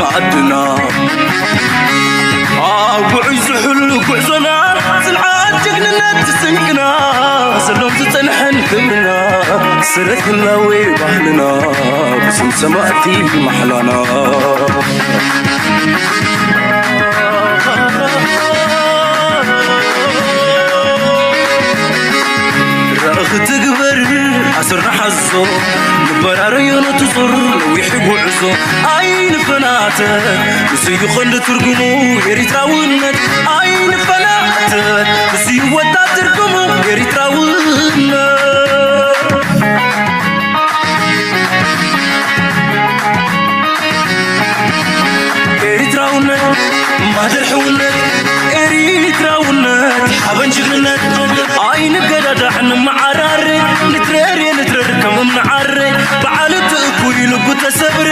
ዓድና ኣብ ጉዕዞ ዝሕሉ ጉዕዞና፣ ጽንዓት ጅግንነት ስንቅና፣ ዘሎን ዝጸንሐን ክብርና፣ ሰረት ህላዌ ባህልና፣ ብስም ሰማእቲ ማሕላና። ራእኺ ትግበር ኣስርና ሓዞ፣ ንበራረዮ ነቲ ዙር ነዊሕ ጉዕዞ፣ ኣይንፈናተ፣ ንሱ እዩ ቀንዲ ትርጉሙ ኤሪትራውነት፣ ኣይንፈናተ፣ ንሱ እዩ ወጣት ትርጉሙ ኤሪትራውነት። ኤሪትራውነት ማህደር ሕውነት፣ ኤሪትራውነት ሓበን ጅግንነት፣ ኣይንገዳዳዕ ንመዓራረ፣ ንትረር ንትረር ከም እምኒ ዓረ፣ በዓል እቲ እኩይ ልቡ ተሰብረ፣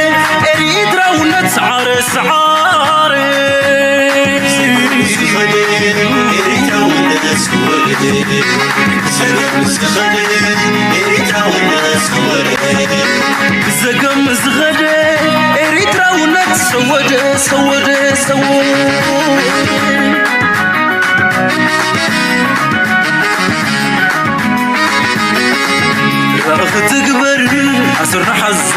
ኤሪትራውነት ሰዓረ ሰዓረ። ብዘገም ዝኸደ ኤሪትራውነት ሰወደ ሰወደ ሰወደ። ራእኺ ትግበር ኣስርና ሓዞ፣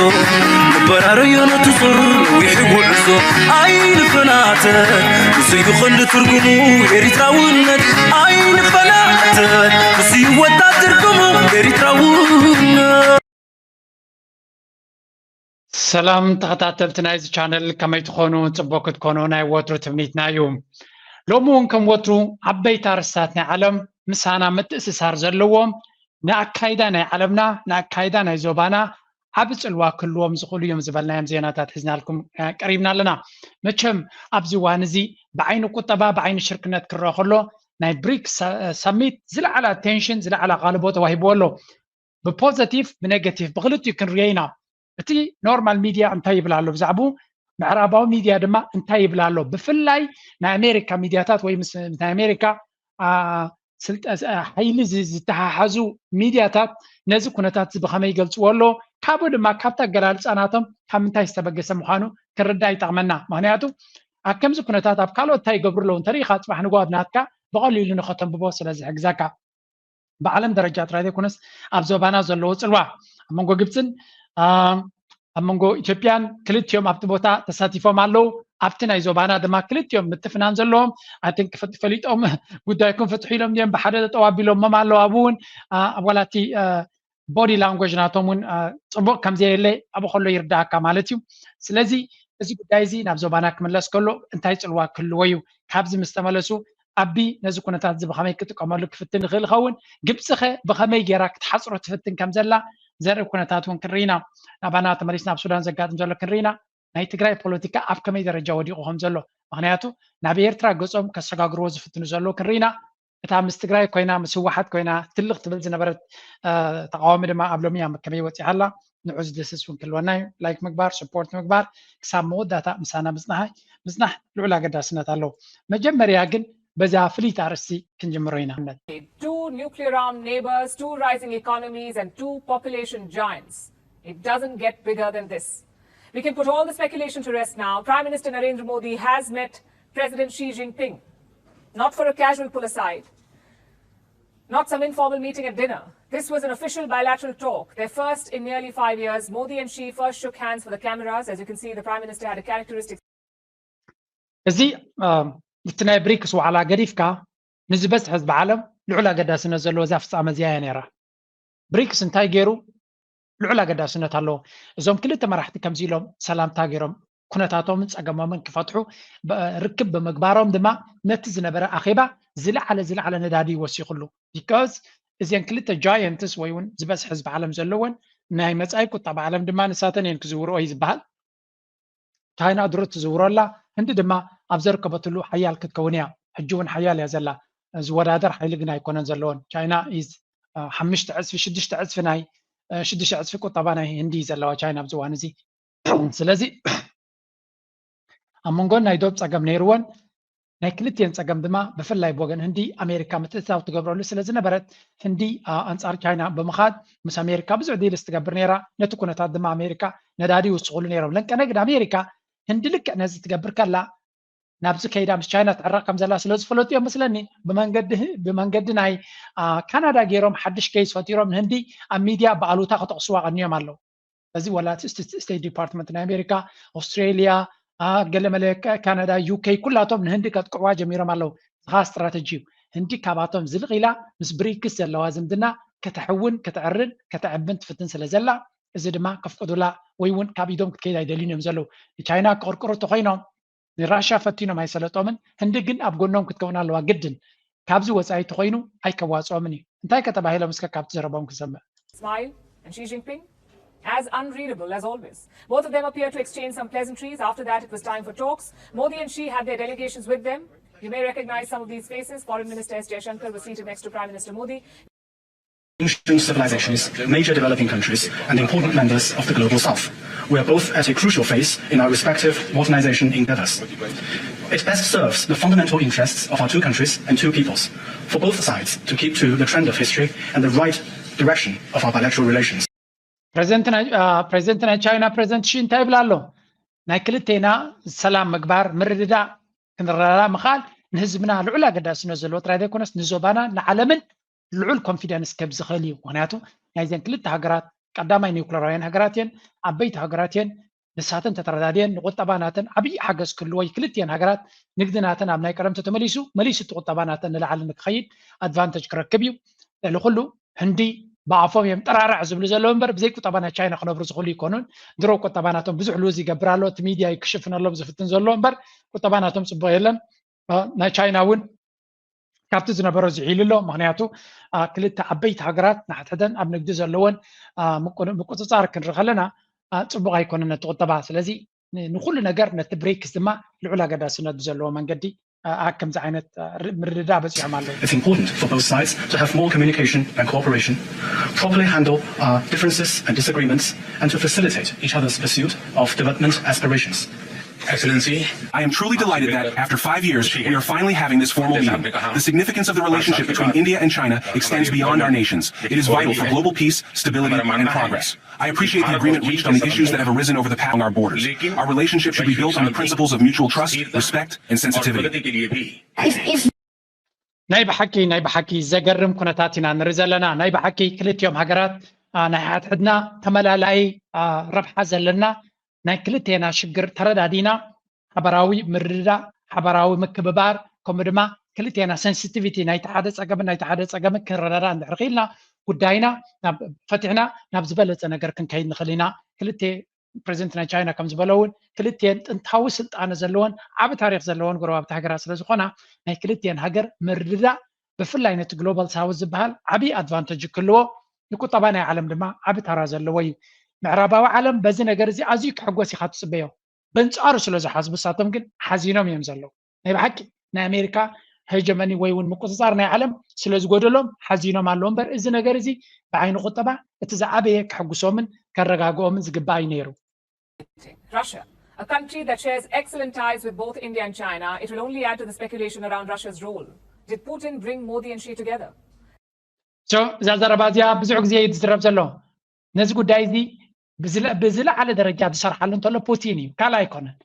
ንበራረዮ ነቲ ዙር ነዊሕ ጉዕዞ፣ ኣይንፈናተ፣ ንሱ እዩ ቀንዲ ትርጉሙ ኤሪትራውነት፣ ኣይንፈናተ፣ ንሱ እዩ ወጣት ትርጉሙ ኤሪትራውነት። ሰላም ተኸታተልቲ ናይዚ ቻነል፣ ከመይ ትኾኑ? ጽቡቕ ክትኮኑ ናይ ወትሩ ትምኒትና እዩ። ሎሚ እውን ከም ወትሩ ዓበይቲ ኣርእስታት ናይ ዓለም ምሳና ምትእስሳር ዘለዎም፣ ንኣካይዳ ናይ ዓለምና፣ ንኣካይዳ ናይ ዞባና ዓቢ ጽልዋ ክህልዎም ዝኽእሉ እዮም ዝበልናዮም ዜናታት ሒዝናልኩም፣ እ፣ ቀሪብና ኣለና። መቸም ኣብዚ እዋን እዚ ብዓይኒ ቁጠባ፣ ብዓይኒ ሽርክነት ክረአ ከሎ፣ ናይ ብሪክስ ሳ-፣ ሰሚት ዝለዓለ ኣቴንሽን፣ ዝለዓለ ኣቓልቦ ተዋሂብዎ ኣሎ። ብፖዘቲቭ ብኔጋቲቭ ብክልቲኡ ክንሪኦ ኢና። እቲ ኖርማል ሚድያ እንታይ ይብል ኣሎ ብዛዕባኡ፣ ምዕራባዊ ሚድያ ድማ እንታይ ይብል ኣሎ። ብፍላይ ናይ ኣሜሪካ ሚድያታት ወይ ምስ ናይ ኣሜሪካ፣ አ፣ ስልጠ-፣ አ፣ ሓይሊ ዝ-፣ ዝተሓሓዙ ሚድያታት ነዚ ኩነታት እዚ ብኸመይ ይገልፅዎ ኣሎ፣ ካብኡ ድማ ካብቲ ኣገላልፃ ናቶም ካብ ምንታይ ዝተበገሰ ምዃኑ ክንርዳእ ይጠቕመና። ምኽንያቱ ኣብ ከምዚ ኩነታት ኣብ ካልኦት እንታይ ይገብሩ ኣለዉ እንተሪኢኻ፣ ፅባሕ ንግሆ ኣብ ናትካ ብቐሊሉ ንኸተንብቦ ስለ ዝሕግዘካ። ብዓለም ደረጃ ጥራይ ዘይኮነስ ኣብ ዞባና ዘለዎ ጽልዋ ኣብ መንጎ ግብጽን፣ አ፣ ኣብ መንጎ ኢትዮጵያን ክልቲኦም ኣብቲ ቦታ ተሳቲፎም ኣለዉ። ኣብቲ ናይ ዞባና ድማ ክልቲኦም ምትፍናን ዘለዎም፣ I think፣ ፈጥ-፣ ፈሊጦም ጉዳይኩም ፍትሑ ኢሎም ድዮም ብሓደ ጠጠው ኣቢሎሞም ኣለዉ። ኣብኡ እውን፣ አ፣ ኣብ ዋላ እቲ፣ አ፣ ቦዲ ላንጉጅ ናቶም እውን፣ አ፣ ጽቡቕ ከም ዘየለ ኣብኡ ከሎ ይርዳእካ ማለት እዩ። ስለዚ እዚ ጉዳይ እዚ ናብ ዞባና ክምለስ ከሎ እንታይ ጽልዋ ክህልዎ እዩ? ካብዚ ምስ ተመለሱ ኣቢ ነዚ ኩነታት እዚ ብኸመይ ክጥቀመሉ ክፍትን ይኽእል ይኸውን? ግብጺ ኸ ብኸመይ ጌራ ክትሓጽሮ ትፍትን ከም ዘላ ዘርኢ ኩነታት እውን ክንርኢ ኢና። ናባና ተመሊስና ኣብ ሱዳን ዘጋጥም ዘሎ ክንርኢ ኢና። ናይ ትግራይ ፖለቲካ ኣብ ከመይ ደረጃ ወዲቑ ከም ዘሎ፣ ምኽንያቱ ናብ ኤርትራ ገጾም ከሰጋግርዎ ዝፍትኑ ዘለዉ ክንርኢ ኢና። እታ ምስ ትግራይ ኮይና፣ ምስ ህወሓት ኮይና ትልኽ ትብል ዝነበረት፣ እ፣ ተቃዋሚ ድማ ኣብ ሎሚ እያ ከመይ ወፂኣ ኣላ። ንዑ ዝድህስስ እውን ክህልወና እዩ። ላይክ ምግባር፣ ሰፖርት ምግባር፣ ክሳብ መወዳእታ ምሳና ምጽናሕ፣ ምጽናሕ ልዑል ኣገዳስነት ኣለዎ። መጀመርያ ግን በዛ ፍልይቲ ኣርእስቲ ክንጅምሮ ኢና። Two nuclear armed neighbors, two rising economies, and two population giants. It doesn't get bigger than this. We can put all the speculation to rest now. Prime Minister Narendra Modi has met President Xi Jinping, not for a casual pull aside, not some informal meeting at dinner. This was an official bilateral talk, their first in nearly five years. Modi and Xi first shook hands for the cameras. As you can see, the Prime Minister had a characteristic እዚ፣ እ፣ እቲ ናይ ብሪክስ ዋዕላ ገዲፍካ፣ ንዝበዝሕ ህዝቢ ዓለም ልዑል ኣገዳስነት ዘለዎ እዛ ፍጻመ እዚኣ እያ ነይራ። ብሪክስ እንታይ ገይሩ? ልዑል ኣገዳስነት ኣለዎ። እዞም ክልተ መራሕቲ ከምዚ ኢሎም ሰላምታ ገይሮም፣ ኩነታቶምን ጸገሞምን ክፈትሑ ብ-፣ ርክብ ብምግባሮም ድማ ነቲ ዝነበረ ኣኼባ ዝለዓለ፣ ዝለዓለ ነዳዲ ወሲኹሉ። ቢካዝ እዘን ክልተ ጃየንትስ ወይ እውን ዝበዝሕ ህዝቢ ዓለም ዘለወን፣ ናይ መጻኢ ቁጠባ ዓለም ድማ ንሳተን እየን ክዝውርኦ እዩ ዝበሃል። ቻይና ድሮ ትዝውሮ ኣላ፣ ህንዲ ድማ ኣብ ዘርከበትሉ ሓያል ክትከውን እያ። ሕጂ እውን ሓያል እያ ዘላ። ዝወዳደር ሓይሊ ግን ኣይኮነን ዘለወን። ቻይና ኢዝ፣ እ፣ ሓሙሽተ ዕጽፊ፣ ሽዱሽተ ዕጽፊ ናይ፣ እ፣ ሽዱሽተ ዕጽፊ ቁጠባ ናይ ህንዲ እዩ ዘለዋ ቻይና ኣብዚ እዋን እዚ። ስለዚ ኣብ መንጎ ናይ ዶብ ጸገም ነይርወን፣ ናይ ክልቲኤን ጸገም ድማ ብፍላይ ብወገን ህንዲ ኣሜሪካ ምትእትታው ትገብረሉ ስለ ዝነበረት፣ ህንዲ፣ አ፣ ኣንጻር ቻይና ብምኻድ ምስ ኣሜሪካ ብዙሕ ዲልስ ትገብር ነይራ። ነቲ ኩነታት ድማ ኣሜሪካ ነዳዲ ይውስኹሉ ነይሮም። ለንቀነ ግን ኣሜሪካ ህንዲ ልክዕ ነዚ ትገብር ከላ ናብዚ ከይዳ ምስ ቻይና ትዕረቕ ከም ዘላ ስለ ዝፈለጡ እዮም መስለኒ ብመንገዲ ናይ ካናዳ ገይሮም ሓድሽ ኬስ ፈጢሮም ንህንዲ ኣብ ሚድያ ብኣሉታ ክጠቕስዋ ቀንዮም ኣለዉ። እዚ ወላ እቲ ስቴት ዲፓርትመንት ናይ ኣሜሪካ፣ ኣውስትሬሊያ፣ ገለመለ ካናዳ፣ ዩኬ ኩላቶም ንህንዲ ከጥቅዕዋ ጀሚሮም ኣለዉ። ዝኻ ስትራተጂ እዩ። ህንዲ ካብኣቶም ዝልቕ ኢላ ምስ ብሪክስ ዘለዋ ዝምድና ከተሕውን ከተዕርን ከተዕብን ትፍትን ስለ ዘላ እዚ ድማ ከፍቅዱላ ወይ እውን ካብ ኢዶም ክትከይድ ኣይደልዩን እዮም ዘለዉ። ንቻይና ክቕርቅሩ ተኮይኖም ንራሻ ፈቲኖም ኣይሰለጦምን። ህንዲ ግን ኣብ ጎኖም ክትከውን ኣለዋ ግድን። ካብዚ ወፃኢ ተኮይኑ ኣይከዋፅኦምን እዩ። እንታይ ከተባሂሎም እስከ ካብቲ ዘረቦም ክንሰምዕ። Smile and Xi Jinping as unreadable as always. Both of them appeared to exchange some pleasantries. After that, it was time for talks. Modi and Xi had their delegations with them. You may recognize some of these faces. Foreign Minister S Jaishankar was seated next to Prime Minister Modi. Ancient civilizations, major developing countries, and important members of the global south. We are both at a crucial phase in our respective modernization endeavors. It best serves the fundamental interests of our two countries and two peoples for both sides to keep to the trend of history and the right direction of our bilateral relations. ፕሬዚደንት ናይ ቻይና ፕሬዚደንት ሺ እንታይ ይብል ኣሎ? ናይ ክልቴና ሰላም ምግባር፣ ምርድዳእ፣ ክንረዳዳ ምኽኣል ንህዝብና ልዑል ኣገዳስነት ዘለዎ ጥራይ ዘይኮነስ ንዞባና ንዓለምን ልዑል ኮንፊደንስ ከብ ዝኽእል እዩ። ምክንያቱ ናይዘን ክልተ ሃገራት ቀዳማይ ኒውክለራውያን ሃገራት እየን፣ ዓበይቲ ሃገራት እየን። ንሳተን ተተረዳድየን ንቁጠባ ናተን ዓብዪ ሓገዝ ክህልዎ እዩ። ክልቲኤን ሃገራት ንግዲ ናተን ኣብ ናይ ቀደም ተተመሊሱ መሊሱ እቲ ቁጠባ ናተን ንላዕሊ ንክኸይድ ኣድቫንተጅ ክረክብ እዩ። ልዕሊ ኩሉ ህንዲ ብኣፎም እዮም ጠራርዕ ዝብሉ ዘለዉ እምበር ብዘይ ቁጠባ ናይ ቻይና ክነብሩ ዝኽእሉ ይኮኑን። ድሮ ቁጠባ ናቶም ብዙሕ ሉዝ ይገብር ኣሎ፣ እቲ ሚድያ እዩ ክሽፍነሎም ዝፍትን ዘሎ እምበር ቁጠባ ናቶም ፅቡቕ የለን። ናይ ቻይና እውን ካብቲ ዝነበሮ ዝዒሉ ኣሎ። ምክንያቱ ክልተ ዓበይቲ ሃገራት ንሓድሕደን ኣብ ንግዲ ዘለወን ምቁፅፃር ክንርኢ ከለና ፅቡቕ ኣይኮነን ነቲ ቁጠባ። ስለዚ ንኩሉ ነገር ነቲ ብሪክስ ድማ ልዑል ኣገዳስነት ብዘለዎ መንገዲ ኣብ ከምዚ ዓይነት ምርድዳእ በፂሖም ኣለዉ። It's important for both sides to have more communication and cooperation, properly handle our differences and disagreements, and to facilitate each other's pursuit of development aspirations. Excellency, I am truly delighted that, after five years, we are finally having this formal meeting. The significance of the relationship between India and China extends beyond our nations. It is vital for global peace, stability, and progress. I appreciate the agreement reached on the issues that have arisen over the past along our borders. Our relationship should be built on the principles of mutual trust, respect, and sensitivity. ናይ ብሓቂ ናይ ብሓቂ ዘገርም ኩነታት ኢና ንርኢ ዘለና። ናይ ብሓቂ ክልቲኦም ሃገራት ናይ ሓድሕድና ተመላላይ ረብሓ ዘለና ናይ ክልቴና ሽግር ተረዳዲና ሓበራዊ ምርድዳእ፣ ሓበራዊ ምክብባር ከምኡ ድማ ክልቴና ሰንሲቲቪቲ ናይቲ ሓደ ፀገምን ናይቲ ሓደ ፀገምን ክንረዳዳእ እንድሕር ክኢልና ጉዳይና ፈቲሕና ናብ ዝበለፀ ነገር ክንከይድ ንኽእል ኢና። ክልቴ ፕሬዚደንት ናይ ቻይና ከም ዝበሎ እውን ክልቲኤን ጥንታዊ ስልጣነ ዘለወን ዓቢ ታሪክ ዘለወን ጎረባብቲ ሃገራት ስለ ዝኾና ናይ ክልቲኤን ሃገር ምርድዳእ ብፍላይ ነቲ ግሎባል ሳውዝ ዝበሃል ዓቢ ኣድቫንተጅ ክህልዎ ንቁጠባ ናይ ዓለም ድማ ዓቢ ታራ ዘለዎ እዩ። ምዕራባዊ ዓለም በዚ ነገር እዚ ኣዝዩ ክሕጎስ ኢኻ ትጽበዮ። በንጻሩ ስለ ዝሓስቡ እሳቶም ግን ሓዚኖም እዮም ዘለዉ። ናይ ብሓቂ ናይ ኣሜሪካ ሄጀመኒ ወይ እውን ምቁፅፃር ናይ ዓለም ስለ ዝጎደሎም ሓዚኖም ኣለዉ እምበር እዚ ነገር እዚ ብዓይኒ ቁጠባ እቲ ዝዓበየ ከሕጉሶምን ከረጋግኦምን ዝግባእ እዩ ነይሩ። Russia, a country that shares excellent ties with both India and China, it will only add to the speculation around Russia's role. Did Putin bring Modi and Xi together? እዛ ዘረባ እዚኣ ብዙሕ ግዜ እዩ ዝዝረብ ዘሎ። ነዚ ጉዳይ እዚ ብዝለዓለ ደረጃ ዝሰርሓሉ እንተሎ ፑቲን እዩ፣ ካልእ ኣይኮነን።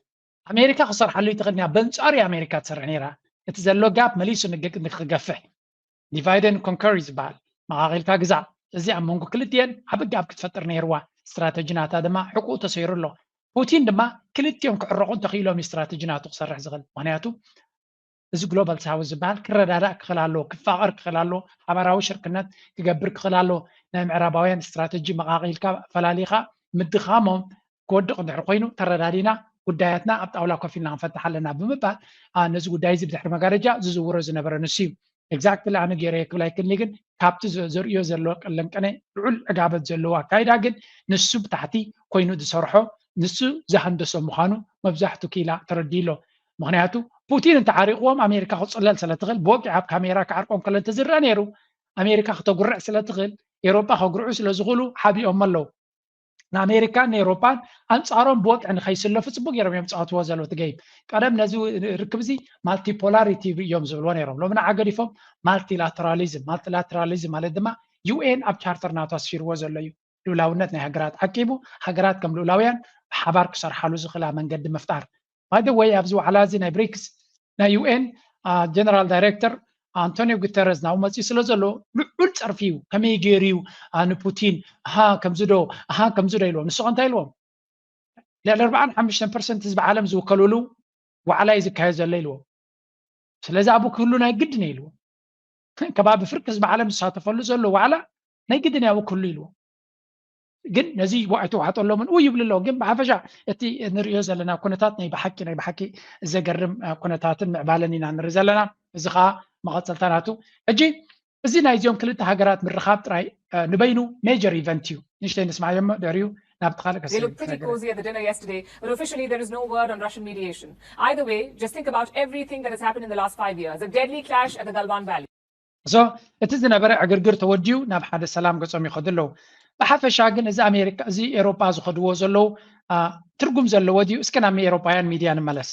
ኣሜሪካ ክሰርሓሉ ይትኽእል እያ፣ በንጻሩ ኣሜሪካ ትሰርሕ ነይራ። እቲ ዘሎ ጋፕ መሊሱ ንክገፍሕ ዲቫይደን ኮንከር እዩ ዝበሃል፣ መቓቒልካ ግዛእ። እዚ ኣብ መንጎ ክልቲኤን ዓቢ ጋፕ ክትፈጥር ነይርዋ። ስትራተጂ ናታ ድማ ሕቁኡ ተሰይሩ ኣሎ። ፑቲን ድማ ክልቲኦም ክዕረቑ እንተኽኢሎም እዩ ስትራተጂ ናቱ ክሰርሕ ዝኽእል። ምክንያቱ እዚ ግሎባል ሳውዝ ዝበሃል ክረዳዳእ ክኽእል ኣለዎ፣ ክፋቐር ክኽእል ኣለዎ፣ ሓባራዊ ሽርክነት ክገብር ክኽእል ኣለዎ። ናይ ምዕራባውያን ስትራተጂ መቓቒልካ ፈላሊኻ ምድኻሞም ክወድቕ እንድሕር ኮይኑ ተረዳዲና ጉዳያትና ኣብ ጣውላ ኮፍ ኢልና ክንፈትሕ ኣለና ብምባል ነዚ ጉዳይ እዚ ብድሕሪ መጋረጃ ዝዝውሮ ዝነበረ ንሱ እዩ። ኤግዛክትሊ ኣነ ገይረዮ ክብል ኣይክእልን ግን ካብቲ ዘርእዮ ዘሎ ቅልንቅነ ልዑል ዕጋበት ዘለዎ ኣካይዳ ግን ንሱ ብታሕቲ ኮይኑ ዝሰርሖ ንሱ ዝሃንደሶ ምዃኑ መብዛሕቱ ክኢላ ተረዲኡ ኣሎ። ምክንያቱ ፑቲን እንተዓሪቕዎም ኣሜሪካ ክፅለል ስለ ትኽእል ብወግዒ ኣብ ካሜራ ክዓርቆም ከሎ እንተዝረአ ነይሩ ኣሜሪካ ክተጉርዕ ስለ ትኽእል ኤሮጳ ከጉርዑ ስለ ዝኽእሉ ሓቢኦሞ ኣለዉ። ንኣሜሪካን ንኤሮጳን ኣንጻሮም ብወግዒ ንኸይስለፉ ጽቡቅ ገይሮም እዮም ዝጻወትዎ ዘለዉ እቲ ገይም። ቀደም ነዚ ርክብ እዚ ማልቲፖላሪቲ እዮም ዝብልዎ ነይሮም። ሎሚ ንዓ ገዲፎም ማልቲላተራሊዝም። ማልቲላተራሊዝም ማለት ድማ ዩ ኤን ኣብ ቻርተር ናቱ ኣስፊርዎ ዘሎ እዩ። ልኡላውነት ናይ ሃገራት ዓቂቡ ሃገራት ከም ልኡላውያን ብሓባር ክሰርሓሉ ዝኽእላ መንገዲ ምፍጣር። By the way፣ ኣብዚ ዋዕላ እዚ ናይ ብሪክስ ናይ ዩ ኤን ጀነራል ዳይሬክተር ኣንቶኒዮ ጉተረዝ ናብኡ መፅኡ ስለ ዘሎ ልዑል ፀርፊ እዩ። ከመይ ገይሩ እዩ ንፑቲን ኣሃ ከምዚ ዶ ኣሃ ከምዚ ዶ ኢልዎም። ንስኸ እንታይ ኢልዎም? ልዕሊ ኣርባዓን ሓሙሽተን ፐርሰንት ህዝቢ ዓለም ዝውከልሉ ዋዕላ እዩ ዝካየድ ዘሎ ኢልዎም። ስለዚ ኣብኡ ክህሉ ናይ ግድን እዩ ኢልዎም። ከባቢ ፍርቂ ህዝቢ ዓለም ዝሳተፈሉ ዘሎ ዋዕላ ናይ ግድን እዩ ኣብኡ ክህሉ ኢልዎም። ግን ነዚ ኣይተዋሕጠሎምን ኡ ይብሉ ኣለዉ። ግን ብሓፈሻ እቲ ንሪኦ ዘለና ኩነታት ናይ ብሓቂ ናይ ብሓቂ ዘገርም ኩነታትን ምዕባለን ኢና ንርኢ ዘለና። እዚ ከዓ መቐፀልታ ናቱ። ሕጂ እዚ ናይዚኦም ክልተ ሃገራት ምርኻብ ጥራይ ንበይኑ ሜጀር ኢቨንት እዩ። ንሽተይ ንስማዕዮ እሞ ድሕሪኡ ናብቲ ካልእ They looked pretty cozy at the dinner yesterday, but officially there is no word on Russian mediation. Either way, just think about everything that has happened in the last five years. A deadly clash at the Galwan Valley. So እቲ ዝነበረ ዕግርግር ተወዲኡ ናብ ሓደ ሰላም ገጾም ይኸዱ ኣለዉ። ብሓፈሻ ግን እዚ ኣሜሪካ እዚ ኤሮጳ ዝኸድዎ ዘለዉ ትርጉም ዘለዎ ድዩ? እስኪ ናብ ኤሮጳውያን ሚድያ ንመለስ።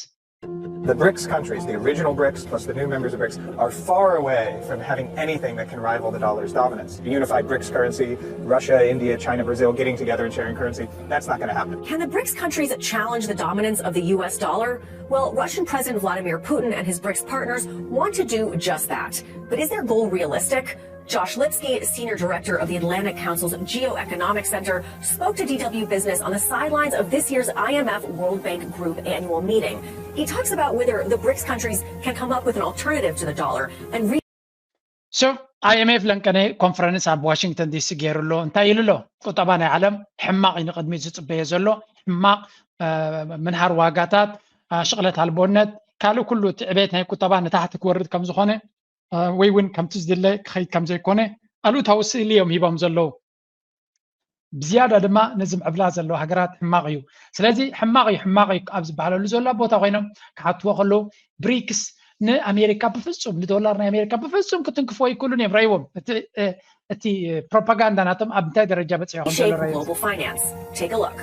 The BRICS countries, the original BRICS plus the new members of BRICS, are far away from having anything that can rival the dollar's dominance. A unified BRICS currency, Russia, India, China, Brazil getting together and sharing currency, that's not going to happen. Can the BRICS countries challenge the dominance of the U S dollar? Well, Russian President Vladimir Putin and his BRICS partners want to do just that. But is their goal realistic? Josh Lipsky, senior director of the Atlantic Council's Geo-Economic Center, spoke to D W Business on the sidelines of this year's I M F World Bank Group annual meeting. He talks about whether the BRICS countries can come up with an alternative to the dollar and re- So I M F ለንቀነ ኮንፈረንስ ኣብ ዋሽንግተን ዲሲ ገይሩ ኣሎ። እንታይ ኢሉ ኣሎ? ቁጠባ ናይ ዓለም ሕማቕ እዩ ንቕድሚት ዝፅበዮ ዘሎ። ሕማቕ ምንሃር ዋጋታት፣ ሽቕለት ኣልቦነት፣ ካልእ ኩሉ እቲ ዕቤት ናይ ቁጠባ ንታሕቲ ክወርድ ከም ዝኾነ ወይ እውን ከምቲ ዝድለ ክኸይድ ከም ዘይኮነ ኣሉታዊ ስእሊ እዮም ሂቦም ዘለዉ። ብዝያዳ ድማ ነዚ ምዕብላ ዘለዋ ሃገራት ሕማቕ እዩ። ስለዚ ሕማቕ እዩ ሕማቕ እዩ ኣብ ዝበሃለሉ ዘሎ ቦታ ኮይኖም ክሓትዎ ከለዉ ብሪክስ ንኣሜሪካ ብፍጹም ንዶላር ናይ ኣሜሪካ ብፍጹም ክትንክፎ ኣይክእሉን እዮም። ረይዎም እቲ ፕሮፓጋንዳ ናቶም ኣብ እንታይ ደረጃ በፂሑ ከም ዘሎ Shape ረይዎም global finance. Take a look.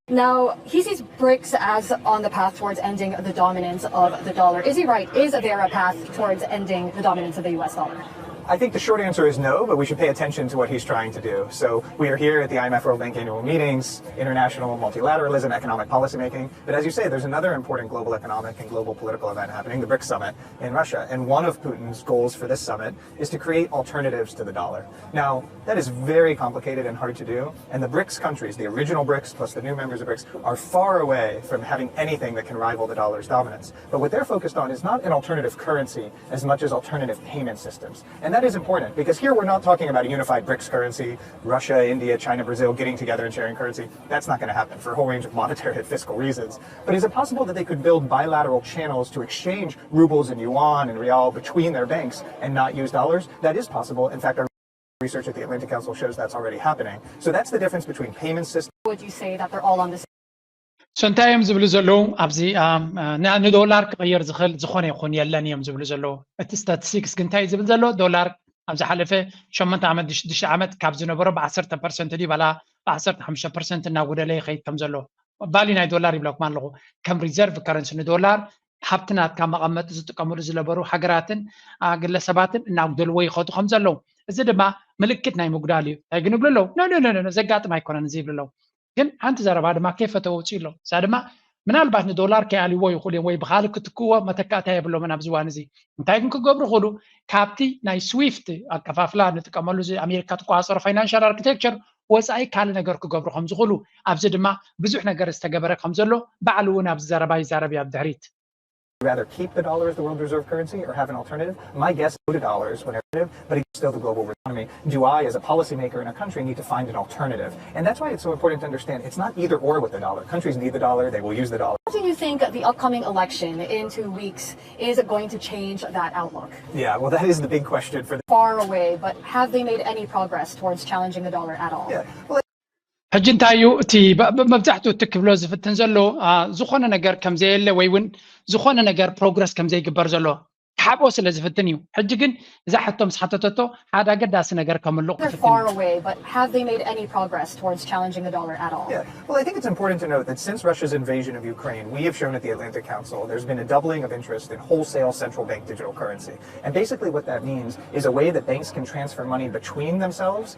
Now, he sees BRICS as on the path towards ending the dominance of the dollar. Is he right? Is there a path towards ending the dominance of the U S dollar? I think the short answer is no, but we should pay attention to what he's trying to do. So we are here at the I M F World Bank annual meetings, international multilateralism, economic policymaking. But as you say, there's another important global economic and global political event happening, the BRICS summit in Russia. And one of Putin's goals for this summit is to create alternatives to the dollar. Now, that is very complicated and hard to do, and the BRICS countries, the original BRICS plus the new members of BRICS, are far away from having anything that can rival the dollar's dominance. But what they're focused on is not an alternative currency as much as alternative payment systems. And that is important, because here we're not talking about a unified BRICS currency, Russia, India, China, Brazil getting together and sharing currency. That's not going to happen for a whole range of monetary and fiscal reasons. But is it possible that they could build bilateral channels to exchange rubles and yuan and rial between their banks and not use dollars? That is possible. In fact, our research at the Atlantic Council shows that's already happening. So that's the difference between payment systems. Would you say that they're all on the same? So እንታይ እዮም ዝብሉ ዘለዉ ኣብዚ ንዶላር ክቕይር ዝኽእል ዝኾነ ይኹን የለን እዮም ዝብሉ ዘለዉ። እቲ ስታቲስቲክስ ግን እንታይ ዝብል ዘሎ? ዶላር ኣብ ዝሓለፈ ሸሞንተ ዓመት ሽዱሽተ ዓመት ካብ ዝነበሮ ብ10 ፐርሰንት ድዩ በላ ብ15 ፐርሰንት እናጎደለ ይኸይድ ከም ዘሎ። ቫልዩ ናይ ዶላር ይብለኩም ኣለኹ። ከም ሪዘርቭ ከረንሲ ንዶላር ሃብቲ ናትካ መቐመጢ ዝጥቀምሉ ዝነበሩ ሃገራትን ግለሰባትን እናጉደልዎ ይኸዱ ከም ዘለዉ፣ እዚ ድማ ምልክት ናይ ምጉዳል እዩ። እንታይ ግን ይብሉ ኣለዉ? ኖ ኖ ኖ ዘጋጥም ኣይኮነን እዚ ይብሉ ኣለዉ። ግን ሓንቲ ዘረባ ድማ ከይፈተወ ውፅኡ ኣሎ። እዛ ድማ ምናልባት ንዶላር ከይኣልይዎ ይኽእሉ እዮም ወይ ብካልእ ክትክእዎ መተካእታ የብሎምን ኣብዚ እዋን እዚ። እንታይ ግን ክገብሩ ይኽእሉ? ካብቲ ናይ ስዊፍት ኣከፋፍላ ንጥቀመሉ እዚ ኣሜሪካ ትቆፃፀሮ ፋይናንሻል ኣርኪቴክቸር ወፃኢ ካልእ ነገር ክገብሩ ከም ዝኽእሉ፣ ኣብዚ ድማ ብዙሕ ነገር ዝተገበረ ከም ዘሎ ባዕሉ እውን ኣብዚ ዘረባ ይዛረብ እዩ ኣብ ድሕሪት። Rather keep the dollar as the world reserve currency or have an alternative? My guess is no to dollars when alternative, but it's still the global economy. Do I, as a policymaker in a country, need to find an alternative? And that's why it's so important to understand it's not either or with the dollar. Countries need the dollar, they will use the dollar. How do you think the upcoming election in two weeks is going to change that outlook? Yeah, well, that is the big question for the Far away, but have they made any progress towards challenging the dollar at all? Yeah. Well, ሕጂ እንታይ እዩ እቲ ብ- ብ- መብዛሕትኡ እቲ ክብሎ ዝፍትን ዘሎ አ፣ ዝኾነ ነገር ከም ዘየለ ወይ እውን ዝኾነ ነገር ፕሮግረስ ከም ዘይግበር ዘሎ። ክሓብኦ ስለ ዝፍትን እዩ። ሕጂ ግን እዛ ሕቶ ምስ ሓተተቶ ሓደ ኣገዳሲ ነገር ከምልቕ They're ክፍትን far እዩ። Away, but have they made any progress towards challenging the dollar at all? Yeah. Well, I think it's important to note that since Russia's invasion of Ukraine, we have shown at the Atlantic Council there's been a doubling of interest in wholesale central bank digital currency. And basically, what that means is a way that banks can transfer money between themselves,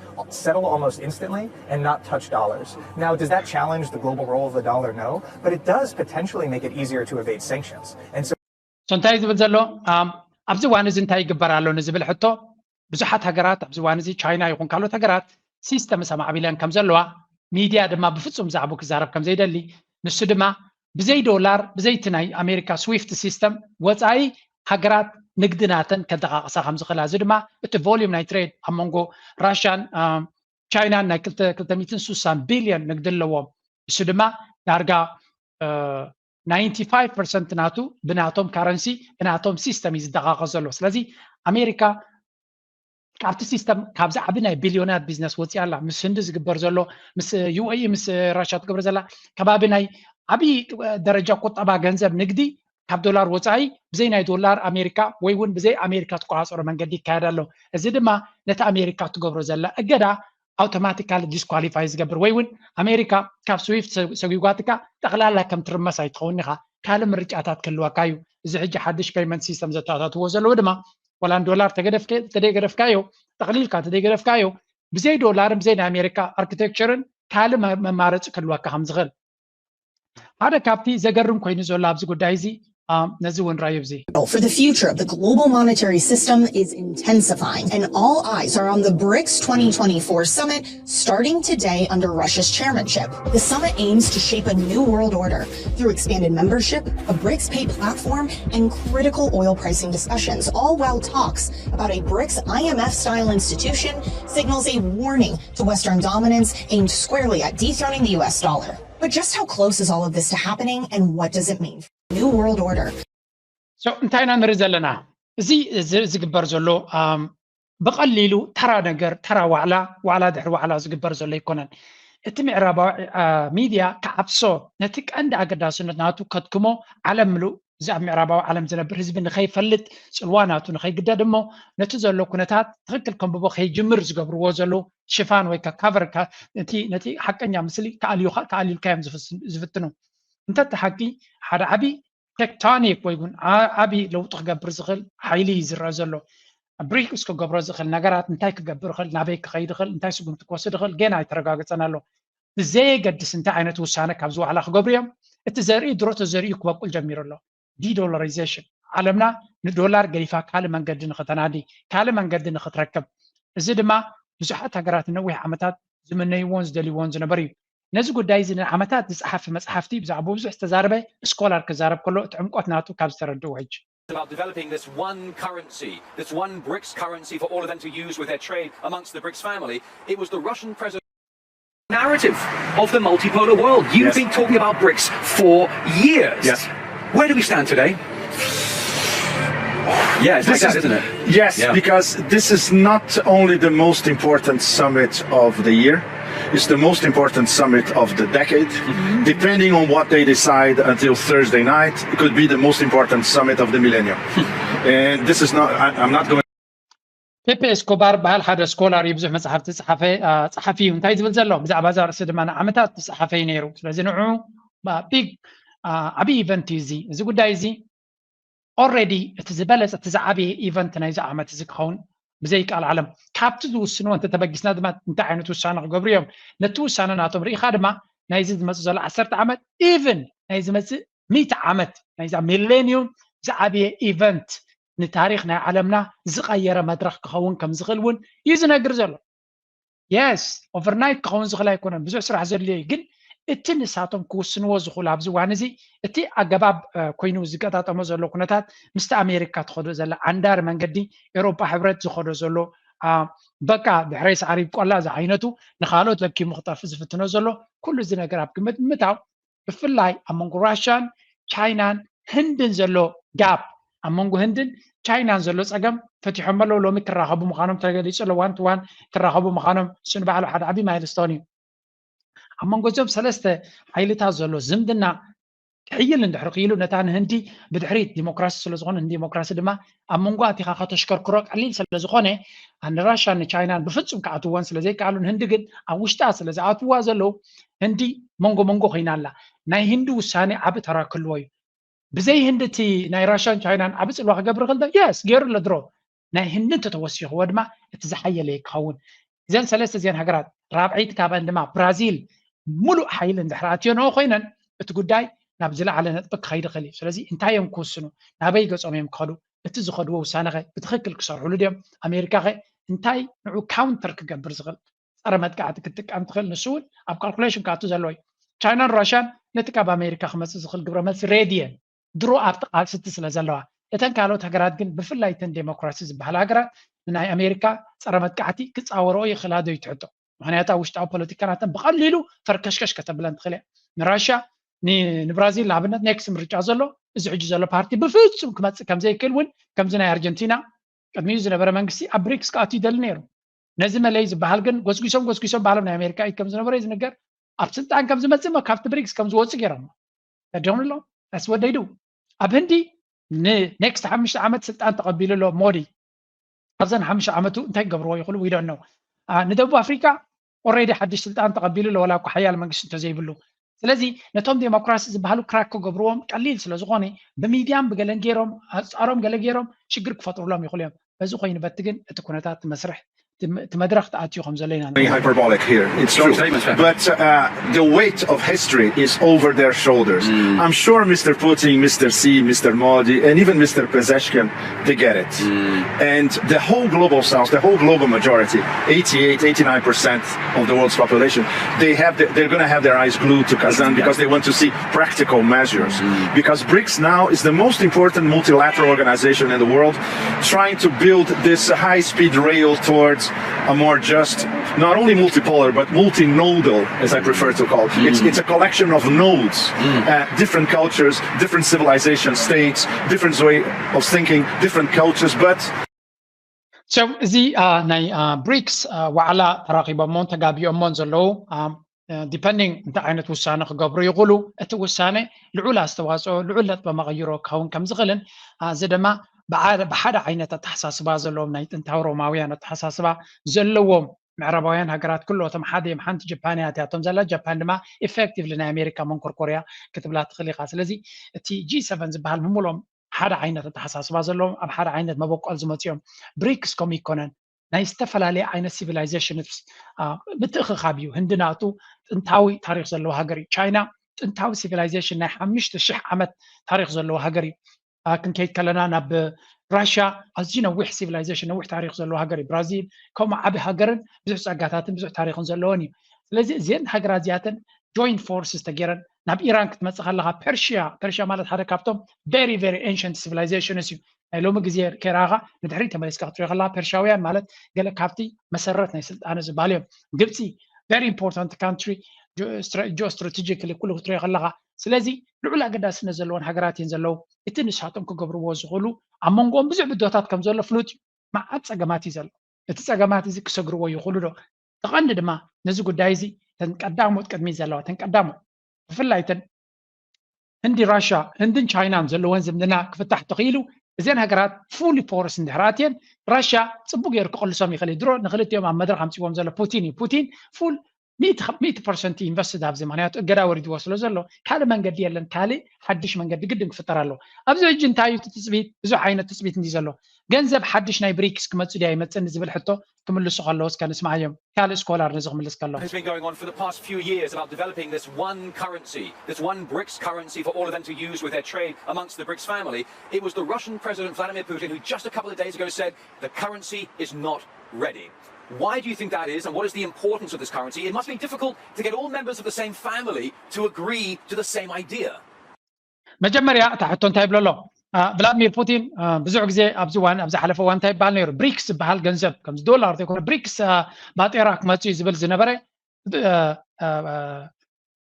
settle almost instantly, and not touch dollars. Now, does that challenge the global role of the dollar? No, but it does potentially make it easier to evade sanctions. And so So እንታይ ዝብል ዘሎ ኣም፣ ኣብዚ እዋን እዚ እንታይ ይግበር ኣሎ ንዝብል ሕቶ ብዙሓት ሃገራት ኣብዚ እዋን እዚ ቻይና ይኹን ካልኦት ሃገራት ሲስተም ኣማዕቢለን ከም ዘለዋ ሚድያ ድማ ብፍጹም ብዛዕባኡ ክዛረብ ከም ዘይደሊ ንሱ ድማ ብዘይ ዶላር ብዘይ እቲ ናይ ኣሜሪካ ስዊፍት ሲስተም ወፃኢ ሃገራት ንግዲ ናተን ከደቃቕሳ ከም ዝኽእላ እዚ ድማ እቲ volume ናይ trade ኣብ መንጎ ራሽያን ቻይናን ናይ ክልተ ሚእትን ስሳን ቢልዮን ንግዲ ኣለዎም። እሱ ድማ ዳርጋ ናይንቲ ፋይቭ ፐርሰንት ናቱ ብናቶም currency ብናቶም ሲስተም እዩ ዝደቃቐ ዘሎ። ስለዚ ኣሜሪካ ካብቲ ሲስተም ካብዚ ዓቢ ናይ ቢልዮናት ቢዝነስ ወፂኣ ኣላ። ምስ ህንዲ ዝግበር ዘሎ ምስ ዩ ኤ ኢ ምስ ራሽያ ትገብር ዘላ ከባቢ ናይ ዓቢ ደረጃ ቁጠባ ገንዘብ ንግዲ ካብ ዶላር ወፃኢ ብዘይ ናይ ዶላር ኣሜሪካ ወይ እውን ብዘይ ኣሜሪካ ትቆፃፀሮ መንገዲ ይካየድ ኣሎ። እዚ ድማ ነቲ ኣሜሪካ ትገብሮ ዘላ እገዳ ኣውቶማቲካሊ ዲስኳሊፋይ ዝገብር ወይ እውን ኣሜሪካ ካብ ስዊፍት ሰጒጓትካ ጠቕላላ ከም ትርመስ ኣይትኸውን ኢኻ። ካልእ ምርጫታት ክህልወካ እዩ። እዚ ሕጂ ሓድሽ ፔይመንት ሲስተም ዘተኣታትዎ ዘለዉ ድማ ዋላ ንዶላር ተገደፍካዮ ተደይገደፍካዮ ጠቕሊልካ ተደይገደፍካዮ ብዘይ ዶላርን ብዘይ ናይ ኣሜሪካ ኣርኪቴክቸርን ካልእ መማረፂ ክህልወካ ከም ዝኽእል ሓደ ካብቲ ዘገርም ኮይኑ ዘሎ ኣብዚ ጉዳይ እዚ ነዚ እውን ራዩ እዚ For the future of the global monetary system is intensifying, and all eyes are on the BRICS twenty twenty-four summit starting today under Russia's chairmanship. The summit aims to shape a new world order through expanded membership, a BRICS pay platform, and critical oil pricing discussions, all while talks about a BRICS I M F style institution signals a warning to Western dominance aimed squarely at dethroning the U S dollar. But just how close is all of this to happening, and what does it mean for the new world order? So እንታይ ኢና ንርኢ ዘለና? እዚ እዚ ዝግበር ዘሎ ብቐሊሉ ተራ ነገር፣ ተራ ዋዕላ፣ ዋዕላ ድሕሪ ዋዕላ ዝግበር ዘሎ ኣይኮነን። እቲ ምዕራባዊ ሚድያ ክዓብሶ፣ ነቲ ቀንዲ ኣገዳስነት ናቱ ከድክሞ፣ ዓለም ምሉእ እዚ ኣብ ምዕራባዊ ዓለም ዝነብር ህዝቢ ንኸይፈልጥ፣ ጽልዋ ናቱ ንኸይግደድ እሞ ነቲ ዘሎ ኩነታት ትኽክል ከንብቦ ከይጅምር ዝገብርዎ ዘለዉ ሽፋን ወይ ከዓ ካቨር ነቲ ሓቀኛ ምስሊ ክኣልዩልካ እዮም ዝፍትኑ። እንተ እቲ ሓቂ ሓደ ዓቢ ቴክቶኒክ ወይ እውን ዓቢ ለውጢ ክገብር ዝኽእል ሓይሊ እዩ ዝረአ ዘሎ። ብሪክስ ክገብሮ ዝኽእል ነገራት እንታይ ክገብር ይኽእል፣ ናበይ ክኸይድ ይኽእል፣ እንታይ ስጉምቲ ክወስድ ይኽእል ገና ኣይተረጋገጸን ኣሎ። ብዘየገድስ እንታይ ዓይነት ውሳነ ካብዚ ዋዕላ ክገብሩ እዮም፣ እቲ ዘርኢ ድሮ ተዘሪኡ ክበቁል ጀሚሩ ኣሎ። ዲዶላራይዜሽን ዓለምና ንዶላር ገዲፋ ካልእ መንገዲ ንኽተናዲ ካልእ መንገዲ ንኽትረክብ፣ እዚ ድማ ብዙሓት ሃገራት ንነዊሕ ዓመታት ዝምነይዎን ዝደልይዎን ዝነበሩ እዩ። ነዚ ጉዳይ እዚ ንዓመታት ዝጸሓፈ መጽሓፍቲ ብዛዕባኡ ብዙሕ ዝተዛረበ ስኮላር ክዛረብ ከሎ እቲ ዕምቆት ናቱ ካብ ዝተረድኡ ሕጂ about developing this one currency, this one BRICS currency for all of them to use with their trade amongst the BRICS family. It was the Russian president. Narrative of the multipolar world. You've Yes. been talking about BRICS for years. Yes. Where do we stand today? Yeah, it's like This that, is- isn't it? Yes, Yeah. because this is not only the most important summit of the year, it's the most important summit of the decade. Depending on what they decide until Thursday night, it could be the most important summit of the millennium. And this is not, I, I'm not going ፔፔ ኤስኮባር በሃል ሓደ ስኮላር እዩ ብዙሕ መጽሓፍቲ ዝጸሓፈ ጸሓፊ እዩ እንታይ ዝብል ዘሎ ብዛዕባ እዛ ርእሲ ድማ ንዓመታት ዝጸሓፈ እዩ ነይሩ ስለዚ ንዑ ቢግ ዓብዪ ኢቨንት እዩ እዚ እዚ ጉዳይ እዚ ኦልሬዲ እቲ ዝበለጸ እቲ ዝዓበየ ኢቨንት ናይዚ ዓመት እዚ ክኸውን ብዘይቃል ዓለም ካብቲ ዝውስንዎ እንተተበጊስና ድማ እንታይ ዓይነት ውሳነ ክገብሩ እዮም ነቲ ውሳነ ናቶም ርኢኻ ድማ ናይዚ ዝመፅእ ዘሎ ዓሰርተ ዓመት ኢቭን ናይ ዝመፅእ ሚእቲ ዓመት ናይዛ ሚሌኒዩም ዝዓበየ ኢቨንት ንታሪክ ናይ ዓለምና ዝቀየረ መድረክ ክኸውን ከም ዝኽእል እውን እዩ ዝነግር ዘሎ የስ ኦቨርናይት ክኸውን ዝኽእል ኣይኮነን ብዙሕ ስራሕ ዘድልዮ እዩ ግን እቲ ንሳቶም ክውስንዎ ዝኽእሉ ኣብዚ እዋን እዚ እቲ ኣገባብ ኮይኑ ዝገጣጠሞ ዘሎ ኩነታት ምስቲ ኣሜሪካ ትኸዶ ዘላ ዓንዳሪ መንገዲ ኤሮጳ ሕብረት ዝኸዶ ዘሎ በቃ ድሕረይ ሳዕሪ ይብቆላ ዝዓይነቱ ንካልኦት ለኪሙ ክጠፍእ ዝፍትኖ ዘሎ ኩሉ እዚ ነገር ኣብ ግምት ምታው ብፍላይ ኣብ መንጎ ራሽያን ቻይናን ህንድን ዘሎ ጋፕ ኣብ መንጎ ህንድን ቻይናን ዘሎ ፀገም ፈቲሖም ኣለዉ ሎሚ ክራኸቡ ምዃኖም ተገሊፁ ኣሎ ዋን ቱ ዋን ክራኸቡ ምዃኖም እሱ ንባዕሉ ሓደ ዓብዪ ማይልስቶን እዩ ኣብ መንጎ እዞም ሰለስተ ሓይልታት ዘሎ ዝምድና ክሕይል እንድሕር ክኢሉ ነታ ንህንዲ ብድሕሪት ዲሞክራሲ ስለዝኾነ ንዲሞክራሲ ድማ ኣብ መንጎ ኣቲኻ ከተሽከርክሮ ቀሊል ስለዝኾነ ንራሻን ንቻይናን ብፍጹም ክኣትወን ስለዘይከኣሉ ንህንዲ ግን ኣብ ውሽጣ ስለዝኣትዋ ዘለዉ ህንዲ መንጎ መንጎ ኮይና ኣላ። ናይ ህንዲ ውሳኔ ዓቢ ተራ ክህልዎ እዩ። ብዘይ ህንዲ እቲ ናይ ራሻን ቻይናን ዓቢ ጽልዋ ክገብር ክእል የስ ገይሩ ኣሎ ድሮ ናይ ህንዲ እንተተወሲኽዎ ድማ እቲ ዝሓየለ ክኸውን እዘን ሰለስተ እዚን ሃገራት ራብዐይቲ ካባን ድማ ብራዚል ሙሉእ ሓይሊ እንድሕር ኣትዮንኦ ኮይነን እቲ ጉዳይ ናብ ዝለዓለ ነጥቢ ክኸይድ ይኽእል እዩ። ስለዚ እንታይ እዮም ክውስኑ? ናበይ ገጾም እዮም ክኸዱ? እቲ ዝኸድዎ ውሳነ ኸ ብትኽክል ክሰርሕሉ ድዮም? ኣሜሪካ ኸ እንታይ ንዑ ካውንተር ክገብር ዝኽእል ጸረ መጥቃዕቲ ክትጥቀም ትኽእል? ንሱ እውን ኣብ ካልኩሌሽን ክኣቱ ዘለዎ እዩ። ቻይናን ራሽያን ነቲ ካብ ኣሜሪካ ክመፅእ ዝኽእል ግብረ መልሲ ሬዲ እየን ድሮ ኣብቲ ቃልሲ እቲ ስለ ዘለዋ። እተን ካልኦት ሃገራት ግን ብፍላይ እተን ዴሞክራሲ ዝበሃላ ሃገራት ንናይ ኣሜሪካ ጸረ መጥቃዕቲ ክፃወርኦ ይኽእላ ዶ እዩ እቲ ሕቶ። ምክንያቱ ኣብ ውሽጣዊ ፖለቲካ ናተን ብቐሊሉ ፈርከሽከሽ ከተብለን ትኽእል እያ። ንራሽያ ንብራዚል ንኣብነት ኔክስት ምርጫ ዘሎ እዚ ሕጂ ዘሎ ፓርቲ ብፍጹም ክመጽእ ከም ዘይክእል እውን ከምዚ ናይ ኣርጀንቲና ቅድሚኡ ዝነበረ መንግስቲ ኣብ ብሪክስ ክኣቱ ይደሊ ነይሩ። ነዚ መለይ ዝበሃል ግን ጎስጒሶም ጎስጒሶም ባህሎም ናይ ኣሜሪካ ኢድ ከም ዝነበረ እዩ ዝንገር። ኣብ ስልጣን ከም ዝመጽእ እሞ ካብቲ ብሪክስ ከም ዝወፁ ገይሮም ተደምሎ ኣስወደይዱ ኣብ ህንዲ ንኔክስት ሓሙሽተ ዓመት ስልጣን ተቐቢሉ ኣሎ ሞዲ። ኣብዘን ሓሙሽተ ዓመቱ እንታይ ክገብርዎ ይኽእሉ ዊዶ ነው። ንደቡብ ኣፍሪካ ኦሬዲ ሓድሽ ስልጣን ተቐቢሉ ኣሎ ዋላ እኳ ሓያል መንግስቲ እንተዘይብሉ። ስለዚ ነቶም ዴሞክራሲ ዝበሃሉ ክራክ ክገብርዎም ቀሊል ስለ ዝኾነ ብሚድያን ብገለን ገይሮም ኣፃሮም ገለ ገይሮም ሽግር ክፈጥሩሎም ይኽእሉ እዮም። በዚ ኮይኑ በቲ ግን እቲ ኩነታት እቲ መስርሕ እቲ መድረኽ ተኣትዩ ከም ዘሎ ኢና hyperbolic here. It's true. But uh, the weight of history is over their shoulders. I'm sure Mr. Putin, Mr. Xi, Mr. Modi, and even Mr. Pezeshkian, they get it. And the whole global south, the whole global majority, eighty-eight, eighty-nine percent of the world's population, they have the, they're going to have their eyes glued to Kazan because they want to see practical measures. Because brics now is the most important multilateral organization in the world, trying to build this high-speed rail towards a more just, not only multipolar, but multinodal, as I prefer to call it. It's, it's a collection of nodes, uh, different cultures, different civilization states, different way of thinking, different cultures, but So እዚ ናይ ብሪክስ ዋዕላ ተራኺቦሞን ተጋቢኦሞን ዘለዉ depending እንታይ ዓይነት ውሳነ ክገብሩ ይኽእሉ። እቲ ውሳነ ልዑል ኣስተዋፅኦ ልዑል ነጥበ መቐይሮ ክኸውን ከም ዝኽእልን እዚ ድማ ብሓደ ዓይነት ኣተሓሳስባ ዘለዎም ናይ ጥንታዊ ሮማውያን ኣተሓሳስባ ዘለዎም ምዕራባውያን ሃገራት ኩሎቶም ሓደ እዮም። ሓንቲ ጃፓን እያ እቲኣቶም ዘላ ጃፓን ድማ effectively ናይ ኣሜሪካ መንኮርኮርያ ክትብላ ትኽእል ኢኻ። ስለዚ እቲ ጂ ሰቨን ዝበሃል ብምሎም ሓደ ዓይነት ኣተሓሳስባ ዘለዎም ኣብ ሓደ ዓይነት መበቆል ዝመፅኦም። ብሪክስ ከምኡ ይኮነን ናይ ዝተፈላለየ ዓይነት ሲቪላይዜሽንስ ምትእኽኻብ እዩ። ህንዲ ናቱ ጥንታዊ ታሪክ ዘለዎ ሃገር እዩ። ቻይና ጥንታዊ ሲቪላይዜሽን ናይ ሓሙሽተ ሽሕ ዓመት ታሪክ ዘለዎ ሃገር እዩ። ክንከይድ ከለና ናብ ራሽያ ኣዝዩ ነዊሕ ሲቪላይዜሽን ነዊሕ ታሪክ ዘለዎ ሃገር እዩ። ብራዚል ከምኡ ዓቢ ሃገርን ብዙሕ ጸጋታትን ብዙሕ ታሪክን ዘለዎን እዩ። ስለዚ እዚአን ሃገራት እዚኣተን joint forces ተገይረን ናብ ኢራን ክትመጽእ ከለኻ ፐርሽያ ፐርሽያ ማለት ሓደ ካብቶም very very ancient civilizations እዩ። ናይ ሎሚ ግዜ ከይረኣኻ ንድሕሪት ተመሊስካ ክትሪኦ ከለኻ ፐርሻውያን ማለት ገለ ካብቲ መሰረት ናይ ስልጣነ ዝበሃሉ እዮም። ግብፂ very important country geostrategically ኩሉ ክትሪኦ ከለኻ ስለዚ ልዑል ኣገዳስነት ዘለዎን ሃገራት እየን ዘለዉ። እቲ ንሳቶም ክገብርዎ ዝኽእሉ ኣብ መንጎኦም ብዙሕ ብድሆታት ከም ዘሎ ፍሉጥ እዩ። መዓት ፀገማት እዩ ዘሎ። እቲ ፀገማት እዚ ክሰግርዎ ይኽእሉ ዶ? እቲ ቀንዲ ድማ ነዚ ጉዳይ እዚ እተን ቀዳሞት ቅድሚት ዘለዋ እተን ቀዳሞት ብፍላይ እተን ህንዲ ራሽያ ህንድን ቻይናን ዘለወን ዝምድና ክፍታሕ ተኽኢሉ እዘን ሃገራት fully porous እንድሕር ኣትየን ራሽያ ፅቡቅ ገይሩ ክቕልሶም ይኽእል እዩ። ድሮ ንክልቲኦም ኣብ መድረክ ኣምፅዎም ዘሎ ፑቲን እዩ። ፑቲን full ሚእቲ ፐርሰንት ኢንቨስትድ ኣብዚ ምክንያቱ እገዳ ወሪድዎ ስለ ዘሎ ካልእ መንገዲ የለን። ካልእ ሓድሽ መንገዲ ግድን ክፍጠር ኣለዎ። ኣብዚ ሕጂ እንታይ እዩ እቲ ትፅቢት? ብዙሕ ዓይነት ትፅቢት እንዲ ዘሎ ገንዘብ ሓድሽ ናይ ብሪክስ ክመፅእ ድያ ይመፅእ ዝብል ሕቶ ክምልሱ ከለዉ እስከ ንስማዓዮም። ካልእ ስኮላር ነዚ ክምልስ ከሎ has been going on for the past few years about developing this one currency, this one BRICS currency for all of them to use with their trade amongst the BRICS family. It was the Russian President Vladimir Putin who just a couple of days ago said the currency is not ready. Why do you think that is, and what is the importance of this currency? It must be difficult to get all members of the same family to agree to the same idea. መጀመርያ እታ ሕቶ እንታይ ይብሎ ኣሎ? ቭላድሚር ፑቲን ብዙሕ ግዜ ኣብዚ ዋን ኣብ ዝሓለፈ ዋን እንታይ ይበሃል ነይሩ? ብሪክስ ዝበሃል ገንዘብ ከምዚ ዶላር ዘይኮነ ብሪክስ ባጤራ ክመፅእ እዩ ዝብል ዝነበረ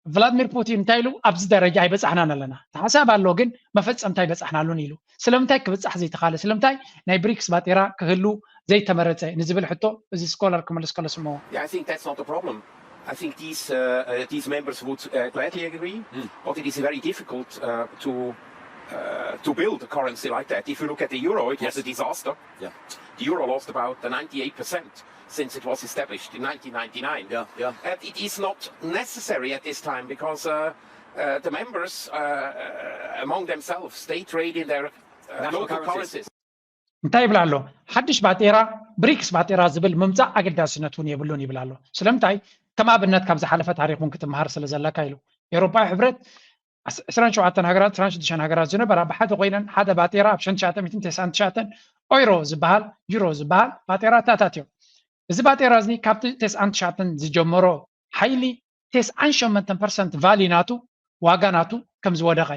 ቭላድሚር ፑቲን እንታይ ኢሉ? ኣብዚ ደረጃ ኣይበፃሕናን ኣለና። እቲ ሓሳብ ኣሎ ግን መፈፀምታ ኣይበፃሕናሉን ኢሉ። ስለምንታይ ክብፃሕ ዘይተኻለ? ስለምንታይ ናይ ብሪክስ ባጤራ ክህሉ ዘይተመረፀ ንዝብል ሕቶ እዚ ስኮላር ክመልስ ከሎ ስምዎ። Yeah, I think that's not the problem. I think these uh, uh, these members would uh, gladly agree, but it is very difficult uh, to uh, to build a currency like that. If you look at the euro, it was a disaster. Yeah. The euro lost about the ninety-eight percent since it was established in nineteen ninety-nine. Yeah, yeah. And it is not necessary at this time because uh, uh, the members uh, uh, among themselves, they trade in their uh, National local currencies. Currencies. እንታይ ይብላ ኣሎ? ሓድሽ ባጤራ፣ ብሪክስ ባጤራ ዝብል ምምፃእ ኣገዳስነት እውን የብሉን ይብላ ኣሎ። ስለምንታይ? ከም ኣብነት ካብ ዝሓለፈ ታሪክ እውን ክትመሃር ስለ ዘለካ ኢሉ። ኤውሮፓዊ ሕብረት ዕስራን ሸውዓተን ሃገራት፣ ዕስራን ሽዱሽተን ሃገራት ዝነበራ ብሓደ ኮይነን ሓደ ባጤራ ኣብ ሽሕን ትሽዓተ ሚእትን ተስዓን ትሽዓተን ኦይሮ ዝበሃል፣ ዩሮ ዝበሃል ባጤራ ተኣታትዮም። እዚ ባጤራ እዚ ካብቲ ተስዓን ትሽዓተን ዝጀመሮ ሓይሊ ተስዓን ሸሞንተን ፐርሰንት ቫልዩ ናቱ፣ ዋጋ ናቱ ከም ዝወደቐ፣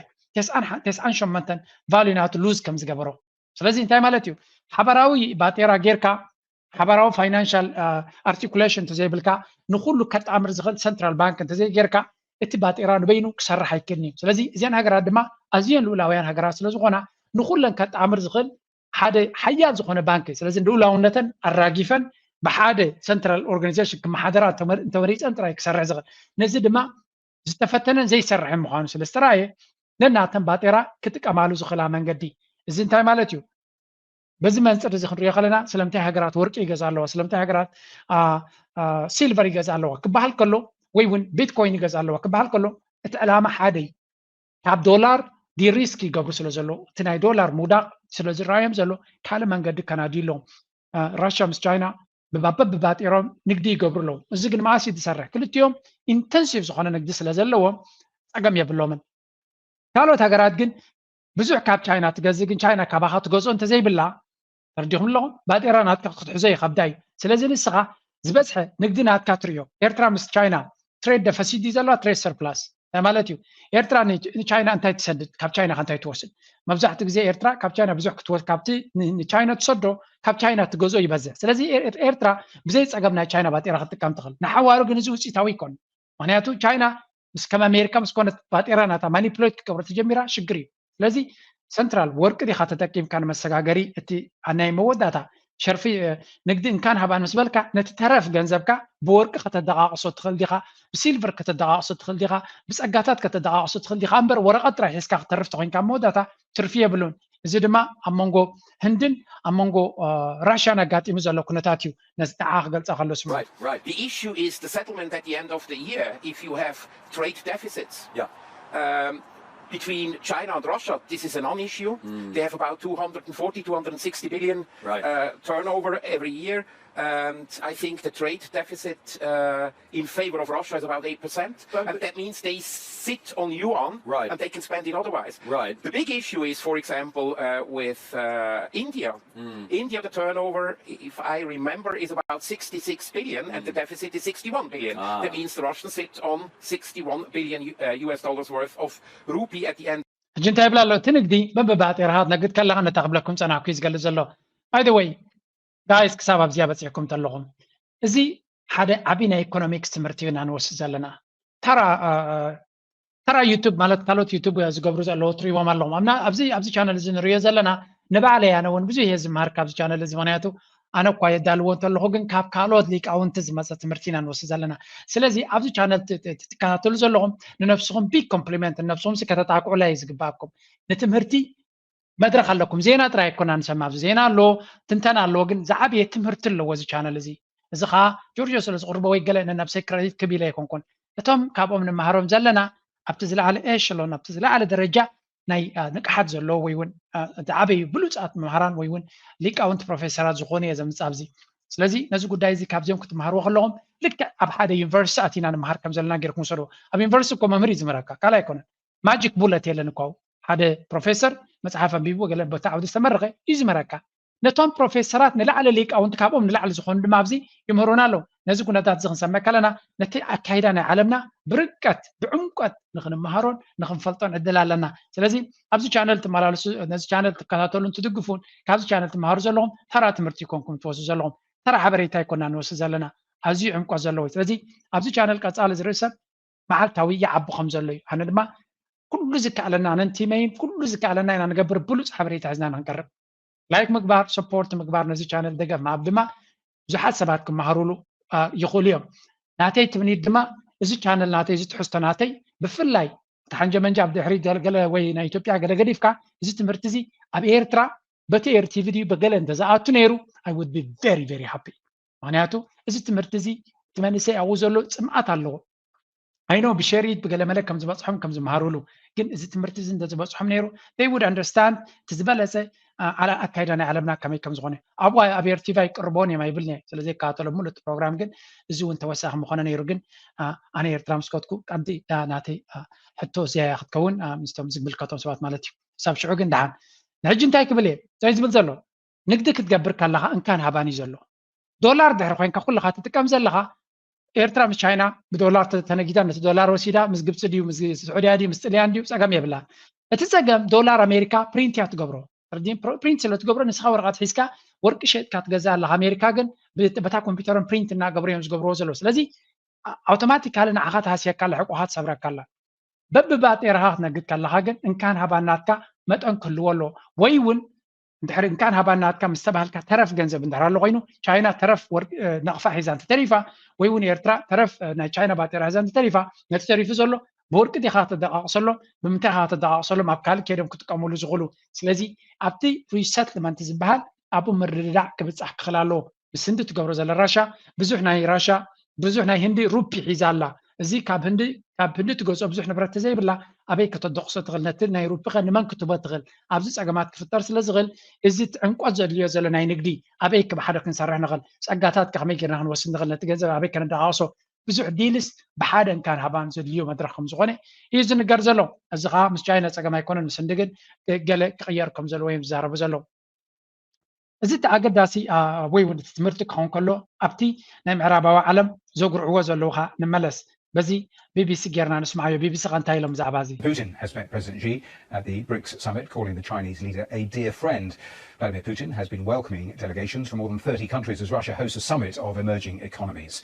ተስዓን ሸሞንተን ቫልዩ ናቱ ሉዝ ከም ዝገበሮ። ስለዚ እንታይ ማለት እዩ? ሓበራዊ ባጤራ ጌርካ፣ ሓበራዊ ፋይናንሻል ኣርቲኩሌሽን እንተዘይብልካ፣ ንኩሉ ከጣምር ዝኽእል ሰንትራል ባንክ እንተዘይጌርካ፣ እቲ ባጤራ ንበይኑ ክሰርሕ ኣይክእልን እዩ። ስለዚ እዚን ሃገራት ድማ ኣዝየን ልኡላውያን ሃገራት ስለዝኾና፣ ንኩለን ከጣምር ዝኽእል ሓደ ሓያል ዝኾነ ባንክ። ስለዚ ልኡላውነተን ኣራጊፈን ብሓደ ሰንትራል ኦርጋኒዜሽን ክመሓደራ እንተመሪፀን ጥራይ ክሰርሕ ዝኽእል። ነዚ ድማ ዝተፈተነን ዘይሰርሕን ምዃኑ ስለ ዝተረኣየ፣ ነናተን ባጤራ ክጥቀማሉ ዝኽእላ መንገዲ። እዚ እንታይ ማለት እዩ? በዚ መንፅር እዚ ክንሪኦ ከለና፣ ስለምንታይ ሃገራት ወርቂ ይገዛ ኣለዋ፣ ስለምንታይ ሃገራት ሲልቨር ይገዛ ኣለዋ ክበሃል ከሎ፣ ወይ እውን ቢትኮይን ይገዛ ኣለዋ ክበሃል ከሎ፣ እቲ ዕላማ ሓደ እዩ። ካብ ዶላር ዲሪስክ ይገብሩ ስለ ዘለዉ፣ እቲ ናይ ዶላር ምውዳቕ ስለ ዝረኣዮም ዘሎ፣ ካልእ መንገዲ ከናድዩ ኣለዎም። ራሽያ ምስ ቻይና ብባበ ብባጢሮም ንግዲ ይገብሩ ኣለዉ። እዚ ግን መኣስ እዩ ዝሰርሕ? ክልቲኦም ኢንተንሲቭ ዝኾነ ንግዲ ስለ ዘለዎም ፀገም የብሎምን። ካልኦት ሃገራት ግን ብዙሕ ካብ ቻይና ትገዝእ፣ ግን ቻይና ካባኻ ትገዝኦ እንተዘይብላ፣ ተረዲኹም ኣለኹም? ባጤራ ናትካ ክትሕዞ ይኸብዳ እዩ። ስለዚ ንስኻ ዝበዝሐ ንግዲ ናትካ ትርእዮ። ኤርትራ ምስ ቻይና ትሬድ ደፈሲት ድዩ ዘለዋ? ትሬድ ሰርፕላስ እንታይ ማለት እዩ? ኤርትራ ንቻይና እንታይ ትሰድድ? ካብ ቻይና ከ እንታይ ትወስድ? መብዛሕትኡ ግዜ ኤርትራ ካብ ቻይና ብዙሕ ክትወስድ፣ ካብቲ ንቻይና ትሰዶ ካብ ቻይና ትገዝኦ ይበዝሕ። ስለዚ ኤርትራ ብዘይ ፀገም ናይ ቻይና ባጤራ ክትጥቀም ትኽእል። ንሓዋሩ ግን እዚ ውፅኢታዊ ይኮን። ምክንያቱ ቻይና ምስ ከም ኣሜሪካ ምስ ኮነት ባጤራ ናታ ማኒፕሌት ክትገብሮ ተጀሚራ ሽግር እዩ። ስለዚ ሰንትራል ወርቂ ዲኻ ተጠቂምካ ንመሰጋገሪ እቲ ናይ መወዳእታ ሸርፊ ንግዲ እንካን ሃባን ምስ በልካ፣ ነቲ ተረፍ ገንዘብካ ብወርቂ ከተደቃቕሶ ትኽእል ዲኻ፣ ብሲልቨር ከተደቃቕሶ ትኽእል ዲኻ፣ ብጸጋታት ከተደቃቕሶ ትኽእል ዲኻ እምበር፣ ወረቐት ጥራይ ሒዝካ ክትተርፍ ተኾይንካ ኣብ መወዳእታ ትርፊ የብሉን። እዚ ድማ ኣብ መንጎ ህንድን ኣብ መንጎ ራሽያን ኣጋጢሙ ዘሎ ኩነታት እዩ። ነዚ ንዓኣ ክገልጻ ከሎ ስምዑ። Right, right. The issue is the settlement at the end of the year if you have trade deficits. Yeah. Um, between China and Russia, this is a non-issue. They have about two hundred forty, two hundred sixty billion Right. uh, turnover every year. And I think the trade deficit uh, in favor of Russia is about eight percent. But- And that means they sit on yuan Right. and they can spend it otherwise. Right. The big issue is, for example, uh, with uh, India. India, the turnover, if I remember, is about sixty-six billion and the deficit is sixty-one billion. Ah. That means the Russians sit on sixty-one billion U- uh, U S dollars worth of rupee at the end. ሕጂ እንታይ ይብላ ኣሎ? እቲ ንግዲ በብባጤራኻ ትነግድ ከለኻ ነታ ክብለኩም ጸናሕኩ እዩ ዝገልጽ ዘሎ። By the way, ጋይስ፣ ክሳብ ኣብዚኣ በጺሕኩም ተለኹም፣ እዚ ሓደ ዓቢ ናይ ኢኮኖሚክስ ትምህርቲ ኢና ንወስድ ዘለና። ተራ አ፣ አ፣ ተራ ዩቱብ ማለት ካልኦት ዩቱብ ዝገብሩ ዘለዉ ትሪእዎም ኣለኹም። ኣብና ኣብዚ ኣብዚ ቻነል እዚ ንሪኦ ዘለና ንባዕለይ ኣነ እውን ብዙሕ እየ ዝምሃር ካብዚ ቻነል እዚ። ምክንያቱ ኣነ እኳ የዳልዎ እንተለኹ፣ ግን ካብ ካልኦት ሊቃውንቲ ዝመፀ ትምህርቲ ኢና ንወስድ ዘለና። ስለዚ ኣብዚ ቻነል ት- ት- ትከታተሉ ዘለኹም ንነብስኹም ቢግ ኮምፕሊመንት፣ ንነብስኹም ሲ ከተጣቅዑላ እዩ ዝግባኣኩም። ንትምህርቲ መድረኽ ኣለኩም። ዜና ጥራይ ኣይኮና ንሰማ፣ ኣብዚ ዜና ኣሎ፣ ትንተና ኣለዎ፣ ግን ዝዓበየ ትምህርቲ ኣለዎ እዚ ቻነል እዚ። እዚ ከዓ ጆርጆ ስለ ዝቕርቦ ወይ ገለ ነናብሰይ ክረዲት ክብ ኢለ ኣይኮንኩን። እቶም ካብኦም ንመሃሮም ዘለና ኣብቲ ዝለዓለ ኤሽሎን፣ ኣብቲ ዝለዓለ ደረጃ ናይ አ፣ ንቅሓት ዘለዎ ወይ እውን አ፣ ዝዓበዩ ብሉፃት መምሃራን ወይ እውን ሊቃውንቲ ፕሮፌሰራት ዝኾኑ እየ ዘምፅእ ኣብዚ። ስለዚ ነዚ ጉዳይ እዚ ካብዚኦም ክትመሃርዎ ከለኹም ልክዕ ኣብ ሓደ ዩኒቨርሲቲ ኣቲና ንምሃር ከም ዘለና ጌርኩም ውሰድዎ። ኣብ ዩኒቨርሲቲ እኮ መምህር እዩ ዝምህረካ፣ ካልእ ኣይኮነን። ማጂክ ቡለት የለን እኮ። ሓደ ፕሮፌሰር መፅሓፍ ኣንቢቡ ገለ ቦታ ዓውዲ ዝተመረቐ እዩ ዝምህረካ። ነቶም ፕሮፌሰራት ንላዕሊ ሊቃውንቲ ካብኦም ንላዕሊ ዝኾኑ ድማ ኣብዚ ይምህሩና ኣለዉ። ነዚ ኩነታት እዚ ክንሰምዕ ከለና ነቲ ኣካይዳ ናይ ዓለምና ብርቀት ብዕምቀት ንክንመሃሮን ንክንፈልጦን ዕድል ኣለና። ስለዚ ኣብዚ ቻነል ትመላለሱ፣ ነዚ ቻነል ትከታተሉን ትድግፉን ካብዚ ቻነል ትመሃሩ ዘለኹም ተራ ትምህርቲ ይኮንኩም ትወስዱ ዘለኹም፣ ተራ ሓበሬታ ይኮና ንወስድ ዘለና፣ ኣዝዩ ዕምቆት ዘለዎ እዩ። ስለዚ ኣብዚ ቻነል ቀፃሊ ዝርኢ ሰብ መዓልታዊ ይዓቢ ከም ዘሎ እዩ። ኣነ ድማ ኩሉ ዝከኣለና ኣነን ቲመይን ኩሉ ዝከኣለና ኢና ንገብር ብሉፅ ሓበሬታ ሒዝና ንክንቀርብ። ላይክ ምግባር፣ ሰፖርት ምግባር፣ ነዚ ቻነል ደገፍ ምሃብ ድማ ብዙሓት ሰባት ክመሃሩሉ አ፣ ይኽእሉ እዮም። ናተይ ትምኒት ድማ እዚ ቻነል ናተይ፣ እዚ ትሕዝቶ ናተይ ብፍላይ እቲ ሓንጀ መንጃ ኣብ ድሕሪ ገለ ወይ ናይ ኢትዮጵያ ገለ ገዲፍካ፣ እዚ ትምህርቲ እዚ ኣብ ኤርትራ በቲ ኤርቲቪ ድዩ ብገለ እንተዝኣቱ ነይሩ፣ I would be very very happy። ምክንያቱ እዚ ትምህርቲ እዚ እቲ መንእሰይ ኣብኡ ዘሎ ፅምኣት ኣለዎ። I know ብሸሪት ብገለ መለ ከም ዝበፅሖም ከም ዝመሃሩሉ፣ ግን እዚ ትምህርቲ እዚ እንተዝበፅሖም ነይሩ they would understand እቲ ዝበለፀ ኣካይዳ ናይ ዓለምና ከመይ ከም ዝኾነ። ኣብኡ ኣብ ኤርቲቪ ኣይቅርቦን እዮም ኣይብልን እየ ስለ ዘይከታተሎ ሙሉእ ፕሮግራም። ግን እዚ እውን ተወሳኺ ምኾነ ነይሩ። ግን ኣነ ኤርትራ ምስ ከድኩ ቀንዲ ናተይ ሕቶ እዚያ ክትከውን ምስቶም ዝምልከቶም ሰባት ማለት እዩ። ክሳብ ሽዑ ግን ደሓን። ንሕጂ እንታይ ክብል እየ? እንታይ ዝብል ዘሎ? ንግዲ ክትገብር ከለኻ እንካን ሃባን እዩ ዘሎ። ዶላር ድሕሪ ኮይንካ ኩልኻ ትጥቀም ዘለኻ፣ ኤርትራ ምስ ቻይና ብዶላር ተነጊዳ፣ ነቲ ዶላር ወሲዳ ምስ ግብፂ ድዩ ምስ ስዑድያ ድዩ ምስ ጥልያን ድዩ ፀገም የብላን። እቲ ፀገም ዶላር ኣሜሪካ ፕሪንት እያ ትገብሮ። ፕሪንት ስለ ትገብሮ ንስኻ ወረቐት ሒዝካ ወርቂ ሸጥካ ትገዛ ኣለኻ። ኣሜሪካ ግን በታ ኮምፒውተሮም ፕሪንት እናገብሩ እዮም ዝገብርዎ ዘለዉ። ስለዚ ኣውቶማቲካሊ ንዓኻ ትሃስየካ ኣላ፣ ሕቆኻ ትሰብረካ ኣላ። በብባጤራኻ ክትነግድ ከለኻ ግን እንካን ሃባን ናትካ መጠን ክህልዎ ኣለዎ። ወይ እውን እንድሕሪ እንካን ሃባን ናትካ ምስ ተባህልካ ተረፍ ገንዘብ እንድሕር ኣሎ ኮይኑ፣ ቻይና ተረፍ ወርቂ ነቕፋ ሒዛ እንተተሪፋ፣ ወይ እውን ኤርትራ ተረፍ ናይ ቻይና ባጤራ ሒዛ እንተተሪፋ፣ ነቲ ተሪፉ ዘሎ ብወርቂ ዲኻ ከተደቓቕሰሎም፣ ብምንታይ ኢኻ ከተደቓቕሰሎም ኣብ ካልእ ከይዶም ክጥቀምሉ ዝኽእሉ? ስለዚ ኣብቲ ሪሰትልመንት ዝበሃል ኣብኡ ምርድዳዕ ክብጻሕ ክኽእል ኣለዎ። ምስ ህንዲ ትገብሮ ዘለ ራሻ ብዙሕ ናይ ራሻ ብዙሕ ናይ ህንዲ ሩፒ ሒዛ ኣላ። እዚ ካብ ህንዲ ካብ ህንዲ ትገዝኦ ብዙሕ ንብረት ተዘይብላ ኣበይ ከተደቕሶ ትኽእል? ነቲ ናይ ሩፒ ኸ ንመን ክትቦ ትኽእል? ኣብዚ ጸገማት ክፍጠር ስለ ዝኽእል እዚ ዕምቆት ዘድልዮ ዘሎ ናይ ንግዲ ኣበይ ክብሓደ ክንሰርሕ ንኽእል? ጸጋታት ከ ከመይ ጌርና ክንወስድ ንኽእል? ነቲ ገንዘብ ኣበይ ከነደቓቕሶ? ብዙሕ ዲልስ ብሓደ እንካን ሃባን ዘድልዮ መድረኽ ከም ዝኾነ እዩ ዝንገር ዘሎ። እዚ ኸዓ ምስ ቻይና ጸገም ኣይኮነን፣ ምስ ህንዲ ግን ገለ ክቕየር ከም ዘለዎ እዮም ዝዛረቡ ዘለዉ። እዚ እቲ ኣገዳሲ ወይ እውን እቲ ትምህርቲ ክኸውን ከሎ ኣብቲ ናይ ምዕራባዊ ዓለም ዘጉርዕዎ ዘለዉ ኸዓ ንመለስ። በዚ ቢቢሲ ጌርና ንስማዓዮ። ቢቢሲ ኸ እንታይ ኢሎም ብዛዕባ እዚ? Putin has met President Xi at the BRICS summit, calling the Chinese leader a dear friend. Vladimir Putin has been welcoming delegations from more than thirty countries as Russia hosts a summit of emerging economies.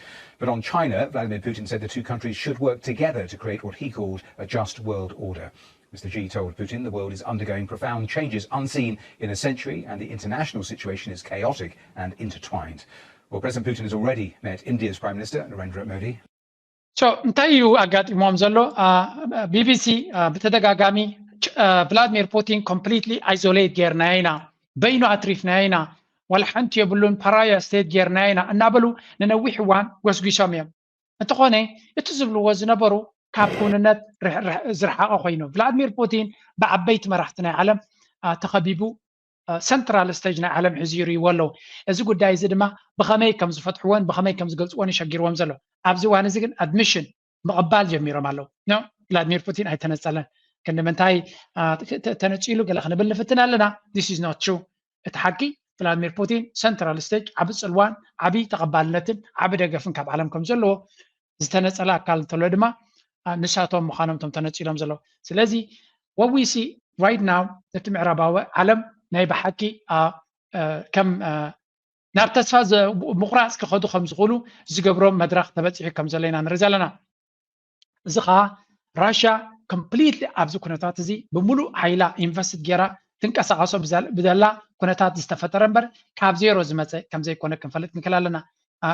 But on China, Vladimir Putin said the two countries should work together to create what he called a just world order. Mister Xi told Putin the world is undergoing profound changes unseen in a century and the international situation is chaotic and intertwined. Well, President Putin has already met India's Prime Minister Narendra Modi. So እንታይ እዩ ኣጋጢሞም ዘሎ? ቢቢሲ ብተደጋጋሚ ቭላድሚር ፑቲን ኮምፕሊትሊ ኣይዞሌት ጌርናዮ ኢና፣ በይኑ ኣትሪፍናዮ ኢና፣ ዋላ ሓንቲ የብሉን፣ ፓራያ ስቴት ጌርናዮ ኢና እናበሉ ንነዊሕ እዋን ጎስጒሶም እዮም። እንተኾነ እቲ ዝብልዎ ዝነበሩ ካብ ክውንነት ዝረሓቐ ኮይኑ፣ ቭላድሚር ፑቲን ብዓበይቲ መራሕቲ ናይ ዓለም ተኸቢቡ ሰንትራል ስቴጅ ናይ ዓለም ሒዙ ይርእይዎ ኣለዉ። እዚ ጉዳይ እዚ ድማ ብኸመይ ከም ዝፈትሕዎን ብኸመይ ከም ዝገልፅዎን ይሸጊርዎም ዘሎ። ኣብዚ እዋን እዚ ግን ኣድሚሽን ምቕባል ጀሚሮም ኣለዉ። ኖ፣ ቭላድሚር ፑቲን ኣይተነፀለን። ክንዲ ምንታይ ተነፂሉ ገለ ክንብል ንፍትን ኣለና። This is not true። እቲ ሓቂ ቭላድሚር ፑቲን ሰንትራል ስቴጅ ዓቢ ፅልዋን ዓቢ ተቐባልነትን ዓቢ ደገፍን ካብ ዓለም ከም ዘለዎ ዝተነፀለ ኣካል እንተሎ ድማ ንሳቶም ምዃኖም እቶም ተነፂሎም ዘለዉ። ስለዚ what we see right now ነቲ ምዕራባዊ ዓለም ናይ ብሓቂ ከም ናብ ተስፋ ምቑራፅ ክኸዱ ከም ዝኽእሉ ዝገብሮም መድረኽ ተበፂሑ ከም ዘሎ ኢና ንርኢ ዘለና። እዚ ኸዓ ራሽያ ኮምፕሊትሊ ኣብዚ ኩነታት እዚ ብምሉእ ሓይላ ኢንቨስት ገይራ ትንቀሳቐሶ ብደላ ኩነታት ዝተፈጠረ እምበር ካብ ዜሮ ዝመፀ ከም ዘይኮነ ክንፈልጥ ንክእል ኣለና።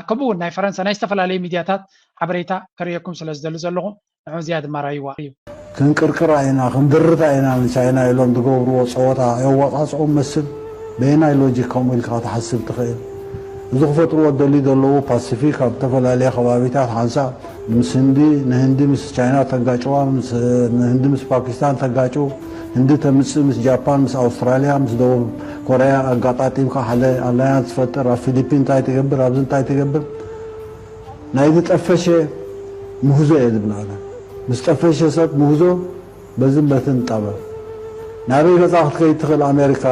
ከምኡ እውን ናይ ፈረንሳ ናይ ዝተፈላለዩ ሚድያታት ሓበሬታ ከርእየኩም ስለ ዝደሊ ዘለኹ ንዑ እዚኣ ድማ ራይዋ እዩ። ክንቅርቅራ ኢና፣ ክንድርታ ኢና ንቻይና ኢሎም ዝገብርዎ ፀወታ የዋፃፅኦም መስል። በየናይ ሎጂክ ከምኡ ኢልካ ክትሓስብ ትኽእል? እዚ ክፈጥርዎ ደልዩ ዘለዉ ፓሲፊክ ኣብ ዝተፈላለየ ከባቢታት ሓንሳብ ምስ ህንዲ፣ ንህንዲ ምስ ቻይና ተጋጭዋ፣ ንህንዲ ምስ ፓኪስታን ተጋጭው፣ ህንዲ ተምፅእ ምስ ጃፓን፣ ምስ ኣውስትራልያ፣ ምስ ደቡብ ኮርያ ኣጋጣጢምካ ሓደ ኣላያንስ ትፈጥር። ኣብ ፊሊፒን እንታይ ትገብር፣ ኣብዚ እንታይ ትገብር? ናይ ዝጠፈሸ ምህዞ እየ ዝብል ኣነ። ምስ ጠፈሸ ሰብ ምህዞ በዝን በትን ጠበብ። ናበይ ገጻ ክትከይድ ትኽእል ኣሜሪካ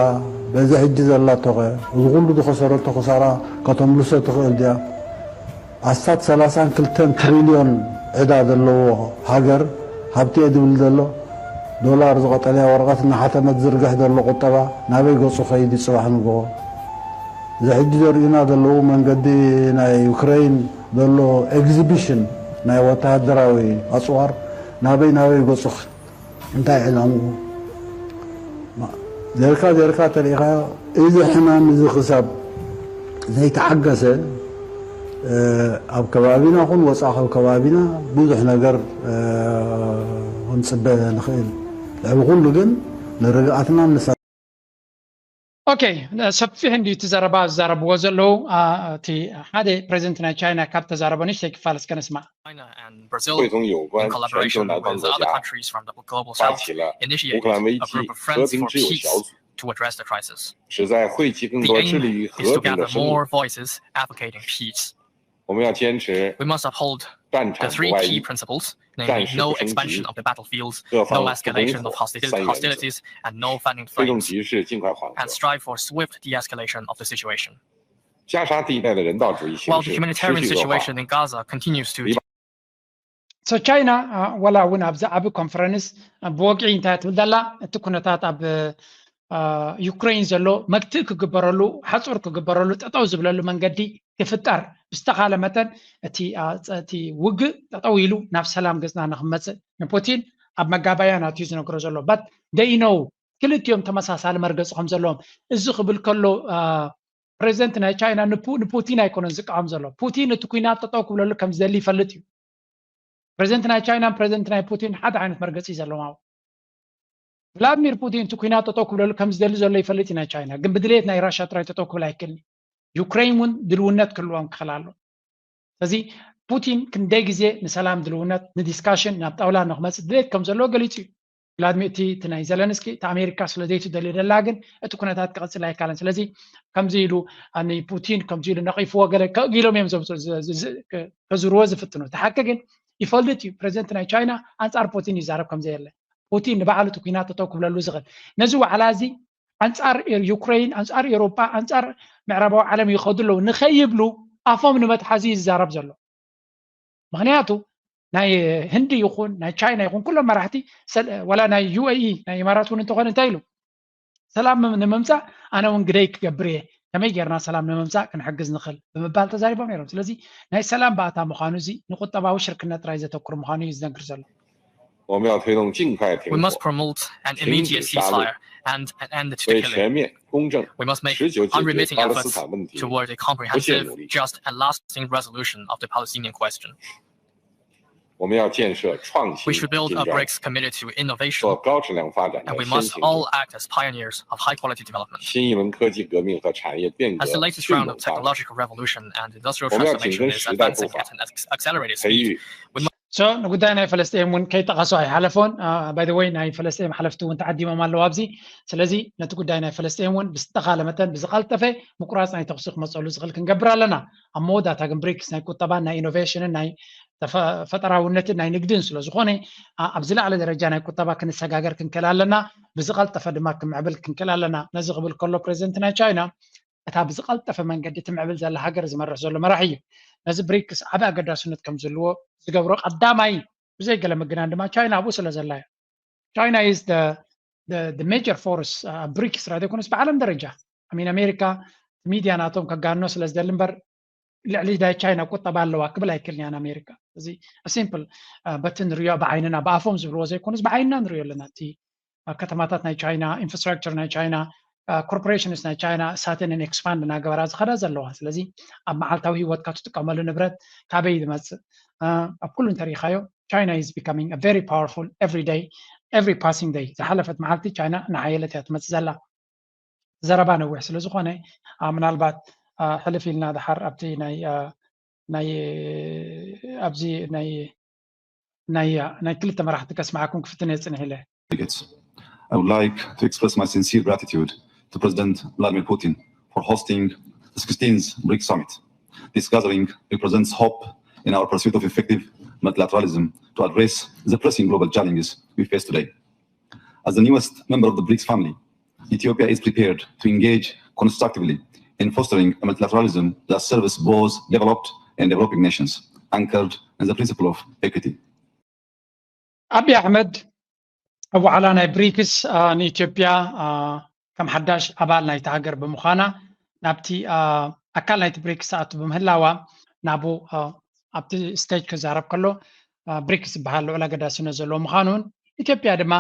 በዚ ሕጂ ዘላቶኸ? እዚ ኩሉ ዝኸሰረቶ ክሳራ ከተምልሶ ትኽእል ድያ? ኣስታት ሰላሳን ክልተን ትሪልዮን ዕዳ ዘለዎ ሃገር ሃብቲ እየ ዝብል ዘሎ። ዶላር ዝቐጠለያ ወረቐት እናሓተመ ዝዝርግሕ ዘሎ ቁጠባ ናበይ ገጹ ከይድ እዩ ጽባሕ ንግሆ? እዚ ሕጂ ዘርእዩና ዘለዉ መንገዲ ናይ ዩክረይን ዘሎ ኤግዚቢሽን ናይ ወተሃደራዊ ኣጽዋር ናበይ ናበይ ገጹ እንታይ ዕላምኡ? ዜርካ ዜርካ ተሪኢኻዮ እዚ ሕማም እዚ ክሳብ ዘይተዓገሰ ኣብ ከባቢና ኹን ወፃእ ካብ ከባቢና ብዙሕ ነገር ክንፅበ ንኽእል። ልዕሊ ኩሉ ግን ንርግኣትና ንሳ ኦኬ፣ ሰፊሕ እንዲ እቲ ዘረባ ዝዛረብዎ ዘለዉ። እቲ ሓደ ፕሬዚደንት ናይ ቻይና ካብ ተዛረቦ ንእሽተይ ክፋል እስከ ንስማዕ። China and Brazil, in collaboration with the other countries from the global south, initiated a group of friends for peace to address the crisis. The aim is to gather more voices advocating peace. We must uphold the three key principles, namely no expansion of the battlefields, no escalation of hostilities, and no fanning flames, and strive for swift de-escalation of the situation. While the humanitarian situation in Gaza continues to So China ወላ እውን ኣብዚ ዓቢ ኮንፈረንስ ብወግዒ እንታይ ትብል ዘላ፣ እቲ ኩነታት ኣብ ዩክሬን ዘሎ መግትእ ክግበረሉ፣ ሓጹር ክግበረሉ፣ ጠጠው ዝብለሉ መንገዲ ክፍጠር ብዝተኻለ መጠን እቲ ውግእ ጠጠው ኢሉ ናብ ሰላም ገጽና ንክመጽእ ንፑቲን ኣብ መጋባያ ናትዩ ዝነግሮ ዘሎ። በት ደይነው ክልቲኦም ተመሳሳሊ መርገፂ ከም ዘለዎም። እዚ ክብል ከሎ ፕሬዚደንት ናይ ቻይና ንፑቲን ኣይኮነን ዝቃወም ዘሎ። ፑቲን እቲ ኩናት ጠጠው ክብለሉ ከም ዝደሊ ይፈልጥ እዩ። ፕሬዚደንት ናይ ቻይናን ፕሬዚደንት ናይ ፑቲን ሓደ ዓይነት መርገፂ ዘለዎም። ቭላድሚር ፑቲን እቲ ኩናት ጠጠው ክብለሉ ከም ዝደሊ ዘሎ ይፈልጥ እዩ ናይ ቻይና። ግን ብድሌት ናይ ራሻ ጥራይ ጠጠው ክብል ኣይክእልን። ዩክሬን እውን ድልውነት ክህልዎም ክኽእል ኣሎ። ስለዚ ፑቲን ክንደይ ግዜ ንሰላም ድልውነት ንዲስካሽን ናብ ጣውላ ንክመፅእ ድሌት ከም ዘለዎ ገሊፁ እዩ። ቭላድሚር እቲ ናይ ዘለንስኪ እቲ ኣሜሪካ ስለ ዘይትደልዮ ደላ ግን እቲ ኩነታት ክቐፅል ኣይካለን። ስለዚ ከምዚ ኢሉ ንፑቲን ከምዚ ኢሉ ነቒፍዎ ገለ ኢሎም እዮም ከዝርዎ ዝፍትኑ። እቲ ሓቂ ግን ይፈልጥ እዩ ፕሬዚደንት ናይ ቻይና ኣንፃር ፑቲን ይዛረብ ከምዘየለ። ፑቲን ንባዕሉ እቲ ኩናት ጠጠው ክብለሉ ዝኽእል ነዚ ዋዕላ እዚ ኣንፃር ዩክሬን ኣንፃር ኤውሮጳ ኣንፃር ምዕራባዊ ዓለም ይኸዱ ኣለዉ ንኸይብሉ ኣፎም ንመትሓዚ እዩ ዝዛረብ ዘሎ። ምክንያቱ ናይ ህንዲ ይኹን ናይ ቻይና ይኹን ኩሎም መራሕቲ ወላ ናይ ዩኤኢ ናይ ኢማራት እውን እንተኾነ እንታይ ኢሉ ሰላም ንምምፃእ ኣነ እውን ግደይ ክገብር እየ፣ ከመይ ጌርና ሰላም ንምምፃእ ክንሕግዝ ንኽእል ብምባል ተዛሪቦም ነይሮም። ስለዚ ናይ ሰላም ባእታ ምዃኑ እዚ ንቁጠባዊ ሽርክነት ጥራይ ዘተኩር ምዃኑ እዩ ዝነግር ዘሎ። We must promote an immediate ceasefire and an end to the killing. We must make unremitting efforts toward a comprehensive, just, and lasting resolution of the Palestinian question. We should build a BRICS committed to innovation, and we must all act as pioneers of high-quality development. As the latest round of technological revolution and industrial transformation is advancing at an accelerated speed, we must So ንጉዳይ ናይ ፈለስጤም እውን ከይጠቐሶ ኣይሓለፎን። By the way ናይ ፈለስጤም ሓለፍቲ እውን ተዓዲሞም ኣለዉ ኣብዚ። ስለዚ ነቲ ጉዳይ ናይ ፈለስጤም እውን ብዝተኻለ መጠን ብዝቐልጠፈ ምቁራፅ ናይ ተኽሲ ክመፀሉ ዝኽእል ክንገብር ኣለና። ኣብ መወዳእታ ግን ብሪክስ ናይ ቁጠባን ናይ ኢኖቬሽንን ናይ ፈጠራውነትን ናይ ንግድን ስለ ዝኾነ ኣብ ዝለዓለ ደረጃ ናይ ቁጠባ ክንሰጋገር ክንክእል ኣለና። ብዝቐልጠፈ ድማ ክምዕብል ክንክእል ኣለና። ነዚ ክብል ከሎ ፕሬዚደንት ናይ ቻይና እታ ብዝቐልጠፈ መንገዲ ትምዕብል ዘላ ሃገር ዝመርሕ ዘሎ መራሒ እዩ። ነዚ ብሪክስ ዓቢ ኣገዳስነት ከም ዝህልዎ ዝገብሮ ቀዳማይ ብዘይ ገለ ምግናን ድማ ቻይና ኣብኡ ስለ ዘላ እዩ። China is the major force ኣብ ብሪክስ ጥራይ ዘይኮነስ ብዓለም ደረጃ። I mean ኣሜሪካ ሚድያ ናቶም ከጋኖ ስለ ዝደሊ እምበር ልዕሊ ናይ ቻይና ቁጠባ ኣለዋ ክብል ኣይክእልን እያ ኣሜሪካ። እዚ ሲምፕል በቲ ንሪኦ ብዓይንና ብኣፎም ዝብልዎ ዘይኮነስ ብዓይንና ንሪኦ ኣለና። እቲ ኣብ ከተማታት ናይ ቻይና ኢንፍራስትራክቸር ናይ ቻይና ኮርፖሬሽንስ ናይ ቻይና እሳተንን ኤክስፓንድ እናገበራ ዝኸዳ ዘለዋ። ስለዚ ኣብ መዓልታዊ ህይወትካ ትጥቀመሉ ንብረት ካበይ ዝመፅእ ኣብ ኩሉ እንተሪኢኻዮ China is becoming a very powerful every day, every passing day። ዝሓለፈት መዓልቲ ቻይና እናሓየለት እያ ትመፅእ ዘላ። ዘረባ ነዊሕ ስለ ዝኾነ ምናልባት ሕልፍ ኢልና ድሓር ኣብቲ ናይ ናይ ኣብዚ ናይ ናይ ናይ ክልተ መራሕቲ ከስማዓኩም ክፍትን እየ ፅንሕ ኢለ። Delegates, I would like to express my sincere gratitude to President Vladimir Putin for hosting the sixteenth BRICS Summit. This gathering represents hope in our pursuit of effective multilateralism to address the pressing global challenges we face today. As the newest member of the BRICS family, Ethiopia is prepared to engage constructively in fostering a multilateralism that serves both developed and developing nations, anchored in the principle of equity. ኣቢ ኣሕመድ ኣብ ዋዕላ ናይ ብሪክስ ንኢትዮጵያ ከም ሓዳሽ ኣባል ናይቲ ሃገር ብምዃና ናብቲ ኣካል ናይቲ ብሪክስ ትኣቱ ብምህላዋ ናብኡ ኣብቲ ስቴጅ ክዛረብ ከሎ ብሪክስ ዝበሃል ልዑል ኣገዳስነት ዘለዎ ምዃኑን ኢትዮጵያ ድማ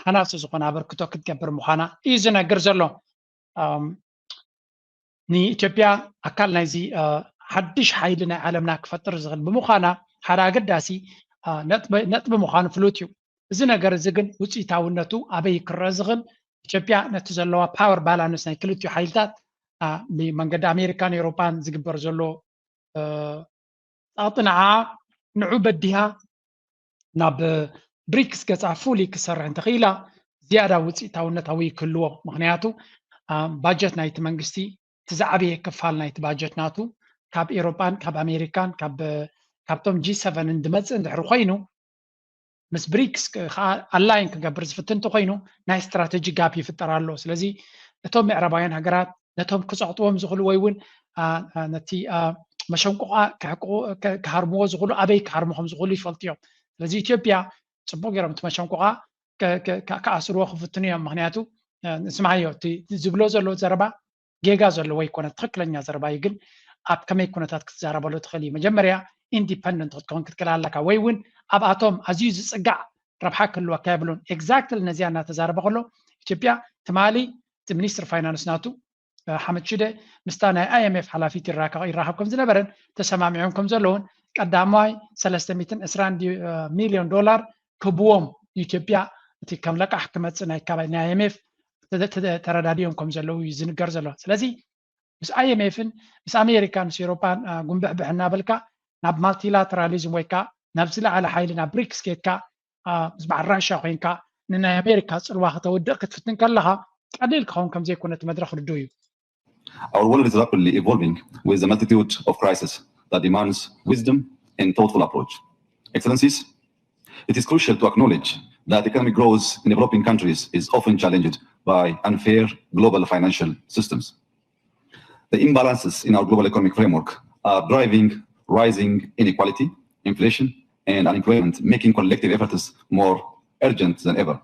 ሃናፂ ዝኾነ ኣበርክቶ ክትገብር ምዃና እዩ ዝነግር ዘሎ። ንኢትዮጵያ ኣካል ናይዚ ሓድሽ ሓይሊ ናይ ዓለምና ክፈጥር ዝኽእል ብምዃና ሓደ ኣገዳሲ ነጥቢ ምዃኑ ፍሉጥ እዩ። እዚ ነገር እዚ ግን ውፅኢታውነቱ ኣበይ ክረአ ዝኽእል? ኢትዮጵያ ነቲ ዘለዋ power balance ናይ ክልቲኡ ሓይልታት ብመንገዲ ኣሜሪካን ኤውሮፓን ዝግበር ዘሎ ጣጥንዓ ንዑ በዲሃ ናብ ብሪክስ ገፃ fully ክሰርሕ እንተኽኢላ ዝያዳ ውፅኢታውነታዊ ክህልዎ። ምክንያቱ ባጀት ናይቲ መንግስቲ እቲ ዝዓበየ ክፋል ናይቲ ባጀት ናቱ ካብ ኤውሮፓን ካብ ኣሜሪካን ካብቶም ጂ ሰቨንን ዝመፅእ እንድሕር ኮይኑ ምስ ብሪክስ ከዓ ኣላይን ክገብር ዝፍትን እንተኮይኑ ናይ ስትራቴጂ ጋፕ ይፍጠር ኣሎ። ስለዚ እቶም ምዕራባውያን ሃገራት ነቶም ክፀቕጥዎም ዝኽእሉ ወይ እውን ነቲ መሸንቆቓ ክሃርምዎ ዝኽእሉ ኣበይ ክሃርሙ ከም ዝኽእሉ ይፈልጡ እዮም። ስለዚ ኢትዮጵያ ፅቡቅ ገይሮም እቲ መሸንቆቓ ክኣስርዎ ክፍትኑ እዮም። ምክንያቱ ንስማዮ ዝብሎ ዘሎ ዘረባ ጌጋ ዘለዎ ኣይኮነ፣ ትኽክለኛ ዘረባ እዩ። ግን ኣብ ከመይ ኩነታት ክትዛረበሉ ትኽእል እዩ? መጀመርያ ኢንዲፐንደንት ክትከውን ክትክእል ኣለካ፣ ወይ እውን ኣብኣቶም ኣዝዩ ዝፅጋዕ ረብሓ ክህልወካ የብሉን። ኤግዛክትሊ ነዚኣ እናተዛረበ ከሎ ኢትዮጵያ ትማሊ እቲ ሚኒስትር ፋይናንስ ናቱ ሓመድ ሽደ ምስታ ናይ ኣይኤምኤፍ ሓላፊት ይራኸብ ከም ዝነበረን ተሰማሚዖም ከም ዘለውን ቀዳማይ ሰለስተ ሚእትን ዕስራን ሚልዮን ዶላር ክህብዎም ንኢትዮጵያ እቲ ከም ለቃሕ ክመፅእ ናይ ካባይ ናይ ኣይኤምኤፍ ተረዳዲኦም ከም ዘለዉ እዩ ዝንገር ዘሎ። ስለዚ ምስ ኣይኤምኤፍን ምስ ኣሜሪካን ምስ ኤውሮፓን ጉንብሕብሕ እናበልካ ናብ ማልቲላተራሊዝም ወይ ከዓ ናብ ዝለዓለ ሓይሊ ናብ ብሪክስ ኬድካ ምስ በዓል ራሻ ኮይንካ ንናይ ኣሜሪካ ፅልዋ ከተውድእ ክትፍትን ከለካ ቀሊል ክኸውን ከም ዘይኮነ እቲ መድረክ ርዱእ እዩ። Our world is rapidly evolving with the multitude of crises that demands wisdom and thoughtful approach. Excellencies, it is crucial to acknowledge that economic growth in developing countries is often challenged by unfair global financial systems. The imbalances in our global economic framework are driving rising inequality, inflation, and unemployment, making collective efforts more urgent than ever.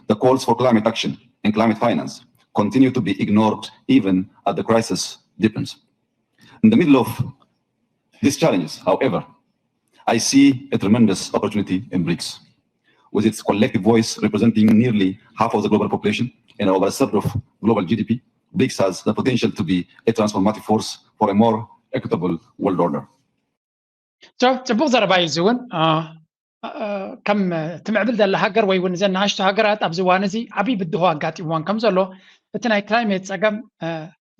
The calls for climate action and climate finance continue to be ignored even as the crisis deepens. In the middle of these challenges, however, I see a tremendous opportunity in BRICS. With its collective voice representing nearly half of the global population and over a third of global G D P, BRICS has the potential to be a transformative force for a more equitable world order. ጽቡቕ ዘረባ እዩ። እዚ እውን ከም ትምዕብል ዘላ ሃገር ወይ እውን እዘን ንኣሽቱ ሃገራት ኣብዚ እዋን እዚ ዓብዪ ብድሆ ኣጋጢምዋን ከም ዘሎ እቲ ናይ ክላይሜት ፀገም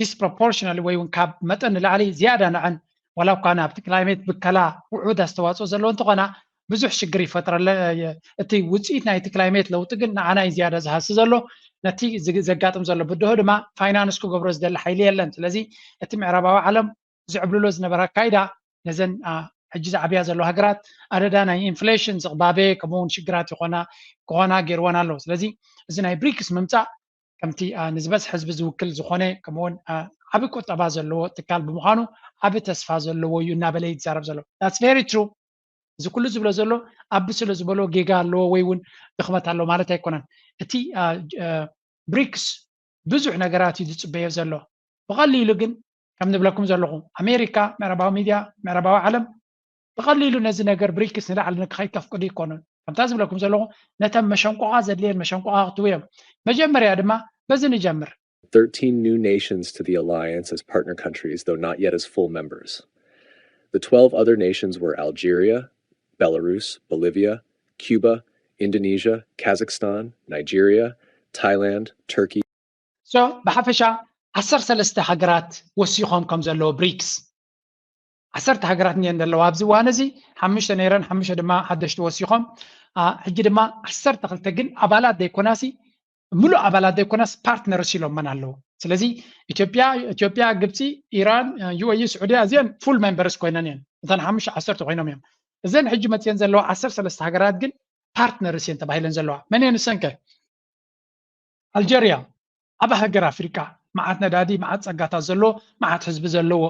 disproportionally ወይ እውን ካብ መጠን ንላዕሊ ዝያዳ ንዐን ዋላ እኳ ናብቲ ክላይሜት ብከላ ውሑድ ኣስተዋፅኦ ዘለዎ እንተኾና ብዙሕ ሽግር ይፈጥረለ። እቲ ውፅኢት ናይቲ ክላይሜት ለውጢ ግን ንዓና እዩ ዝያዳ ዝሃሲ ዘሎ። ነቲ ዘጋጥም ዘሎ ብድሆ ድማ ፋይናንስ ክገብሮ ዝደሊ ሓይሊ የለን። ስለዚ እቲ ምዕራባዊ ዓለም ዝዕብልሎ ዝነበረ ኣካይዳ ነዘን ሕጂ ዝዓብያ ዘለዋ ሃገራት ኣደዳ ናይ ኢንፍሌሽን ዝቕባበ ከምኡውን ሽግራት ይኾና ክኾና ገይርወን ኣሎ። ስለዚ እዚ ናይ ብሪክስ ምምፃእ ከምቲ ንዝበዝሐ ህዝቢ ዝውክል ዝኾነ ከምኡውን ዓቢ ቁጠባ ዘለዎ ትካል ብምዃኑ ዓቢ ተስፋ ዘለዎ እዩ እናበለ ይዛረብ ዘሎ። That's very true። እዚ ኩሉ ዝብሎ ዘሎ ኣቢ ስለ ዝበሎ ጌጋ ኣለዎ ወይ እውን ድኽመት ኣለዎ ማለት ኣይኮነን። እቲ ብሪክስ ብዙሕ ነገራት እዩ ዝፅበዮ ዘሎ። ብቐሊሉ ግን ከም ንብለኩም ዘለኹ ኣሜሪካ፣ ምዕራባዊ ሚድያ፣ ምዕራባዊ ዓለም ብቐሊሉ ነዚ ነገር ብሪክስ ንላዕሊ ንክኸይድ ከፍቅዱ ኣይኮኑን። ከምታ ዝብለኩም ዘለኹ ነተን መሸንቆቓ ዘድልየን መሸንቆቓ ክትቡ እዮም። መጀመርያ ድማ በዚ ንጀምር። Thirteen new nations to the alliance as partner countries, though not yet as full members. The twelve other nations were Algeria, Belarus, Bolivia, Cuba, Indonesia, Kazakhstan, Nigeria, Thailand, Turkey. So ብሓፈሻ ዓሰርተ ሰለስተ ሃገራት ወሲኾም ከም ዘለዎ ብሪክስ ዓሰርተ ሃገራት እየን ዘለዋ ኣብዚ እዋን እዚ። ሓሙሽተ ነይረን፣ ሓሙሽተ ድማ ሓደሽቲ ወሲኾም። ሕጂ ድማ ዓሰርተ ክልተ ግን ኣባላት ዘይኮናሲ ምሉእ ኣባላት ዘይኮናስ ፓርትነርስ ኢሎመን ኣለዉ። ስለዚ ኢትዮጵያ ኢትዮጵያ፣ ግብፂ፣ ኢራን፣ ዩ ኤ ኢ፣ ስዑድያ እዚአን ፉል ሜምበርስ ኮይነን እየን። እተን ሓሙሽተ ዓሰርተ ኮይኖም እዮም። እዘን ሕጂ መፅየን ዘለዋ ዓሰርተ ሰለስተ ሃገራት ግን ፓርትነርስ እየን ተባሂለን ዘለዋ። መን እየን እሰንከ? ኣልጀርያ ዓቢ ሃገር ኣፍሪቃ፣ መዓት ነዳዲ፣ መዓት ጸጋታት ዘለዎ፣ መዓት ህዝቢ ዘለዎ፣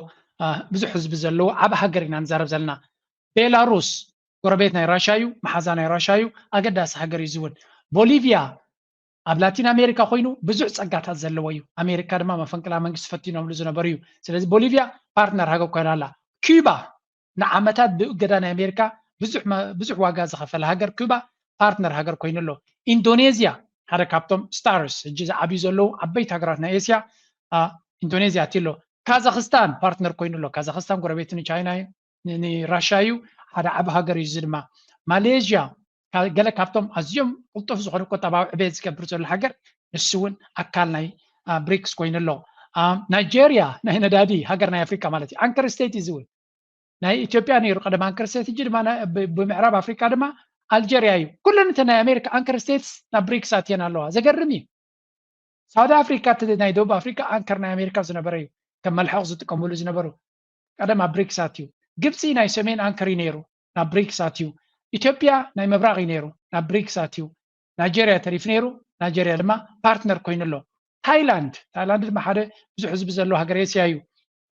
ብዙሕ ህዝቢ ዘለዎ ዓቢ ሃገር ኢና ንዛረብ ዘለና። ቤላሩስ ጎረቤት ናይ ራሻ እዩ፣ መሓዛ ናይ ራሻ እዩ፣ ኣገዳሲ ሃገር እዩ። ዝውን ቦሊቪያ ኣብ ላቲን ኣሜሪካ ኮይኑ ብዙሕ ጸጋታት ዘለዎ እዩ። ኣሜሪካ ድማ መፈንቅላ መንግስቲ ፈቲኖምሉ ዝነበሩ እዩ። ስለዚ ቦሊቪያ ፓርትነር ሃገር ኮይና ኣላ። ኪዩባ ንዓመታት ብእገዳ ናይ ኣሜሪካ ብዙሕ ዋጋ ዝኸፈለ ሃገር ኪዩባ ፓርትነር ሃገር ኮይኑ ኣሎ። ኢንዶኔዝያ ሓደ ካብቶም ስታርስ ሕጂ ዝዓብዩ ዘለዉ ዓበይቲ ሃገራት ናይ ኤስያ ኢንዶኔዝያ እቲ ኣሎ። ካዛክስታን ፓርትነር ኮይኑ ኣሎ። ካዛክስታን ጎረቤቱ ንቻይና እዩ፣ ንራሻ እዩ፣ ሓደ ዓቢ ሃገር እዩ። እዚ ድማ ማሌዥያ ገለ ካብቶም ኣዝዮም ቅልጡፍ ዝኾነ ቁጠባዊ ዕቤት ዝገብር ዘሎ ሃገር፣ ንሱ እውን ኣካል ናይ ብሪክስ ኮይኑ ኣሎ። ናይጄርያ ናይ ነዳዲ ሃገር ናይ ኣፍሪካ ማለት እዩ። ኣንከር ስቴት እዩ። እዚ እውን ናይ ኢትዮጵያ ነይሩ ቀደም ኣንከር ስቴት፣ ሕጂ ድማ ብምዕራብ ኣፍሪካ ድማ ኣልጀርያ እዩ። ኩለን እተን ናይ ኣሜሪካ ኣንከር ስቴትስ ናብ ብሪክስ ኣትየን ኣለዋ። ዘገርም እዩ። ሳውት ኣፍሪካ እቲ ናይ ደቡብ ኣፍሪካ ኣንከር ናይ ኣሜሪካ ዝነበረ እዩ። ከም መልሕቕ ዝጥቀምሉ ዝነበሩ ቀደም ኣብ ብሪክስ ኣትዩ። ግብፂ ናይ ሰሜን ኣንከር እዩ ነይሩ፣ ናብ ብሪክስ ኣትዩ። ኢትዮጵያ ናይ ምብራቕ እዩ ነይሩ፣ ናብ ብሪክስ ኣትዩ። ናይጄርያ ተሪፍ ነይሩ፣ ናይጄርያ ድማ ፓርትነር ኮይኑ ኣሎ። ታይላንድ፣ ታይላንድ ድማ ሓደ ብዙሕ ህዝቢ ዘለዎ ሃገር ኤስያ እዩ።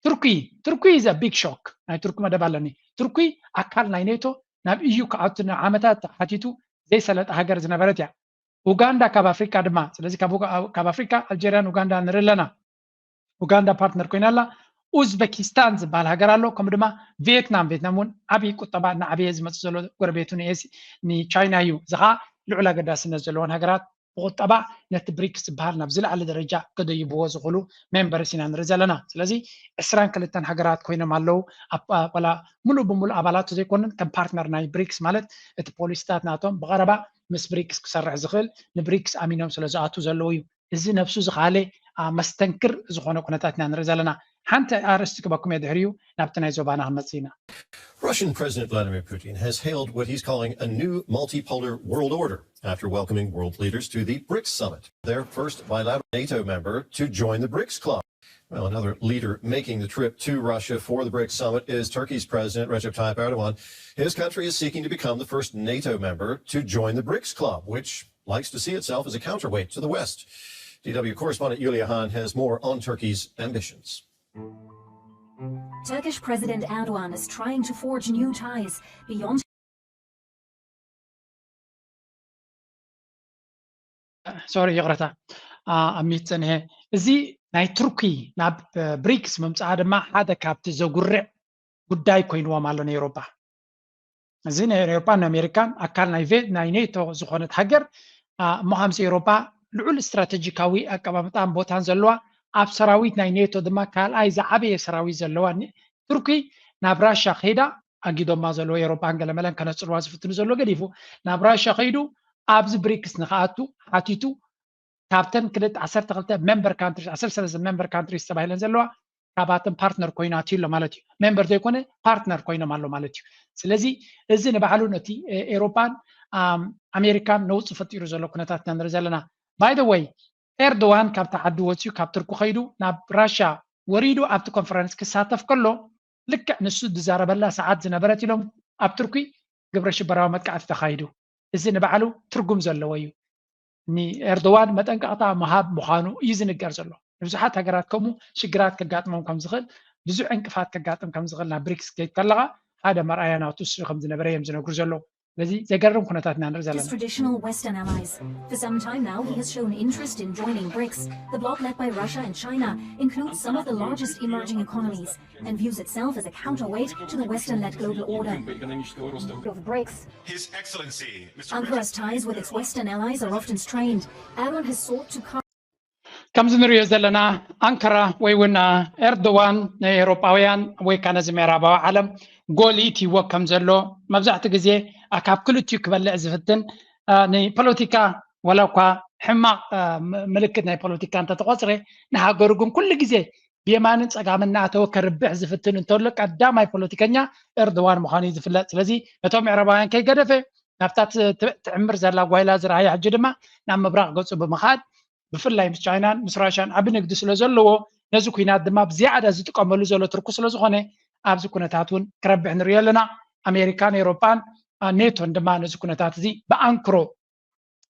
ቱርኪ፣ ቱርኪ is a big shock። ናይ ቱርኪ መደብ ኣለኒ። ቱርኪ ኣካል ናይ ኔቶ ናብ ኢዩ ክኣቱ ንዓመታት ሓቲቱ ዘይሰለጠ ሃገር ዝነበረት እያ። ኡጋንዳ ካብ ኣፍሪካ ድማ፣ ስለዚ ካብ ኣፍሪካ ኣልጀርያን ኡጋንዳ ንርኢ ኣለና። ኡጋንዳ ፓርትነር ኮይና ኣላ። ኡዝበኪስታን ዝበሃል ሃገር ኣሎ፣ ከምኡ ድማ ቪየትናም። ቪየትናም እውን ዓብዪ ቁጠባ እናዓበየ ዝመፅእ ዘሎ ጎረቤቱ ንቻይና እዩ። እዚ ከዓ ልዑል ኣገዳስነት ዘለዎን ሃገራት ብቁጠባ ነቲ ብሪክስ ዝበሃል ናብ ዝለዓለ ደረጃ ከደይብዎ ዝኽእሉ ሜምበርስ ኢና ንርኢ ዘለና። ስለዚ ዕስራን ክልተን ሃገራት ኮይኖም ኣለዉ። ዋላ ሙሉእ ብሙሉእ ኣባላት ዘይኮኑን ከም ፓርትነር ናይ ብሪክስ ማለት እቲ ፖሊሲታት ናቶም ብቐረባ ምስ ብሪክስ ክሰርሕ ዝኽእል ንብሪክስ ኣሚኖም ስለ ዝኣቱ ዘለዉ እዩ። እዚ ነብሱ ዝኻለ መስተንክር ዝኾነ ኩነታት ኢና ንርኢ ዘለና። ሓንቲ ኣርእስቲ ክበኩም እየ፣ ድሕሪኡ ናብቲ ናይ ዞባና ክንመጽእ ኢና። Russian President Vladimir Putin has hailed what he's calling a new multipolar world order after welcoming world leaders to the BRICS summit, their first bilateral NATO member to join the BRICS club. Well, another leader making the trip to Russia for the BRICS summit is Turkey's President Recep Tayyip Erdogan. His country is seeking to become the first NATO member to join the BRICS club, which likes to see itself as a counterweight to the West. D W correspondent Yulia Hahn has more on Turkey's ambitions. Turkish President Erdogan is trying to forge new ties beyond ሶሪ ይቕረታ፣ ኣብ ሚት ጸኒሐ። እዚ ናይ ቱርኪ ናብ ብሪክስ ምምፅኣ ድማ ሓደ ካብቲ ዘጉርዕ ጉዳይ ኮይንዎም ኣሎ ንኤውሮጳ። እዚ ናይ ኤውሮጳን ኣሜሪካን ኣካል ናይ ቬ- ናይ ኔቶ ዝኾነት ሃገር፣ እሞ ከምዚ ኤውሮጳ ልዑል ስትራቴጂካዊ ኣቀማምጣን ቦታን ዘለዋ፣ ኣብ ሰራዊት ናይ ኔቶ ድማ ካልኣይ ዝዓበየ ሰራዊት ዘለዋ ኒ- ቱርኪ ናብ ራሻ ከይዳ፣ ኣጊዶማ ዘለዉ ኤውሮጳን ገለመለን ከነፅርዋ ዝፍትኑ ዘሎ ገዲፉ፣ ናብ ራሻ ከይዱ ኣብዚ ብሪክስ ንክኣቱ ሓቲቱ፣ ካብተን ክልተ ዓሰርተ ክልተ ሜምበር ካንትሪስ ዓሰርተ ሰለስተ ሜምበር ካንትሪስ ተባሂለን ዘለዋ፣ ካባተን ፓርትነር ኮይኑ ኣትዩ ኣሎ ማለት እዩ። ሜምበር ዘይኮነ ፓርትነር ኮይኖም ኣሎ ማለት እዩ። ስለዚ እዚ ንባዕሉ ነቲ ኤውሮጳን ኣሜሪካን ነውፂ ፈጢሩ ዘሎ ኩነታት ኢና ንርኢ ዘለና። ባይ ዘ ወይ፣ ኤርዶዋን ካብቲ ዓዲ ወፂኡ ካብ ቱርኪ ከይዱ ናብ ራሻ ወሪዱ ኣብቲ ኮንፈረንስ ክሳተፍ ከሎ፣ ልክዕ ንሱ ዝዛረበላ ሰዓት ዝነበረት ኢሎም ኣብ ቱርኪ ግብረ ሽበራዊ መጥቃዕቲ ተኻይዱ። እዚ ንባዕሉ ትርጉም ዘለዎ እዩ። ንኤርዶዋን መጠንቀቕታ ምሃብ ምዃኑ እዩ ዝንገር ዘሎ። ንብዙሓት ሃገራት ከምኡ ሽግራት ከጋጥሞም ከም ዝኽእል፣ ብዙሕ ዕንቅፋት ከጋጥም ከም ዝኽእል ናብ ብሪክስ ከይድ ከለኻ ሓደ መርኣያ ናቱ እሱ ከም ዝነበረ እዮም ዝነግሩ ዘለዉ። ስለዚ ዘገርም ኩነታት ኢና ንርኢ ዘለና። His traditional Western allies. For some time now, he has shown interest in joining BRICS. The bloc led by Russia and China includes some of the largest emerging economies and views itself as a counterweight to the Western-led global order. Of BRICS. His Excellency, Mister Ankara's ties with its Western allies are often strained. Erdogan has sought to cut ከምዚ ንሪኦ ዘለና ኣንካራ ወይ እውን ኤርዶዋን ንኤውሮጳውያን ወይ ከዓ ነዚ ምዕራባዊ ዓለም ጎል ይእትይዎ ከም ዘሎ መብዛሕትኡ ግዜ ካብ ክልቲኡ ክበልዕ ዝፍትን ንፖለቲካ ዋላ እኳ ሕማቕ ምልክት ናይ ፖለቲካ እንተተቆፅረ ንሃገሩ ግን ኩሉ ግዜ ብየማንን ፀጋምን እናኣተወ ከርብሕ ዝፍትን እንተሎ ቀዳማይ ፖለቲከኛ ኤርዶዋን ምዃኑ እዩ ዝፍለጥ። ስለዚ ነቶም ምዕራባውያን ከይገደፈ ናብታ ትዕምር ዘላ ጓይላ ዝረኣያ ሕጂ ድማ ናብ ምብራቕ ገፁ ብምኻድ ብፍላይ ምስ ቻይናን ምስ ራሽያን ዓቢ ንግዲ ስለ ዘለዎ ነዚ ኩናት ድማ ብዝያዳ ዝጥቀመሉ ዘሎ ቱርኪ ስለ ዝኾነ ኣብዚ ኩነታት እውን ክረብሕ ንሪኦ ኣለና። ኣሜሪካን ኤውሮጳን ኔቶን ድማ ነዚ ኩነታት እዚ ብኣንክሮ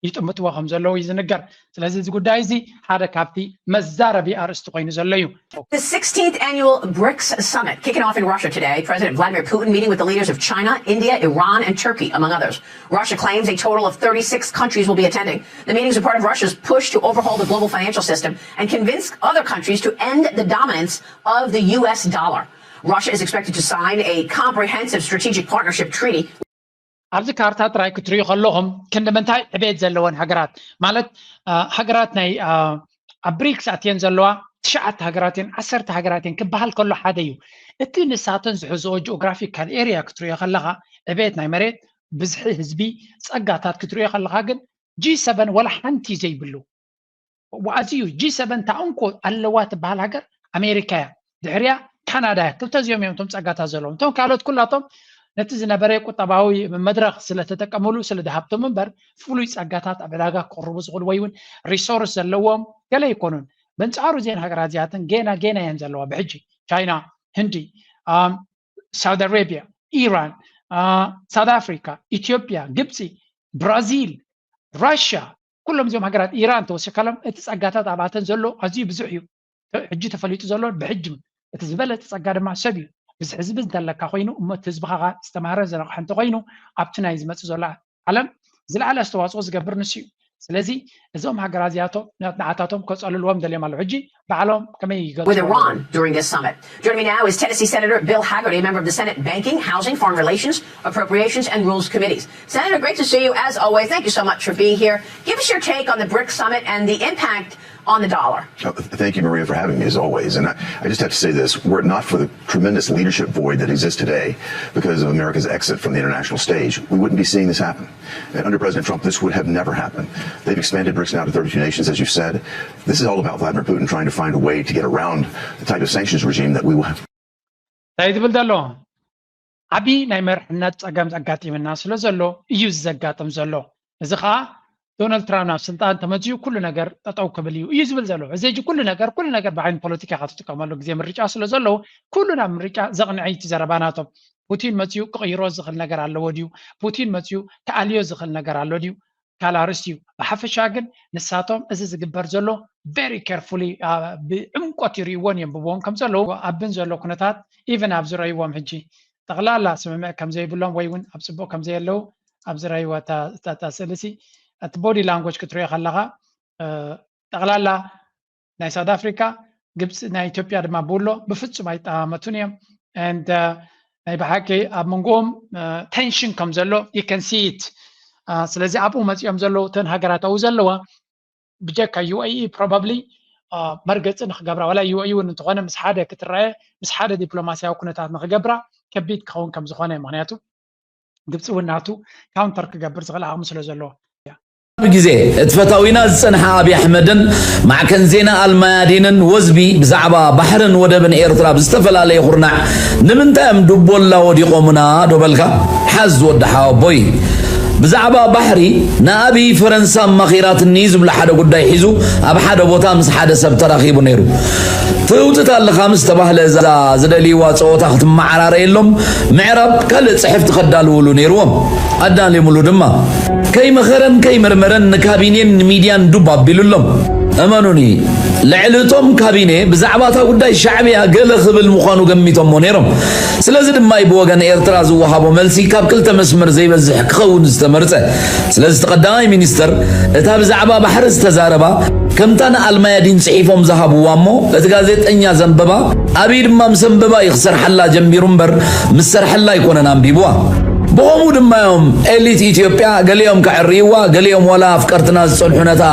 ይጥምጥዎ ከም ዘለዉ እዩ ዝንገር። ስለዚ እዚ ጉዳይ እዚ ሓደ ካብቲ መዛረቢ ኣርእስቲ ኮይኑ ዘሎ እዩ። The sixteenth annual BRICS summit kicking off in Russia today. President Vladimir Putin meeting with the leaders of China, India, Iran, and Turkey, among others. Russia claims a total of thirty-six countries will be attending. The meetings are part of Russia's push to overhaul the global financial system and convince other countries to end the dominance of the U S dollar. Russia is expected to sign a comprehensive strategic partnership treaty. ኣብዚ ካርታ ጥራይ ክትሪኡ ከለኹም ክንዲ ምንታይ ዕቤት ዘለወን ሃገራት ማለት ሃገራት ናይ ኣብ ብሪክስ ኣትየን ዘለዋ ትሽዓተ ሃገራት እየን፣ ዓሰርተ ሃገራት እየን ክበሃል ከሎ ሓደ እዩ። እቲ ንሳተን ዝሕዝኦ ጂኦግራፊካል ኤሪያ ክትሪኦ ከለኻ፣ ዕቤት ናይ መሬት፣ ብዝሒ ህዝቢ፣ ጸጋታት ክትሪኦ ከለኻ ግን ጂ ሰቨን ወላ ሓንቲ ዘይብሉ፣ ኣዝዩ ጂ ሰቨን እታ እንኮ ኣለዋ ትበሃል ሃገር ኣሜሪካ እያ። ድሕሪያ ካናዳ እያ። ክልተ እዚኦም እዮም እቶም ጸጋታት ዘለዎም። እቶም ካልኦት ኩላቶም ነቲ ዝነበረ ቁጠባዊ መድረኽ ስለተጠቀምሉ፣ ስለ ዝሃብቶም እምበር፣ ፍሉይ ጸጋታት ኣብ ዕዳጋ ክቕርቡ ዝኽእሉ ወይ እውን ሪሶርስ ዘለዎም ገለ ኣይኮኑን። በንጻሩ እዚአን ሃገራት እዚኣተን ጌና ጌና እየን ዘለዋ። ብሕጂ ቻይና፣ ህንዲ፣ ኣም፣ ሳውዲ ኣረቢያ፣ ኢራን፣ ኣ፣ ሳውት ኣፍሪካ፣ ኢትዮጵያ፣ ግብፂ፣ ብራዚል፣ ራሽያ፣ ኩሎም እዚኦም ሃገራት፣ ኢራን ተወሲኻሎም፣ እቲ ጸጋታት ኣብኣተን ዘሎ ኣዝዩ ብዙሕ እዩ። ሕጂ ተፈሊጡ ዘሎ ብሕጂ እቲ ዝበለጸ ጸጋ ድማ ሰብ እዩ። ብዝሒ ህዝቢ እንተለካ ኮይኑ፣ እሞ እቲ ህዝብኻ ዝተማህረ ዝነቕሐ እንተኮይኑ፣ ኣብቲ ናይ ዝመጽእ ዘሎ ዓለም ዝለዓለ ኣስተዋጽኦ ዝገብር ንሱ እዩ። ስለዚ እዞም ሃገራት እዚኣቶም ንዓታቶም ከጸልልዎም ደልዮም ኣለዉ። ሕጂ ባዕሎም ከመይ ይገልጽ? With Iran during this summit. Joining me now is Tennessee Senator Bill Hagerty, a member of the Senate Banking, Housing, Foreign Relations, Appropriations, and Rules Committees. Senator, great to see you as always. Thank you so much for being here. Give us your take on the BRICS summit and the impact on the dollar. Uh, Thank you, Maria, for having me as always. And I, I just have to say this, were it not for the tremendous leadership void that exists today because of America's exit from the international stage, we wouldn't be seeing this happen. And under President Trump, this would have never happened. They've expanded BRICS now to thirty-two nations, as you said. This is all about Vladimir Putin trying to find a way to get around the type of sanctions regime that we will have. እንታይ ዝብል ዘሎ? ዓብዪ ናይ መርሕነት ጸገም ዘጋጢምና ስለ ዘሎ እዩ እዚ ዘጋጥም ዘሎ። እዚ ኸዓ ዶናልድ ትራምፕ ናብ ስልጣን ተመፅኡ ኩሉ ነገር ጠጠው ክብል እዩ እዩ ዝብል ዘሎ። እዚ ሕጂ ኩሉ ነገር ኩሉ ነገር ብዓይኒ ፖለቲካ ኢኻ ትጥቀመሉ፣ ግዜ ምርጫ ስለ ዘለዉ ኩሉ ናብ ምርጫ ዘቕንዐ እዩ እቲ ዘረባ ናቶም። ፑቲን መፅኡ ክቕይሮ ዝኽእል ነገር ኣለዎ ድዩ? ፑቲን መፅኡ ክኣልዮ ዝኽእል ነገር ኣሎ ድዩ? ካልእ ኣርእስቲ እዩ። ብሓፈሻ ግን ንሳቶም እዚ ዝግበር ዘሎ very carefully፣ ኣ፣ ብዕምቆት ይርእይዎን የንብብዎን ከም ዘለዉ ኣብን ዘሎ ኩነታት ኢቨን ኣብ ዝረእይዎም ሕጂ ጠቕላላ ስምምዕ ከም ዘይብሎም ወይ እውን ኣብ ፅቡቕ ከም ዘየለዉ ኣብ ዝረእይዎ እታ እታ- እታ ስእሊ ሲ እቲ ቦዲ ላንጎጅ ክትሪኦ ከለኻ እ፣ ጠቕላላ ናይ ሳውት ኣፍሪካ ግብፂ ናይ ኢትዮጵያ ድማ ብውሎ ብፍፁም ኣይጠማመቱን እዮም። And እ፣ ናይ ብሓቂ ኣብ መንጎኦም ቴንሽን ከም ዘሎ you can see it። እ፣ ስለዚ ኣብኡ መፂኦም ዘለዉ እተን ሃገራት ኣብኡ ዘለዋ ብጀካ ዩ ኤ ኢ probably እ፣ መርገፂ ንክገብራ ዋላ ዩ ኤ ኢ እውን እንተኾነ ምስ ሓደ ክትረኣየ ምስ ሓደ ዲፕሎማሲያዊ ኩነታት ንክገብራ ከቢድ ክኸውን ከም ዝኾነ፣ ምክንያቱ ግብፂ እውን ናቱ ካውንተር ክገብር ዝኽእል ዓቕሚ ስለ ዘለዎ። ግዜ እቲ ፈታዊና ዝጸንሐ ኣብይ ኣሕመድን ማዕከን ዜና ኣልማያዲንን ወዝቢ ብዛዕባ ባሕርን ወደብን ኤርትራ ብዝተፈላለየ ኩርናዕ ንምንታይ እዮም ዱቦላ ወዲቖሙና ዶ በልካ? ሓዝ ወዲ ሓወቦይ። ብዛዕባ ባሕሪ ንኣብይ ፈረንሳ ኣማኺራትኒ ዝብሎ ሓደ ጉዳይ ሒዙ ኣብ ሓደ ቦታ ምስ ሓደ ሰብ ተራኺቡ ነይሩ። ትህውትት ኣለኻ ምስ ተባህለ እዛ ዝደልይዋ ጸወታ ክትመዓራረየሎም ምዕራብ ካልእ ጽሕፍቲ ከዳልውሉ ነይርዎም። ኣዳሊሙሉ ድማ። ከይመኸረን ከይመርመረን ንካቢኔን ንሚድያን ዱብ ኣቢሉሎም። እመኑኒ፣ ልዕሊ እቶም ካቢኔ ብዛዕባ እታ ጉዳይ ሻዕብያ ገለ ክብል ምዃኑ ገሚቶሞ ነይሮም። ስለዚ ድማ እዩ ብወገን ኤርትራ ዝወሃቦ መልሲ ካብ ክልተ መስመር ዘይበዝሕ ክኸውን ዝተመርጸ። ስለዚ እቲ ቀዳማይ ሚኒስተር እታ ብዛዕባ ባሕሪ ዝተዛረባ ከምታ ንኣልማያዲን ጽሒፎም ዝሃብዋ እሞ እቲ ጋዜጠኛ ዘንበባ ኣብይ ድማ ምስ ኣንበባ እዩ ክሰርሓላ ጀሚሩ እምበር ምስ ሰርሐላ ኣይኮነን ኣንቢብዋ። ብኸምኡ ድማ እዮም ኤሊት ኢትዮጵያ ገሊኦም ከዕርይዋ ገሊኦም ዋላ ኣፍቀርትና ዝጸንሑ ነታ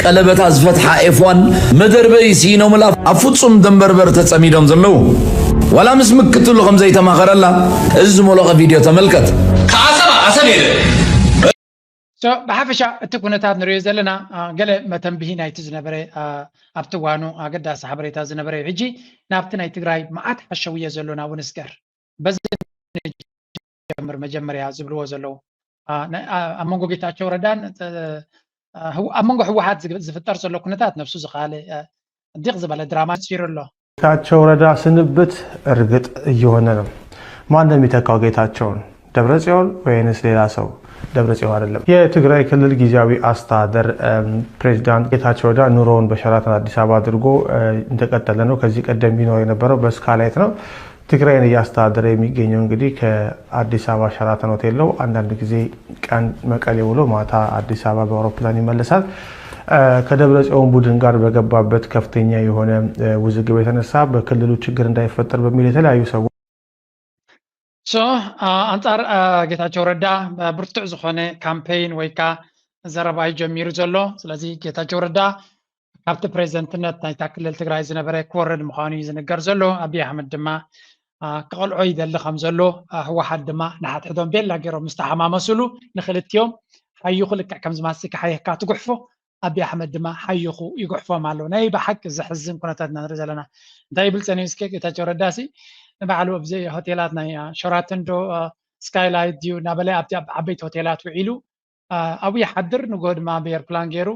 ቀለበታ ዝፈትሓ ኤፍዋን መደርበይ ስኢኖምላ ኣብ ፍጹም ደንበርበር ተጸሚዶም ዘለዉ። ዋላ ምስ ምክትሉ ከም ዘይተማኸረላ እዚ ዝመለቐ ቪድዮ ተመልከት። ከዓሰብ ዓሰብ የለ So ብሓፈሻ እቲ ኩነታት ንሪኦ ዘለና አ፣ ገለ መተንብሂ ናይቲ ዝነበረ አ፣ ኣብቲ እዋኑ ኣገዳሲ ሓበሬታ ዝነበረ እዩ። ሕጂ ናብቲ ናይ ትግራይ መዓት ሓሸውየ ዘሎ ናብኡ ንስገር። በዚ ንጀምር መጀመርያ ዝብልዎ ዘለዉ አ፣ ነ- አ፣ ኣብ መንጎ ጌታቸው ረዳን አ፣ አ፣ ህው- ኣብ መንጎ ህወሓት ዝግ- ዝፍጠር ዘሎ ኩነታት ነብሱ ዝኻለ አ፣ ዲቕ ዝበለ ድራማ ስፊሩ ኣሎ። ጌታቸው ረዳ ስንብት እርግጥ እየሆነ ነው። ማን ነው የሚተካው ጌታቸውን? ደብረጽዮን ወይንስ ሌላ ሰው? ደብረጽዮን አይደለም። የትግራይ ክልል ጊዜያዊ አስተዳደር ፕሬዚዳንት ጌታቸው ረዳ ኑሮውን በሸራተን አዲስ አበባ አድርጎ እንደቀጠለ ነው። ከዚህ ቀደም ቢኖር የነበረው በስካይላይት ነው። ትግራይን እያስተዳደረ የሚገኘው እንግዲህ ከአዲስ አበባ ሸራተን ሆቴል ነው። አንዳንድ ጊዜ ቀን መቀሌ ውሎ ማታ አዲስ አበባ በአውሮፕላን ይመለሳል። ከደብረጽዮን ቡድን ጋር በገባበት ከፍተኛ የሆነ ውዝግብ የተነሳ በክልሉ ችግር እንዳይፈጠር በሚል የተለያዩ ሰዎች So ኣንጻር ጌታቸው ረዳ ብርቱዕ ዝኾነ ካምፔይን ወይ ከዓ ዘረባ እዩ ጀሚሩ ዘሎ። ስለዚ ጌታቸው ረዳ ካብቲ ፕሬዚደንትነት ናይታ ክልል ትግራይ ዝነበረ ክወርድ ምዃኑ እዩ ዝንገር ዘሎ። ኣብይ ኣሕመድ ድማ ክቐልዖ ይደሊ ከም ዘሎ፣ ህወሓት ድማ ንሓድሕዶም ቤላ ገይሮም ምስ ተሓማመሱሉ፣ ንክልቲኦም ሓይኹ ልክዕ ከምዚ ማስቲካ ሓየካ ትጉሕፎ፣ ኣብይ ኣሕመድ ድማ ሓይኹ ይጉሕፎም ኣሎ። ናይ ብሓቂ ዘሕዝን ኩነታት ኢና ንርኢ ዘለና። እንታይ ይብል ጸኒሑ እስከ ጌታቸው ረዳሲ ንባዕሉ ኣብዚ ሆቴላት ናይ ሸራተን ዶ ስካይላይት ድዩ እናበለ ኣብቲ ዓበይቲ ሆቴላት ውዒሉ ኣብኡ ይሓድር፣ ንጎ ድማ ብኤርፕላን ገይሩ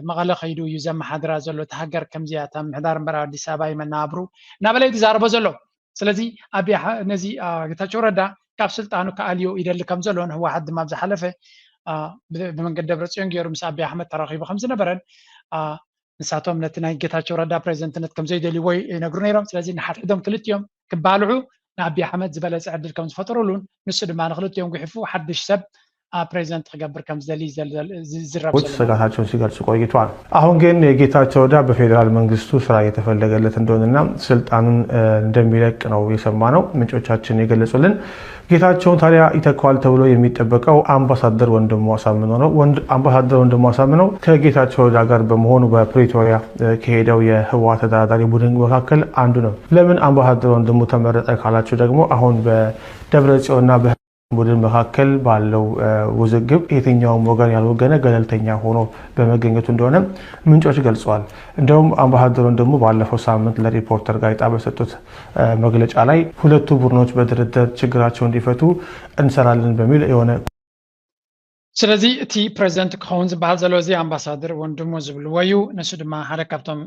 መቐለ ከይዱ እዩ ዘመሓድራ ዘሎ። እቲ ሃገር ከምዚያ እታ ምምሕዳር እምበር ኣዲስ ኣበባ እዩ መነባብሩ እናበለ እዩ ዝዛረቦ ዘሎ። ስለዚ ኣብይ ነዚ ጌታቸው ረዳ ካብ ስልጣኑ ክኣልዮ ይደሊ ከም ዘሎ ንህወሓት ድማ ብዝሓለፈ ብመንገዲ ደብረፅዮን ገይሩ ምስ ኣብይ ኣሕመድ ተራኺቡ ከም ዝነበረን ንሳቶም ነቲ ናይ ጌታቸው ረዳ ፕሬዚደንትነት ከም ዘይደልይዎ ይነግሩ ነይሮም። ስለዚ ንሓድሕዶም ክልቲኦም ክባልዑ ንኣብይ ኣሕመድ ዝበለፀ ዕድል ከም ዝፈጠሩሉን ንሱ ድማ ንክልቲኦም ጉሒፉ ሓድሽ ሰብ ፕሬዚደንት ክገብር ከም ዝደሊ ዝዝረብ ዘሎ። ስጋታቸውን ሲገልጹ ቆይተዋል። አሁን ግን የጌታቸው ረዳ በፌዴራል መንግስቱ ስራ እየተፈለገለት እንደሆነና ስልጣኑን እንደሚለቅ ነው የሰማነው ምንጮቻችን የገለጹልን። ጌታቸውን ታዲያ ይተካዋል ተብሎ የሚጠበቀው አምባሳደር ወንድሙ አሳምነው ነው። አምባሳደር ወንድሙ አሳምነው ከጌታቸው ረዳ ጋር በመሆኑ በፕሪቶሪያ ከሄደው የህወሓት ተደራዳሪ ቡድን መካከል አንዱ ነው። ለምን አምባሳደር ወንድሙ ተመረጠ ካላችሁ ደግሞ አሁን በደብረ ጽዮንና በ ቡድን መካከል ባለው ውዝግብ የትኛውም ወገን ያልወገነ ገለልተኛ ሆኖ በመገኘቱ እንደሆነ ምንጮች ገልጸዋል። እንደውም አምባሳደር ወንድሙ ባለፈው ሳምንት ለሪፖርተር ጋዜጣ በሰጡት መግለጫ ላይ ሁለቱ ቡድኖች በድርድር ችግራቸው እንዲፈቱ እንሰራለን በሚል የሆነ ስለዚ እቲ ፕሬዚደንት ክኸውን ዝበሃል ዘሎ እዚ ኣምባሳደር ወንድሙ ዝብልዎ እዩ። ንሱ ድማ ሓደ ካብቶም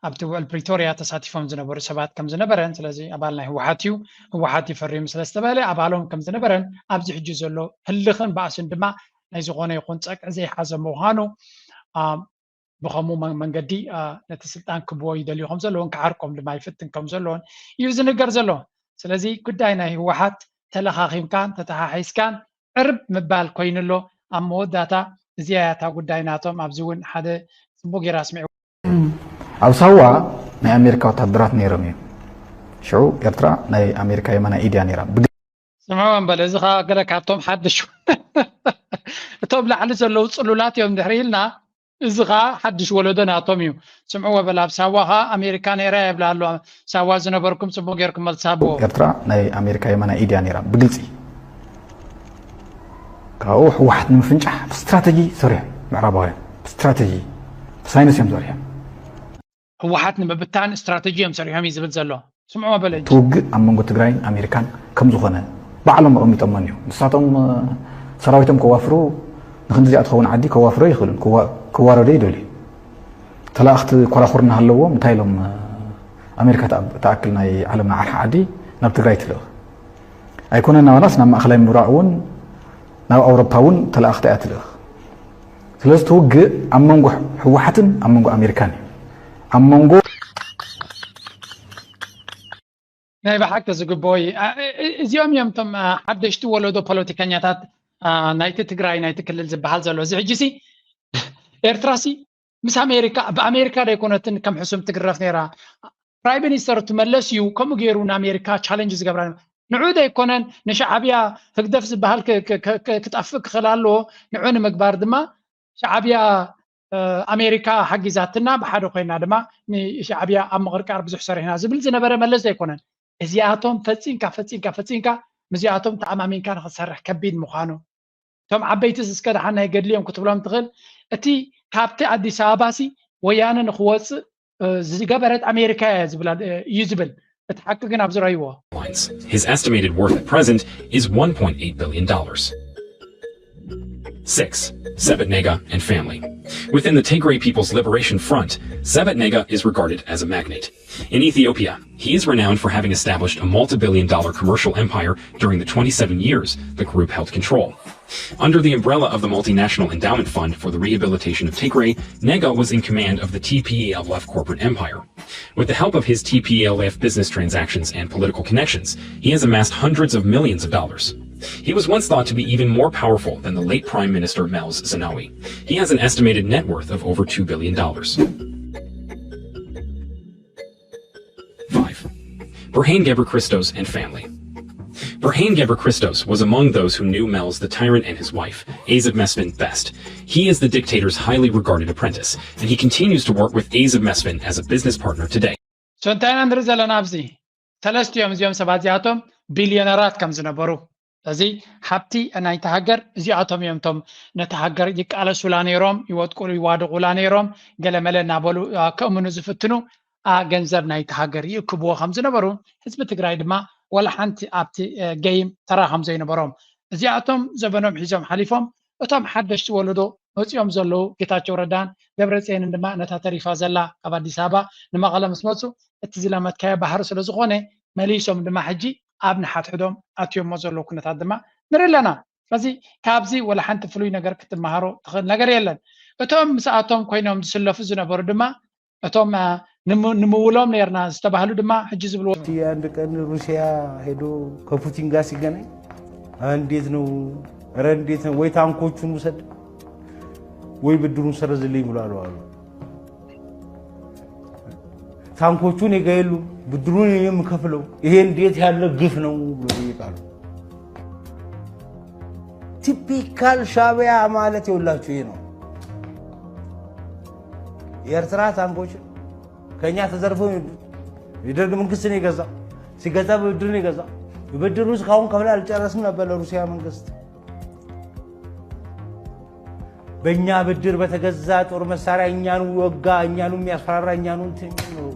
ኣብቲ ውዕል ፕሪቶርያ ተሳቲፎም ዝነበሩ ሰባት ከም ዝነበረን፣ ስለዚ ኣባል ናይ ህወሓት እዩ፣ ህወሓት እዩ ፈሪሙ ስለ ዝተባህለ ኣባሎም ከም ዝነበረን፣ ኣብዚ ሕጂ ዘሎ ህልኽን ባእስን ድማ ናይ ዝኾነ ይኹን ጸቅዒ ዘይሓዘ ምዃኑ ብኸምኡ መንገዲ ነቲ ስልጣን ክብዎ ይደልዩ ከም ዘለውን ክዓርቆም ድማ ይፍትን ከም ዘለውን እዩ ዝንገር ዘሎ። ስለዚ ጉዳይ ናይ ህወሓት ተለኻኺምካን ተተሓሒዝካን ዕርብ ምባል ኮይኑ ኣሎ። ኣብ መወዳእታ እዚኣ እያ እታ ጉዳይ ናቶም። ኣብዚ እውን ሓደ ጽቡቕ ጌራ ኣስሚዕዎ። ኣብ ሳዋ ናይ ኣሜሪካ ወታደራት ነይሮም እዮም። ሽዑ ኤርትራ ናይ ኣሜሪካ የማናይ ኢድ እያ ነይራ። ብግ- ስምዕዎም በለ፣ እዚ ኸዓ ገለ ካብቶም ሓድሽ እቶም ላዕሊ ዘለዉ ጽሉላት እዮም ድሕሪ ኢልና፣ እዚ ኸዓ ሓድሽ ወለዶ ናቶም እዩ። ስምዕዎ በለ፣ ኣብ ሳዋ ኸዓ ኣሜሪካ ነይራ የብላ ኣሎ። ሳዋ ዝነበርኩም ጽቡቕ ጌርኩም መልሲ ሃብዎ። ኤርትራ ናይ ኣሜሪካ የማናይ ኢድ እያ ነይራ ብግልጺ። ካብኡ ህወሓት ንምፍንጫሕ ብስትራተጂ ሰሪሖም ምዕራባውያን፣ ብስትራተጂ ብሳይንስ እዮም ሰሪሖም። ህወሓት ንምብታን ስትራተጂ እዮም ሰሪሖም እዩ ዝብል ዘሎ። ስምዕዎ በለ እንጂ። እቲ ውግእ ኣብ መንጎ ትግራይን ኣሜሪካን ከም ዝኾነ ባዕሎም ኣቐሚጦሞ እኒው። ንሳቶም ሰራዊቶም ከዋፍሩ ንክንድዚኣ ትኸውን ዓዲ ከዋፍሩ ኣይኽእሉን፣ ክዋረዱ ይደልዩ። ተላእኽቲ ኮራኹር እናሃለዎም እንታይ ኢሎም ኣሜሪካ ትኣክል ናይ ዓለምና ዓርሒ ዓዲ ናብ ትግራይ ትልእኽ? ኣይኮነን ናባናስ ናብ ማእኸላይ ምብራቕ እውን ናብ ኣውሮፓ እውን ተላእኽቲ እያ ትልእኽ። ስለዚ እቲ ውግእ ኣብ መንጎ ህወሓትን ኣብ መንጎ ኣሜሪካን እዩ። ኣብ መንጎ ናይ ብሓቂ ዝግብኦ እዩ። እዚኦም እዮም እቶም ሓደሽቲ ወለዶ ፖለቲከኛታት ናይቲ ትግራይ ናይቲ ክልል ዝበሃል ዘሎ። እዚ ሕጂ ሲ ኤርትራ ሲ ምስ ኣሜሪካ ብኣሜሪካ ዶ ኣይኮነትን ከም ሕሱም ትግረፍ ነይራ? ፕራይም ሚኒስተር እቲ መለስ እዩ ከምኡ ገይሩ ንኣሜሪካ ቻለንጅ ዝገብራ። ንዑ ዶ ኣይኮነን ንሻዕብያ ህግደፍ ዝበሃል ክጠፍእ ክኽእል ኣለዎ። ንዑ ንምግባር ድማ ሻዕብያ ኣሜሪካ ሓጊዛትና ብሓደ ኮይና ድማ ንሻዕብያ ኣብ ምቕርቃር ብዙሕ ሰሪሕና ዝብል ዝነበረ መለስ ዶ ኣይኮነን? እዚኣቶም ፈፂንካ ፈፂንካ ፈፂንካ ምስዚኣቶም ተኣማሚንካ ንክትሰርሕ ከቢድ ምዃኑ እቶም ዓበይትስ እስከ ደሓን ናይ ገድሊ እዮም ክትብሎም ትኽእል። እቲ ካብቲ ኣዲስ ኣበባ ሲ ወያነ ንክወፅእ ዝገበረት ኣሜሪካ እያ ዝብል እዩ ዝብል። እቲ ሓቂ ግን ኣብዚ ረይዎ። His estimated worth at present is one point eight billion dollars. Six, Sebetnega and family. Within the Tigray People's Liberation Front, Sebetnega is regarded as a magnate. In Ethiopia, he is renowned for having established a multi-billion dollar commercial empire during the twenty-seven years the group held control. Under the umbrella of the Multinational Endowment Fund for the Rehabilitation of Tigray, Nega was in command of the T P L F corporate empire. With the help of his T P L F business transactions and political connections, he has amassed hundreds of millions of dollars. He was once thought to be even more powerful than the late Prime Minister Meles Zenawi. He has an estimated net worth of over two billion dollars. Five, Berhane Gebrechristos and family. Burhan Geber Christos was among those who knew Melz the tyrant and his wife, Azov Mesfin, best. He is the dictator's highly regarded apprentice, and he continues to work with Azov Mesfin as a business partner today. So እንታይ ኢና ንርኢ ዘለና ኣብዚ? ሰለስቲኦም እዚኦም ሰባት እዚኣቶም ቢልዮነራት ከም ዝነበሩ፣ እዚ ሃብቲ ናይቲ ሃገር እዚኣቶም እዮም እቶም ነቲ ሃገር ይቃለሱላ ነይሮም፣ ይወድቁሉ ይዋድቑላ ነይሮም። ገለመለ እናበሉ ከእምኑ ዝፍትኑ ገንዘብ ናይቲ ሃገር ይእክብዎ ከም ዝነበሩ፣ ህዝቢ ትግራይ ድማ ዋላ ሓንቲ ኣብቲ ገይም ተራ ከም ዘይነበሮም፣ እዚኣቶም ዘበኖም ሒዞም ሓሊፎም፣ እቶም ሓደሽቲ ወለዶ መፂኦም ዘለዉ ጌታቸው ረዳን ደብረፅየንን ድማ ነታ ተሪፋ ዘላ ካብ ኣዲስ ኣበባ ንመቐለ ምስ መፁ፣ እቲ ዝለመድካዮ ባህሪ ስለ ዝኾነ፣ መሊሶም ድማ ሕጂ ኣብ ንሓድሕዶም ኣትዮሞ ዘለዉ ኩነታት ድማ ንርኢ ኣለና። ስለዚ ካብዚ ዋላ ሓንቲ ፍሉይ ነገር ክትመሃሮ ትኽእል ነገር የለን። እቶም ምስኣቶም ኮይኖም ዝስለፉ ዝነበሩ ድማ እቶም ንምውሎም ነርና ዝተባህሉ ድማ ሕጂ ዝብልዎ አንድ ቀን ሩሲያ ሄዶ ከፑቲን ጋር ሲገናኝ እንዴት ነው? ኧረ እንዴት ነው? ወይ ታንኮቹን ውሰድ ወይ ብድሩን ሰረዝልኝ ብሎ አሉ አሉ። ታንኮቹ እኔ ጋ የሉም፣ ብድሩን እኔ የምከፍለው፣ ይሄ እንዴት ያለ ግፍ ነው ብሎ ጠየቃሉ። ቲፒካል ሻቢያ ማለት የውላችሁ ይሄ ነው። የኤርትራ ታንኮች ከኛ ተዘርፈው የደርግ መንግስት ነው የገዛ፣ ሲገዛ በብድር ነው የገዛ። ብድሩ እስካሁን ከፍለ አልጨረስም ነበር ለሩሲያ መንግስት። በእኛ ብድር በተገዛ ጦር መሳሪያ እኛኑ ወጋ፣ እኛኑ የሚያስፈራራ እኛኑ እንትን ነው።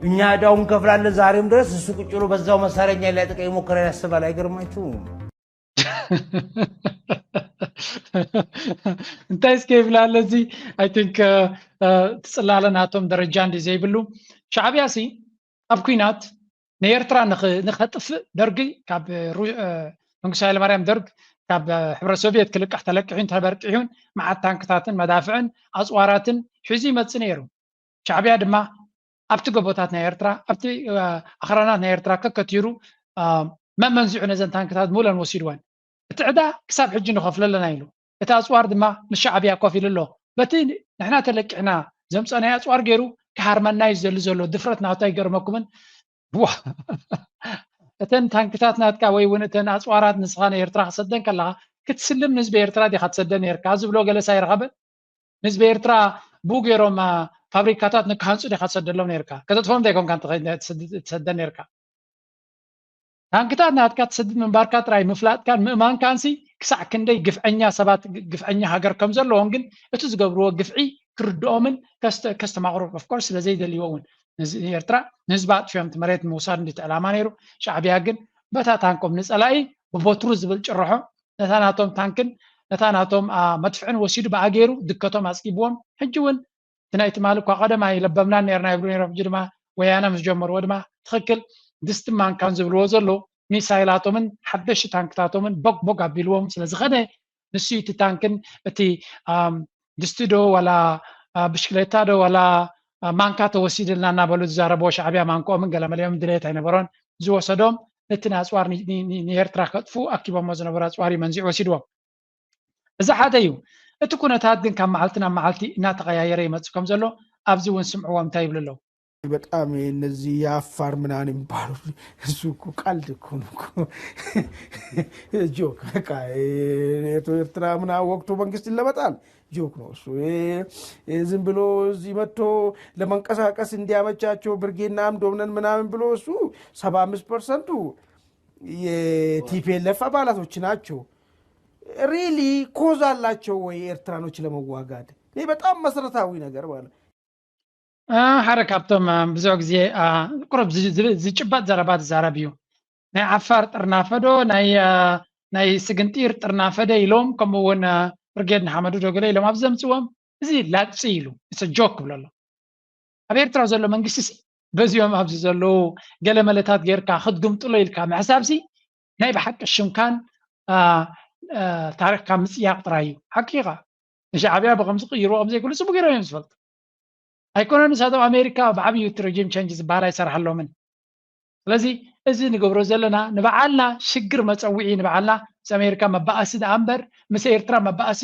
እኛ እዳውን ከፍላለን። ዛሬም ድረስ እሱ ቁጭ ብሎ በዛው መሳሪያ እኛ ሊያጠቃ የሞከረ ያስባል። አይገርማችሁም? እንታይ እስከ ይብላለ እዚ? I think ትፅላለ ናቶም ደረጃ እንዲ ዘይብሉ። ሻዕቢያ ሲ ኣብ ኩናት ንኤርትራ ንኸጥፍእ ደርጊ ካብ መንግስቱ ሃይለማርያም ደርግ ካብ ሕብረት ሶቪየት ክልቃሕ ተለቂሑን ተበርቂሑን መዓት ታንክታትን መዳፍዕን ኣፅዋራትን ሒዙ ይመፅእ ነይሩ። ሻዕቢያ ድማ ኣብቲ ጎቦታት ናይ ኤርትራ ኣብቲ ኣኽራናት ናይ ኤርትራ ከከቲሩ መመንዚዑ ነዘን ታንክታት ሙለን ወሲድወን። እቲ ዕዳ ክሳብ ሕጂ ንኸፍሎ ኣለና ኢሉ። እቲ ኣፅዋር ድማ ምስ ሻዕቢያ ኮፍ ኢሉ ኣሎ። በቲ ንሕና ተለቂሕና ዘምፀናዮ ኣፅዋር ገይሩ ክሃርመና እዩ ዝደሊ ዘሎ። ድፍረት ናቱ ኣይገርመኩምን? እተን ታንክታት ናትካ ወይ እውን እተን ኣፅዋራት ንስኻ ንኤርትራ ክሰደን ከለኻ ክትስልም ንህዝቢ ኤርትራ ዲኻ ትሰደን ነርካ ዝብሎ ገለሳ ይረኸበ። ንህዝቢ ኤርትራ ብኡ ገይሮም ፋብሪካታት ንክሃንፁ ዲኻ ትሰደሎም ነርካ? ከተጥፎም እንታይ ኮንካ ትሰደን ነርካ? ታንክታት ናትካ ትሰድድ ምንባርካ ጥራይ ምፍላጥካን ምእማንካንሲ ክሳዕ ክንደይ ግፍዐኛ ሰባት ግፍዐኛ ሃገር ከም ዘለዎም ግን እቲ ዝገብርዎ ግፍዒ ክርድኦምን ከስተማቕሮ ኦፍኮርስ ስለ ዘይደልይዎ እውን ንኤርትራ ንህዝባ ኣጥፊኦም እቲ መሬት ንምውሳድ እንዲቲ ዕላማ ነይሩ። ሻዕቢያ ግን በታ ታንኮም ንፀላኢ ብቦትሩ ዝብል ጭርሖ ነታ ናቶም ታንክን ነታ ናቶም መድፍዕን ወሲዱ ብኣ ገይሩ ድከቶም ኣፅጊብዎም። ሕጂ እውን እቲ ናይ ትማሊ እኳ ቀደም ኣይለበምናን ነርና ይብሉ ነይሮም። ሕጂ ድማ ወያነ ምስ ጀመርዎ ድማ ትኽክል ድስቲ ማንካን ዝብልዎ ዘሎ ሚሳይላቶምን ሓደሽቲ ታንክታቶምን ቦግ ቦግ ኣቢልዎም ስለ ዝኸደ ንሱ እቲ ታንክን እቲ ድስቲ ዶ ዋላ ብሽክሌታ ዶ ዋላ ማንካ ተወሲድልና እናበሉ ዝዛረብዎ ሻዕቢያ ማንክኦምን ገለመለዮምን ድሌት ኣይነበሮን ዝወሰዶም ነቲ ንኣፅዋር ንኤርትራ ከጥፉ ኣኪቦሞ ዝነበሩ ኣፅዋር እዩ መንዚዑ ወሲድዎም። እዚ ሓደ እዩ። እቲ ኩነታት ግን ካብ መዓልቲ ናብ መዓልቲ እናተቐያየረ ይመፅእ ከም ዘሎ ኣብዚ እውን ስምዕዎ እንታይ ይብሉ ኣለዉ። በጣም እነዚህ የአፋር ምናምን የሚባሉ እሱ እኮ ቀልድ እኮ ነው እኮ። ጆክ በቃ ኤርትራ ምናምን ወቅቶ መንግስት ይለበጣል። ጆክ ነው እሱ። ዝም ብሎ እዚህ መጥቶ ለመንቀሳቀስ እንዲያመቻቸው ብርጌድ ናም ዶምነን ምናምን ብሎ እሱ ሰባ አምስት ፐርሰንቱ የቲፒኤልኤፍ አባላቶች ናቸው። ሪሊ ኮዝ አላቸው ወይ ኤርትራኖች ለመዋጋት? ይህ በጣም መሰረታዊ ነገር ማለት ሓደ ካብቶም ብዙሕ ግዜ ቁሩብ ዝጭበጥ ዘረባ ትዛረብ እዩ። ናይ ዓፋር ጥርናፈዶ ናይ ስግንጢር ጥርናፈደ ኢሎም ከምኡ እውን ብርጌድ ንሓመዱ ዶ ገለ ኢሎም ኣብ ዘምፅዎም እዚ ላግፂ ኢሉ ጆክ ክብሎ ኣሎ። ኣብ ኤርትራ ዘሎ መንግስቲ በዚኦም ኣብዚ ዘለዉ ገለመለታት ጌርካ ክትግምጥሎ ኢልካ ምሕሳብሲ ናይ ብሓቂ ሽምካን ታሪኽካ ምፅያቕ ጥራይ እዩ። ሓቂኻ ንሻዕቢያ ብከምዚ ቅይርዎ ከምዘይክእሉ ፅቡቅ ገይሮም እዮም ዝፈልጡ። ኣይኮነን ንሳቶም ኣሜሪካ ብዓብዩ እቲ ሬጂም ቸንጅ ዝበሃል ኣይሰርሓሎምን። ስለዚ እዚ ንገብሮ ዘለና ንበዓልና ሽግር መፀውዒ ንበዓልና ምስ ኣሜሪካ መባኣሲ ደኣ እምበር ምስ ኤርትራ መባኣሲ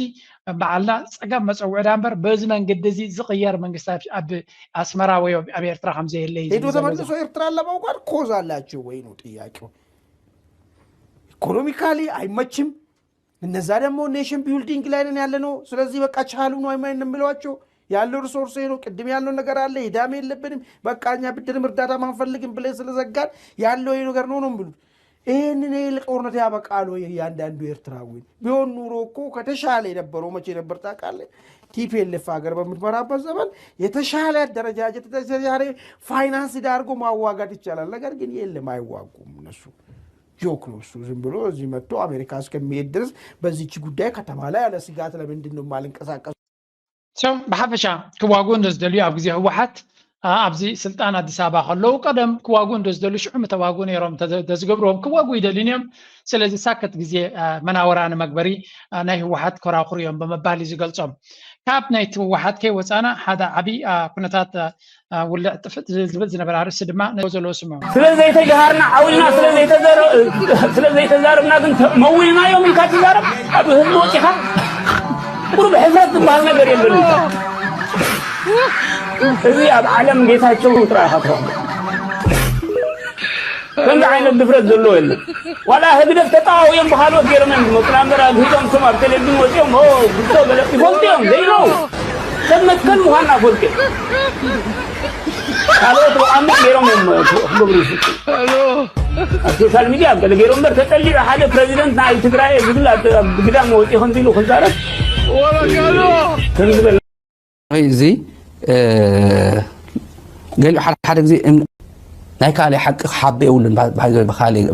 በዓልና ፀገም መፀውዒ ደኣ እምበር በዚ መንገዲ እዚ ዝቕየር መንግስቲ ኣብ ኣስመራ ወይ ኣብ ኤርትራ ከምዘየለ እዩ ሄዶ ተመልሶ ኤርትራን ለመውጋት ኮዝ አላቸው ወይ ነው ጥያቄው። ኢኮኖሚካሊ አይመችም። እነዛ ደግሞ ኔሽን ቢልዲንግ ላይ ነን ያለ ነው። ስለዚህ በቃ ቻሉ ነው አይማን የሚሏቸው። ያለው ሪሶርስ ይሄ ነው። ቅድም ያለው ነገር አለ። የዳም የለብንም። በቃ እኛ ብድርም እርዳታ ማንፈልግም ብለን ስለዘጋን ያለው ይሄ ነገር ነው ነው የሚሉት። ይህንን ይሄ ጦርነት ያበቃል ወይ? እያንዳንዱ ኤርትራዊ ቢሆን ኑሮ እኮ ከተሻለ የነበረው መቼ ነበር ታውቃለህ? ቲፒኤልኤፍ ሀገር በምትመራበት ዘመን የተሻለ አደረጃጀት፣ የተሻለ ፋይናንስ ዳርጎ ማዋጋት ይቻላል። ነገር ግን የለም፣ አይዋጉም እነሱ። ጆክ ነው እሱ። ዝም ብሎ እዚህ መጥቶ አሜሪካ እስከሚሄድ ድረስ በዚች ጉዳይ ከተማ ላይ ያለ ስጋት ለምንድን ነው የማልንቀሳቀሱ? ብሓፈሻ ክዋጉ እንደ ዝደልዩ ኣብ ግዜ ህወሓት ኣብዚ ስልጣን ኣዲስ ኣበባ ከለዉ ቀደም ክዋጉ እንደ ዝደልዩ ሽዑ ምተዋጉ ነይሮም። ተዝገብርዎም ክዋጉ ይደልዩን እዮም። ስለዚ ሳከት ግዜ መናወራ ንመግበሪ ናይ ህወሓት ኮራኩር እዮም ብምባል እዩ ዝገልጾም። ካብ ናይቲ ህወሓት ከይወፃና ሓደ ዓብዪ ኩነታት ውልዕ ጥፍጥ ዝብል ዝነበረ ኣርእስቲ ድማ ዘለዎ ስሙ። ስለ ዘይተጀሃርና ዓው ኢልና ስለዘይተዛረብና ግን መዊልናዮም ኢልካ ትዛረብ ኣብ ህዝቢ ወፂኻ ቁሩብ ሕፍረት ዝበሃል ነገር የለን። እዚ ኣብ ዓለም ጌታቸው ጥራይ ኢኻ ትረኽቦ። ከምዚ ዓይነት ድፍረት ዘለዎ የለን። ዋላ ህግደፍ ተጣዋውዮም ብካልኦት ገይሮም እዮም ዝመፁና እምበር ኣብ ህዝቦም እቶም ኣብ ቴሌቪዥን ወፂኦም ግቶ ገለ ይፈልጡ እዮም ዘይነው ሰብ መትከል ምዃንና ፈልጡ እዮም። ካልኦት ብኣምር ገይሮም እዮም ክገብሩ ይፍቱ ኣብ ሶሻል ሚድያ ኣብ ገለ ገይሮም እምበር ተጠሊዑ ሓደ ፕረዚደንት ናይ ትግራይ ዝብል ኣብ ግዳም ወፂ ከምዚ ኢሉ ክዛረብ ከምዝበል እዚ ገሊኡ ሓደ ሓደ ግዜ ናይ ካልእ ሓቂ ክሓቢ የብሉን።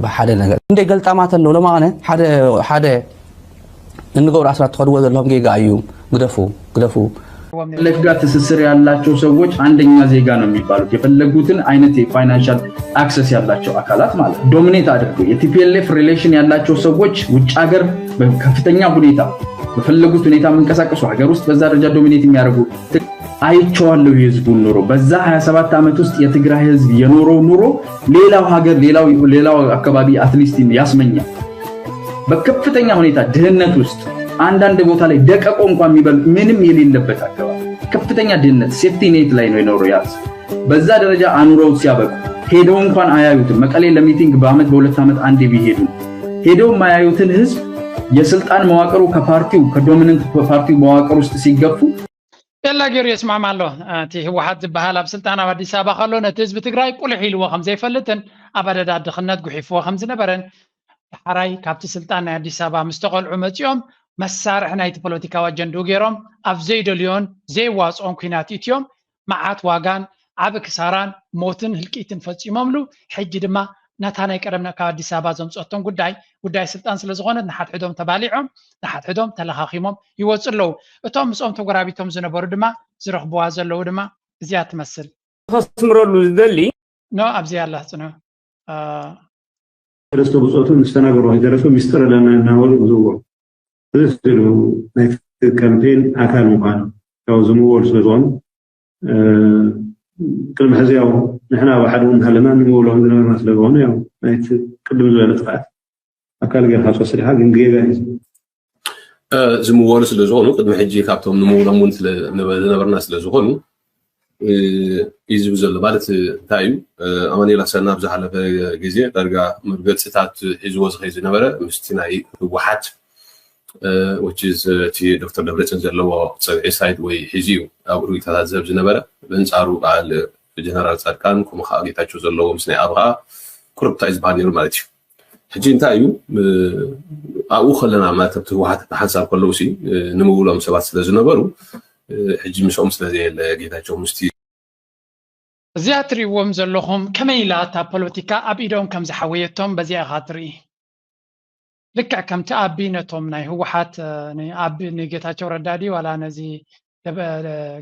ብሓደ ነገር እንደ ገልጣማት ኣለዉ ለማነ ሓደ ሓደ እንገብሩ ኣስራት ትኸድዎ ዘለኹም ጌጋ እዩ። ግደፉ ግደፉ። ሌፍ ጋር ትስስር ያላቸው ሰዎች አንደኛ ዜጋ ነው የሚባሉት የፈለጉትን አይነት የፋይናንሻል አክሰስ ያላቸው አካላት ማለት ዶሚኔት አድርገው የ ቲ ፒ ኤል ኤፍ ሪሌሽን ያላቸው ሰዎች ውጭ ሀገር በከፍተኛ ሁኔታ በፈለጉት ሁኔታ የሚንቀሳቀሱ ሀገር ውስጥ በዛ ደረጃ ዶሚኔት የሚያደርጉ አይቼዋለሁ የህዝቡን ኑሮ በዛ ሃያ ሰባት ዓመት ውስጥ የትግራይ ህዝብ የኖረው ኑሮ ሌላው ሀገር ሌላው አካባቢ አትሊስት ያስመኛል። በከፍተኛ ሁኔታ ድህነት ውስጥ አንዳንድ ቦታ ላይ ደቀቆ እንኳን የሚበል ምንም የሌለበት አካባቢ ከፍተኛ ድህነት ሴፍቲ ኔት ላይ ነው የኖረው ያ ህዝብ። በዛ ደረጃ አኑረውት ሲያበቁ ሄደው እንኳን አያዩትም። መቀሌ ለሚቲንግ በአመት በሁለት ዓመት አንዴ ቢሄዱ ሄደው የማያዩትን ህዝብ የስልጣን መዋቅሩ ከፓርቲው ከዶሚነንት ፓርቲው መዋቅር ውስጥ ሲገፉ የላ ገይሩ የስማማ ኣሎ። እቲ ህወሓት ዝበሃል ኣብ ስልጣን ኣብ ኣዲስ ኣበባ ከሎ ነቲ ህዝቢ ትግራይ ቁልሕ ኢልዎ ከም ዘይፈልጥን ኣብ ኣደዳ ድኽነት ጉሒፍዎ ከም ዝነበረን ዳሕራይ ካብቲ ስልጣን ናይ ኣዲስ ኣበባ ምስ ተቐልዑ መፂኦም መሳርሒ ናይቲ ፖለቲካዊ ኣጀንድኡ ገይሮም ኣብ ዘይደልዮን ዘይዋፅኦን ኲናት እትዮም መዓት ዋጋን ዓቢ ክሳራን ሞትን ህልቂትን ፈፂሞምሉ። ሕጂ ድማ ነታ ናይ ቀደም ካብ ኣዲስ ኣበባ ዘምፀቶም ጉዳይ ጉዳይ ስልጣን ስለ ዝኾነት ንሓድሕዶም ተባሊዖም ንሓድሕዶም ተለኻኺሞም ይወፁ ኣለዉ። እቶም ምስኦም ተጎራቢቶም ዝነበሩ ድማ ዝረኽብዋ ዘለዉ ድማ እዚኣ ትመስል። ከስምረሉ ዝደሊ ኖ ኣብዚ ኣላ ፅኖ ደስቶ ብፆቱ ምስ ተናገሩ ከይተረፈ ሚስጥር ኣለና እናበሉ ዝዎ እዚ ስሉ ናይቲ ካምፔን ኣካል ምዃኑ ያው ዝምወሉ ስለ ዝኾኑ ቅድሚ ሕዚ ያው ንሕና ኣብ ሓደ እውን ሃለና ንምውሎም ዝነበርና ስለ ዝኾኑ ያው ናይቲ ቅድም ዝበለ ጥፍኣት ኣካል ጌርካ ትወስድ ኢኻ ግን ጌጋ እዩ። ዝምወሉ ስለ ዝኾኑ ቅድሚ ሕጂ ካብቶም ንምውሎም እውን ዝነበርና ስለ ዝኾኑ እዩ ዝብል ዘሎ ማለት እንታይ እዩ? ኣማኑኤል ኣሰና ኣብ ዝሓለፈ ግዜ ዳርጋ መርገፂታት ሒዝዎ ዝኸይ ዝነበረ ምስቲ ናይ ህወሓት which is እቲ ዶክተር ደብረፅዮን ዘለዎ ፀብዒ ሳይድ ወይ ሒዙ እዩ ኣብ ሪታታት ዝህብ ዝነበረ። በንፃሩ በዓል ጀነራል ፃድቃን ከምኡ ከዓ ጌታቸው ዘለዎ ምስ ናይ ኣብርሃ ቁሩብ እንታይ እዩ ዝበሃል ነይሩ ማለት እዩ። ሕጂ እንታይ እዩ ኣብኡ ከለና ማለት ኣብቲ ህወሓት ሓንሳብ ከለዉ ሲ ንምውሎም ሰባት ስለ ዝነበሩ ሕጂ ምስኦም ስለ ዘየለ ጌታቸው ምስቲ እዚኣ ትሪእዎም ዘለኹም ከመይ ኢላ እታ ፖለቲካ ኣብ ኢዶም ከም ዝሓወየቶም በዚኣ ኢኻ ትርኢ። ልክዕ ከምቲ ኣቢ ነቶም ናይ ህወሓት ኣቢ ንጌታቸው ረዳ ድዩ ዋላ ነዚ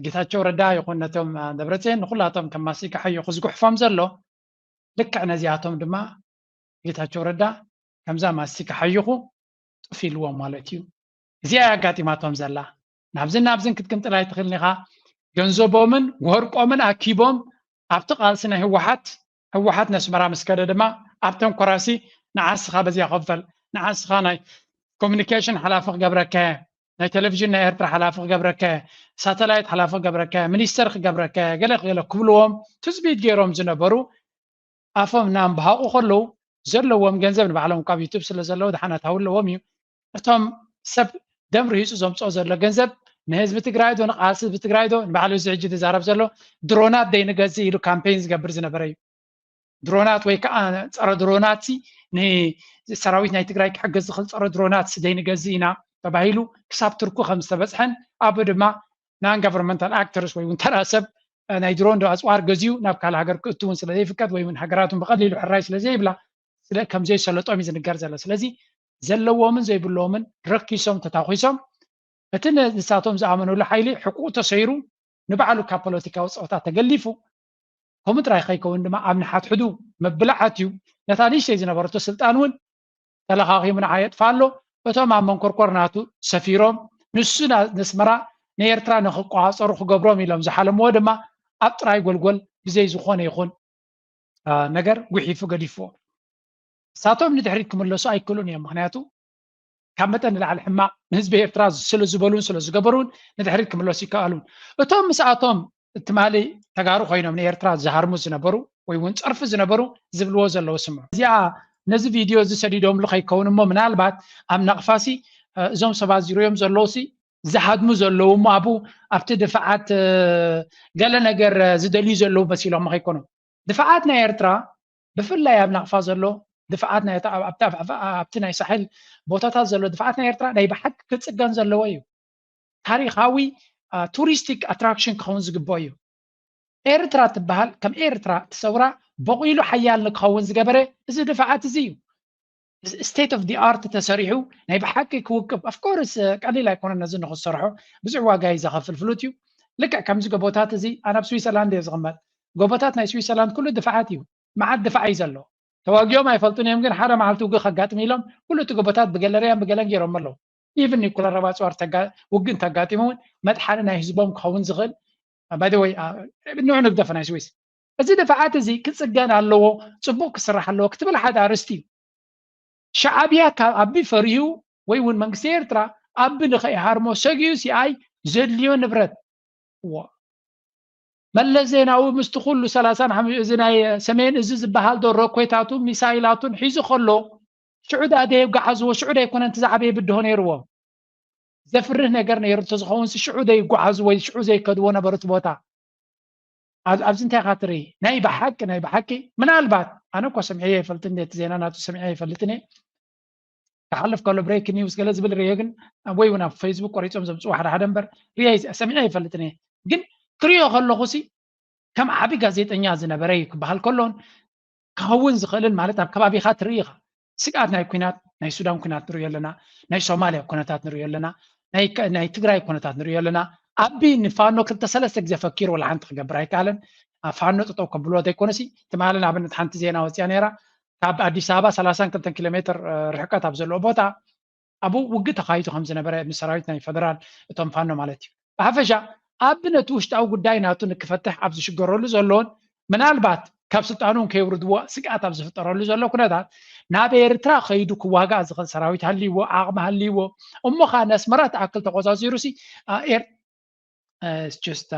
ጌታቸው ረዳ ይኹን ነቶም ደብረፅዮን ንኩላቶም ከም ማስቲካ ሓይኹ ዝጉሕፎም ዘሎ ልክዕ ነዚኣቶም ድማ ጌታቸው ረዳ ከምዛ ማስቲካ ሓይኹ ጥፍ ኢልዎም ማለት እዩ። እዚኣ ኣጋጢማቶም ዘላ ናብዝን ናብዝን ክትግምጥል ኣይትኽእልን ኢኻ። ገንዘቦምን ወርቆምን ኣኪቦም ኣብቲ ቃልሲ ናይ ህወሓት ህወሓት ነስመራ ምስ ከደ ድማ ኣብተን ኮራሲ ንዓስኻ በዚኣ ኮፈል ንዓስኻ ናይ ኮሚኒኬሽን ሓላፊ ክገብረካ ናይ ቴሌቪዥን ናይ ኤርትራ ሓላፊ ክገብረካ ሳተላይት ሓላፊ ክገብረካ ሚኒስተር ክገብረካ ገለ ገለ ክብልዎም ትፅቢት ገይሮም ዝነበሩ ኣፎም እናንበሃቑ ከለዉ ዘለዎም ገንዘብ ንባዕሎም ካብ ዩቱብ ስለ ዘለዉ ደሓን ኣታዊ ኣለዎም እዩ። እቶም ሰብ ደም ርሂፁ ዘምፅኦ ዘሎ ገንዘብ ንህዝቢ ትግራይ ዶ ንቃልሲ ህዝቢ ትግራይ ዶ ንባዕሉ እዚ ሕጂ ዝዛረብ ዘሎ ድሮናት ደይንገዝእ ኢሉ ካምፔን ዝገብር ዝነበረ እዩ። ድሮናት ወይ ከዓ ፀረ ድሮናት ንሰራዊት ናይ ትግራይ ክሕግዝ ዝኽእል ፀረ ድሮናት ደይንገዝእ ኢና ተባሂሉ ክሳብ ቱርኩ ከም ዝተበፅሐን ኣብኡ ድማ non governmental actors ወይ እውን ተራ ሰብ ናይ ድሮን ዶ ኣፅዋር ገዚኡ ናብ ካልእ ሃገር ክእቱ እውን ስለ ዘይፍቀድ ወይ እውን ሃገራቱን ብቐሊሉ ሕራይ ስለ ዘይብላ ስለ ከም ዘይሰለጦም እዩ ዝንገር ዘሎ። ስለዚ ዘለዎምን ዘይብሎምን ረኪሶም ተታኺሶም እቲ ንሳቶም ዝኣመኑሉ ሓይሊ ሕቁኡ ተሰይሩ ንባዕሉ ካብ ፖለቲካዊ ፀወታ ተገሊፉ ከምኡ ጥራይ ከይከውን ድማ ኣብ ንሓድሕዱ መብላዓት እዩ። ነታ ንእሽተይ ዝነበረቶ ስልጣን እውን ተለኻኺሙ ንዓ የጥፋ ኣሎ። እቶም ኣብ መንኮርኮር ናቱ ሰፊሮም ንሱ ንስመራ ንኤርትራ ንክቆፃፀሩ ክገብሮም ኢሎም ዝሓለምዎ ድማ ኣብ ጥራይ ጎልጎል ብዘይ ዝኾነ ይኹን ነገር ጉሒፉ ገዲፍዎ። እሳቶም ንድሕሪት ክምለሱ ኣይክእሉን እዮም። ምክንያቱ ካብ መጠን ንላዕሊ ሕማቕ ንህዝቢ ኤርትራ ስለ ዝበሉን ስለ ዝገበሩን ንድሕሪት ክምለሱ ይከኣሉን። እቶም ምስኣቶም ትማሊ ተጋሩ ኮይኖም ንኤርትራ ዝሃርሙ ዝነበሩ ወይ እውን ፀርፊ ዝነበሩ ዝብልዎ ዘለዉ ስምዑ። እዚኣ ነዚ ቪድዮ እዚ ሰዲዶምሉ ከይከውን እሞ ምናልባት ኣብ ናቕፋሲ እዞም ሰባት ዝርዮም ዘለዉ ሲ ዝሃድሙ ዘለዉ እሞ ኣብኡ ኣብቲ ድፋዓት ገለ ነገር ዝደልዩ ዘለዉ መሲሎም ከይኮኑ ድፋዓት ናይ ኤርትራ ብፍላይ ኣብ ናቕፋ ዘሎ ድፋዓት ኣብቲ ናይ ሳሕል ቦታታት ዘሎ ድፋዓት ናይ ኤርትራ ናይ ብሓቂ ክፅገን ዘለዎ እዩ። ታሪኻዊ ቱሪስቲክ ኣትራክሽን ክኸውን ዝግብኦ እዩ። ኤርትራ ትበሃል ከም ኤርትራ እቲ ሰውራ በቑሉ ሓያል ንክኸውን ዝገበረ እዚ ድፋዓት እዚ እዩ። state of the art ተሰሪሑ ናይ ብሓቂ ክውቅብ of course ቀሊል ኣይኮነን። ነዚ ንክሰርሖ ብዙሕ ዋጋ እዩ ዘኸፍል ፍሉጥ እዩ። ልክዕ ከምዚ ጎቦታት እዚ ኣነ ኣብ ስዊሰርላንድ እየ ዝቕመጥ። ጎቦታት ናይ ስዊሰርላንድ ኩሉ ድፋዓት እዩ። መዓት ድፋዕ እዩ ዘሎ። ተዋጊኦም ኣይፈልጡን እዮም ግን ሓደ መዓልቲ ውግእ ከጋጥም ኢሎም ኩሉ እቲ ጎቦታት ብገለርያን ብገለን ገይሮም ኣለዉ። ኢቭን ኒኩለር ረባፅዋር ውግእ እንተጋጢሙ እውን መጥሓኒ ናይ ህዝቦም ክኸውን ዝኽእል ባይደወይ ንዑ ንግደፈ ናይ ስዊስ እዚ ድፋዓት እዚ ክፅገን ኣለዎ፣ ፅቡቅ ክስራሕ ኣለዎ ክትብል ሓደ ኣርስቲ እዩ። ሻዓብያ ካብ ኣቢ ፈሪሁ ወይ እውን መንግስቲ ኤርትራ ኣቢ ንኸይሃርሞ ሰጊኡ ሲኣይ ዘድልዮ ንብረት ዎ መለስ ዜናዊ ምስቲ ኩሉ ሰላሳን ሓሙሽተ እዚ ናይ ሰሜን እዚ ዝበሃል ዶ ሮኬታቱ ሚሳይላቱን ሒዙ ከሎ ሽዑ ደኣ ደየጓዓዝዎ ሽዑ ደይኮነ እቲ ዝዓበየ ብድሆ ነይርዎም ዘፍርህ ነገር ነይሩ እንተዝኸውን ሽዑ ዘይጓዓዙ ወይ ሽዑ ዘይከድዎ ነበሩ እቲ ቦታ ኣብዚ እንታይ ኢኻ ትርኢ ናይ ብሓቂ ናይ ብሓቂ ምናልባት ኣነ እኮ ሰሚዐ ይፈልጥ እንደ እቲ ዜና ናቱ ሰሚዐ ይፈልጥን እየ ክሓልፍ ከሎ ብሬክ ኒውስ ገለ ዝብል ርየ ግን ወይ እውን ኣብ ፌስቡክ ቆሪፆም ዘምፅኡ ሓደ ሓደ እምበር ርየ ሰሚዐ ይፈልጥን እየ ግን ክሪኦ ከለኹ ሲ ከም ዓቢ ጋዜጠኛ ዝነበረ እዩ ክበሃል ከሎን ክኸውን ዝኽእልን ማለት ኣብ ከባቢኻ ትርኢ ኢኻ ስግኣት ናይ ኩናት ናይ ሱዳን ኩናት ንሪኦ ኣለና ናይ ሶማልያ ኩነታት ንሪኦ ኣለና ናይ ትግራይ ኩነታት ንሪኦ ኣለና ኣቢ ንፋኖ ክልተ ሰለስተ ግዜ ፈኪሩ ወላ ሓንቲ ክገብር ኣይከኣለን ፋኖ ጠጠው ከብልዎ ዘይኮነሲ ትማሊ ንኣብነት ሓንቲ ዜና ወፅያ ነይራ ካብ ኣዲስ ኣበባ ሰላሳን ክልተን ኪሎ ሜትር ርሕቀት ኣብ ዘለዎ ቦታ ኣብኡ ውግእ ተኻይዱ ከም ዝነበረ ምስ ሰራዊት ናይ ፈደራል እቶም ፋኖ ማለት እዩ ብሓፈሻ ኣቢ ነቲ ውሽጣዊ ጉዳይ ናቱ ንክፈትሕ ኣብ ዝሽገረሉ ዘሎን ምናልባት ካብ ስልጣኑ ከየውርድዎ ስግኣት ኣብ ዝፍጠረሉ ዘሎ ኩነታት ናብ ኤርትራ ከይዱ ክዋጋእ ዝኽእል ሰራዊት ሃልይዎ ዓቕሚ ሃልይዎ እሞ ከዓ ነስመራ ትኣክል ተቆፃፂሩ ሲ ኤር just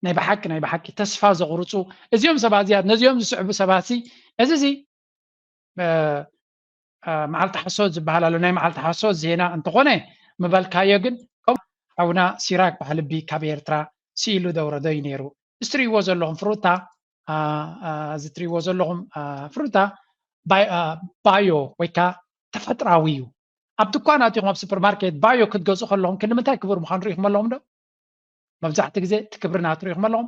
ናይ ብሓቂ ናይ ብሓቂ ተስፋ ዘቑርፁ እዚኦም ሰባት እዚኣ ነዚኦም ዝስዕቡ ሰባት ሲ እዚ ሲ መዓልቲ ሓሶት ዝበሃል ኣሎ ናይ መዓልቲ ሓሶት ዜና እንተኾነ ምበልካዮ ግን ከም ሓውና ሲራክ ባህልቢ ካብ ኤርትራ ስኢሉ ዘውረዶ እዩ ነይሩ እዚ ትሪእዎ ዘለኹም ፍሩታ እዚ ትሪእዎ ዘለኹም ፍሩታ ባዮ ወይ ከዓ ተፈጥራዊ እዩ ኣብ ድኳናት ኢኹም ኣብ ሱፐርማርኬት ባዮ ክትገዝኡ ከለኹም ክንዲ ምንታይ ክቡር ምዃኑ ርኢኹም ኣለኹም ዶ መብዛሕቲ ግዜ እቲ ክብሪ ናቱ ርኢኹም ኣለኹም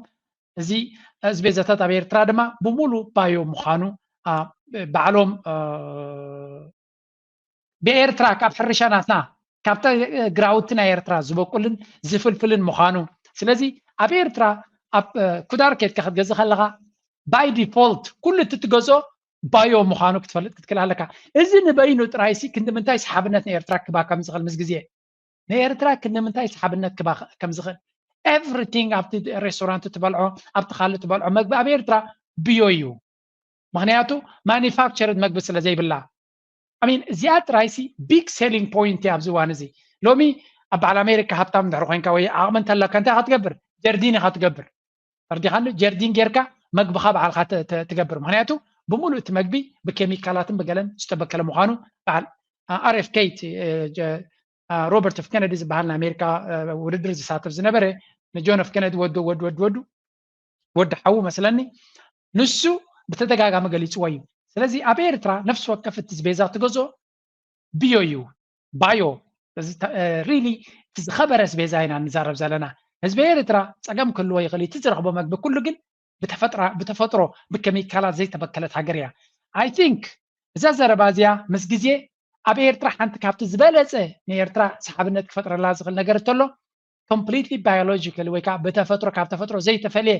እዚ ኣስቤዛታት ኣብ ኤርትራ ድማ ብሙሉ ባዮ ምዃኑ ባዕሎም ብኤርትራ ካብ ሕርሻ ናትና ካብታ ግራውቲ ናይ ኤርትራ ዝበቁልን ዝፍልፍልን ምዃኑ ስለዚ ኣብ ኤርትራ ኣብ ኩዳር ኬድካ ክትገዝእ ከለኻ ባይ ዲፎልት ኩሉ እቲ ትገዝኦ ባዮ ምዃኑ ክትፈልጥ ክትክእል ኣለካ እዚ ንበይኑ ጥራይሲ ክንዲ ምንታይ ሰሓብነት ንኤርትራ ክባ ከም ዝኽእል ምስ ግዜ ንኤርትራ ክንዲ ምንታይ ሰሓብነት ክባ ከም ዝኽእል everything ኣብቲ ሬስቶራንት ትበልዖ ኣብቲ ካልእ ትበልዖ መግቢ ኣብ ኤርትራ ብዮ እዩ ምክንያቱ ማኒፋክቸርድ መግቢ ስለ ዘይብላ I mean እዚኣ ጥራይሲ big selling point እያ ኣብዚ እዋን እዚ ሎሚ ኣብ በዓል ኣሜሪካ ሃብታም እንድሕር ኮይንካ ወይ ዓቕሚ እንተለካ እንታይ ኢኻ ትገብር ጀርዲን ኢኻ ትገብር ተርዲኻኒ ጀርዲን ጌርካ መግብኻ በዓልካ ትገብር ምክንያቱ ብምሉእ እቲ መግቢ ብኬሚካላትን ብገለን ዝተበከለ ምዃኑ በዓል ኣር ኤፍ ኬ፣ ሮበርት ኤፍ ኬነዲ ዝበሃል ናይ ኣሜሪካ ውድድር ዝሳተፍ ዝነበረ፣ ንጆን ኤፍ ኬነዲ ወዱ ወዱ ወዱ ወዱ ወዲ ሓዉ መስለኒ፣ ንሱ ብተደጋጋሚ ገሊፅዎ እዩ። ስለዚ ኣብ ኤርትራ ነፍሲ ወከፍ እቲ ቤዛ ትገዝኦ ብዮ እዩ፣ ባዮ። ሪሊ እቲ ዝኸበረ ኣስቤዛ ኢና ንዛረብ ዘለና። ህዝቢ ኤርትራ ፀገም ክህልዎ ይኽእል እዩ፣ እቲ ዝረኽቦ መግቢ ኩሉ ግን ብተፈጥሮ ብኬሚካላት ዘይተበከለት ሃገር እያ። ኣይ ቲንክ እዛ ዘረባ እዚኣ ምስ ግዜ ኣብ ኤርትራ ሓንቲ ካብቲ ዝበለፀ ንኤርትራ ሰሓብነት ክፈጥረላ ዝኽእል ነገር እንተሎ ኮምፕሊትሊ ባዮሎጂካሊ ወይ ከዓ ብተፈጥሮ ካብ ተፈጥሮ ዘይተፈልየ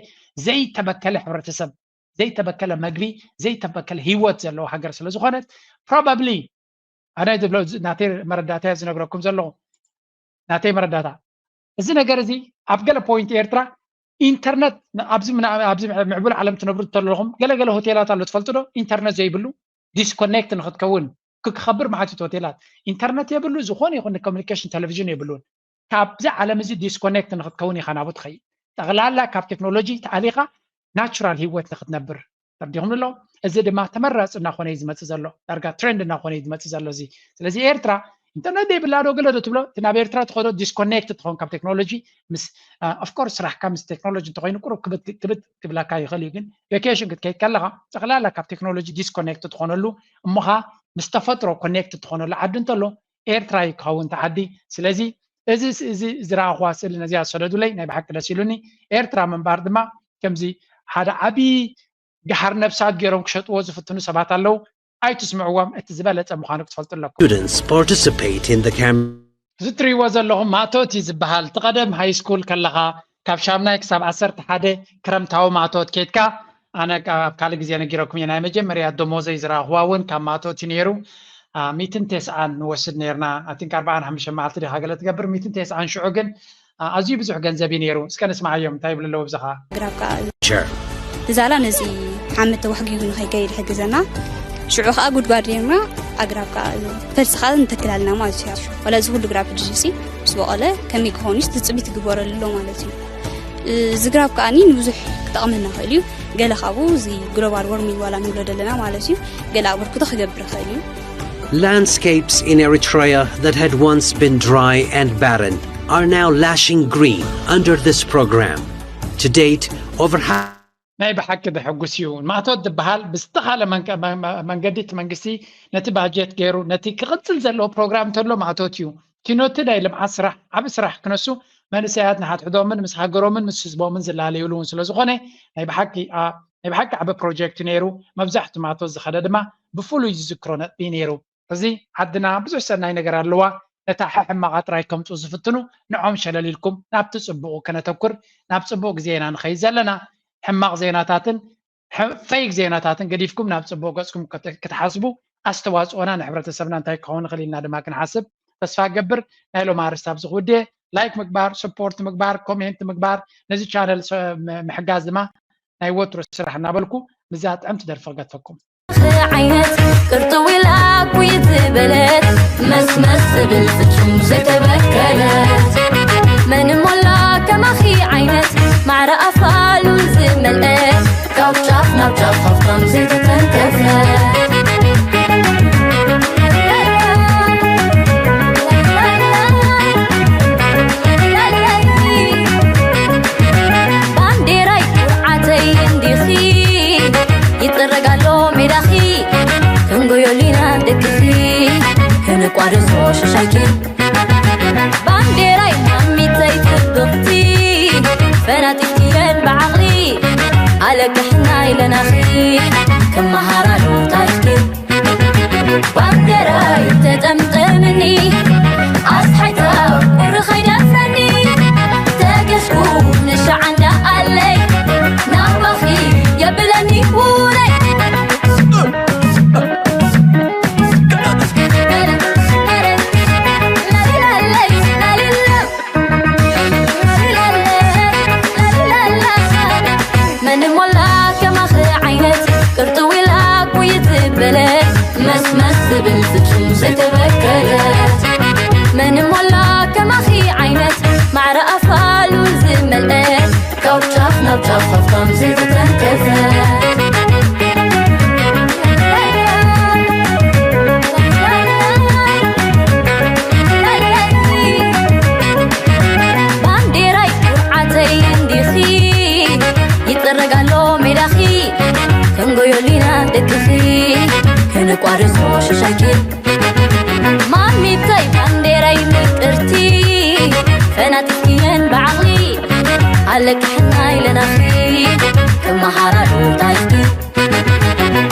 ዘይተበከለ ሕብረተሰብ ዘይተበከለ መግቢ ዘይተበከለ ህይወት ዘለዎ ሃገር ስለ ዝኾነት ፕሮባብሊ ኣነ ዝብሎ ናተይ መረዳእታ ዝነግረኩም ዘለኹ ናተይ መረዳእታ እዚ ነገር እዚ ኣብ ገለ ፖይንት ኤርትራ ኢንተርነት ኣብዚ ኣብዚ ምዕቡል ዓለም ትነብሩ ተለኹም ገለገለ ሆቴላት ኣሎ ትፈልጡ ዶ ኢንተርነት ዘይብሉ ዲስኮኔክት ንክትከውን ክክኸብር መዓት ሆቴላት ኢንተርነት የብሉ ዝኾነ ይኹን ኮሚኒኬሽን ቴሌቪዥን የብሉን ካብዚ ዓለም እዚ ዲስኮኔክት ንክትከውን ኢኻ ናብኡ ትኸይድ ጠቕላላ ካብ ቴክኖሎጂ ተኣሊኻ ናቹራል ህይወት ንክትነብር ተርዲኹም ኣሎ እዚ ድማ ተመራፂ እናኾነ እዩ ዝመፅእ ዘሎ ዳርጋ ትሬንድ እናኾነ እዩ ዝመፅእ ዘሎ እዚ ስለዚ ኤርትራ ኢንተርነት ዘይብላ ዶ ገለ ዶ ትብሎ እቲ ናብ ኤርትራ ትኸዶ ዲስኮኔክት ትኸውን ካብ ቴክኖሎጂ ምስ ኦፍኮርስ ስራሕካ ምስ ቴክኖሎጂ እንተኮይኑ ቁሩብ ክብት ክብት ክብለካ ይኽእል እዩ ግን ቬኬሽን ክትከይድ ከለኻ ጠቕላላ ካብ ቴክኖሎጂ ዲስኮኔክት ትኾነሉ እሞኻ ምስ ተፈጥሮ ኮኔክት ትኾነሉ ዓዲ እንተሎ ኤርትራ እዩ ክኸውን እቲ ዓዲ ስለዚ እዚ እዚ ዝረኣኹዋ ስእሊ ነዚኣ ዝሰደዱለይ ናይ ብሓቂ ደስ ኢሉኒ ኤርትራ ምንባር ድማ ከምዚ ሓደ ዓብዪ ገሓር ነብሳት ገይሮም ክሸጥዎ ዝፍትኑ ሰባት ኣለዉ ኣይትስምዕዎም እቲ ዝበለፀ ምዃኑ ክትፈልጡ ኣለኩም Students participate in the camp. እዚ ትሪእዎ ዘለኹም ማእቶት እዩ ዝበሃል እቲ ቀደም ሃይ ስኩል ከለኻ ካብ ሻምናይ ክሳብ ዓሰርተ ሓደ ክረምታዊ ማእቶት ኬድካ ኣነ ኣብ ካልእ ግዜ ነጊረኩም እየ ናይ መጀመርያ ደሞዘይ ዝረኣኽዋ እውን ካብ ማእቶት እዩ ነይሩ ሚትን ቴስዓን ንወስድ ነርና ኣቲንክ ኣርባዓን ሓሙሽተ መዓልቲ ዲኻ ገለ ትገብር ሚትን ቴስዓን ሽዑ ግን ኣዝዩ ብዙሕ ገንዘብ እዩ ነይሩ እስከ ንስማዓዮም እንታይ ይብሉ ኣለዉ ብዝኻ ግራብ ከዓ እዩ ዛላ ነዚ ሓመድ ተዋሕጊጉ ንኸይከይድ ይሕግዘና ሽዑ ከዓ ጉድጓድ ርና ኣግራብ ከዓ እዩ ፈልሲ ከዓ ንተክላልና ማለት እዩ ዋላ እዚ ኩሉ ግራብ ሕጂ ሲ ምስ በቐለ ከመይ ክኾኑስ ትፅቢት ይግበረሉ ኣሎ ማለት እዩ እዚ ግራብ ከዓኒ ንብዙሕ ክጠቕመና ይኽእል እዩ ገለ ካብኡ እዚ ግሎባል ወርሚንግ ዋላ ንብሎ ዘለና ማለት እዩ ገለ ኣበርክቶ ክገብር ይኽእል እዩ Landscapes in Eritrea that had once been dry and barren are now lashing green under this program. To date, over half ናይ ብሓቂ ዘሐጉስ እዩ። ማእቶት ዝበሃል ብዝተኻለ መንገዲ እቲ መንግስቲ ነቲ ባጀት ገይሩ ነቲ ክቕጽል ዘለዎ ፕሮግራም እንተሎ ማእቶት እዩ። እቲ ኖቲ ናይ ልምዓት ስራሕ ዓቢ ስራሕ ክነሱ መንእሰያት ንሓድሕዶምን ምስ ሃገሮምን ምስ ህዝቦምን ዝላለዩሉ እውን ስለ ዝኾነ ናይ ብሓቂ ናይ ብሓቂ ዓቢ ፕሮጀክት ነይሩ። መብዛሕቱ ማእቶት ዝኸደ ድማ ብፍሉይ ዝዝክሮ ነጥቢ ነይሩ። እዚ ዓድና ብዙሕ ሰናይ ነገር ኣለዋ። ነታ ሕሕማቓ ጥራይ ከምጽኡ ዝፍትኑ ንዖም ሸለል ኢልኩም ናብቲ ጽቡቑ ከነተኩር፣ ናብ ጽቡቕ ግዜ ኢና ንኸይድ ዘለና። ሕማቕ ዜናታትን ፌክ ዜናታትን ገዲፍኩም ናብ ጽቡቕ ገጽኩም ክትሓስቡ ኣስተዋጽኦና ንሕብረተሰብና እንታይ ክኸውን ይኽእል ኢልና ድማ ክንሓስብ ተስፋ ገብር። ናይ ሎም ኣርስታ ኣብዚ ክውድየ ላይክ ምግባር፣ ሰፖርት ምግባር፣ ኮሜንት ምግባር፣ ነዚ ቻነል ምሕጋዝ ድማ ናይ ወትሩ ስራሕ እናበልኩ ምዛ ጥዕምቲ ደርፊ ክገድፈኩም። ዓይነት ቅርጥው ኢላ ጉይ ዝበለት መስመስ ትብል ፍጹም ዘይተበከለት መን ሞላ ከማኺ ዓይነት ማዕረ ኣፋሉን ዝመልአ ካብ ጫፍ ናብ ጫፍ ሃፍታም ዘይተተንከፈ ባንዴራይ ኩርዓተይ እንዲኺ ይጥረግ ኣሎ ሜዳኺ ክንጎዮ ሊና ደቅኺ ከነቋርጾ ሽሻይኪ ባንዴራይ ማሚተይ ጽብቕቲ ፈናጢትየን ብዓቕሊ ኣለቅሕና ኢለናኺ ክመሃራሉ ታሪኽኪ ባንዴራይ ተጠምጠምኒ ኣስሓይታ ቁሪ ኸይደፍረኒ ተገስኩ ንሻዓንዳ ኣለይ ናባኺ የብለኒ ውረይ መን ሞላ ከማኺ ዓይነት ቅርጥው ኢላ ጉይ ዝበለ መስመስ ዝብል ፍጹም ዘይተበከለ ኦዮሊና ደቅኺ ከነቋርጾ ሽሻይኪ ማሚተይ ባንዴራይ ምቅርቲ ፈናጢትክየን ብዓቕሊ ኣለቅሕና ኢለናኺ ከመሃራሉ ታሪኽ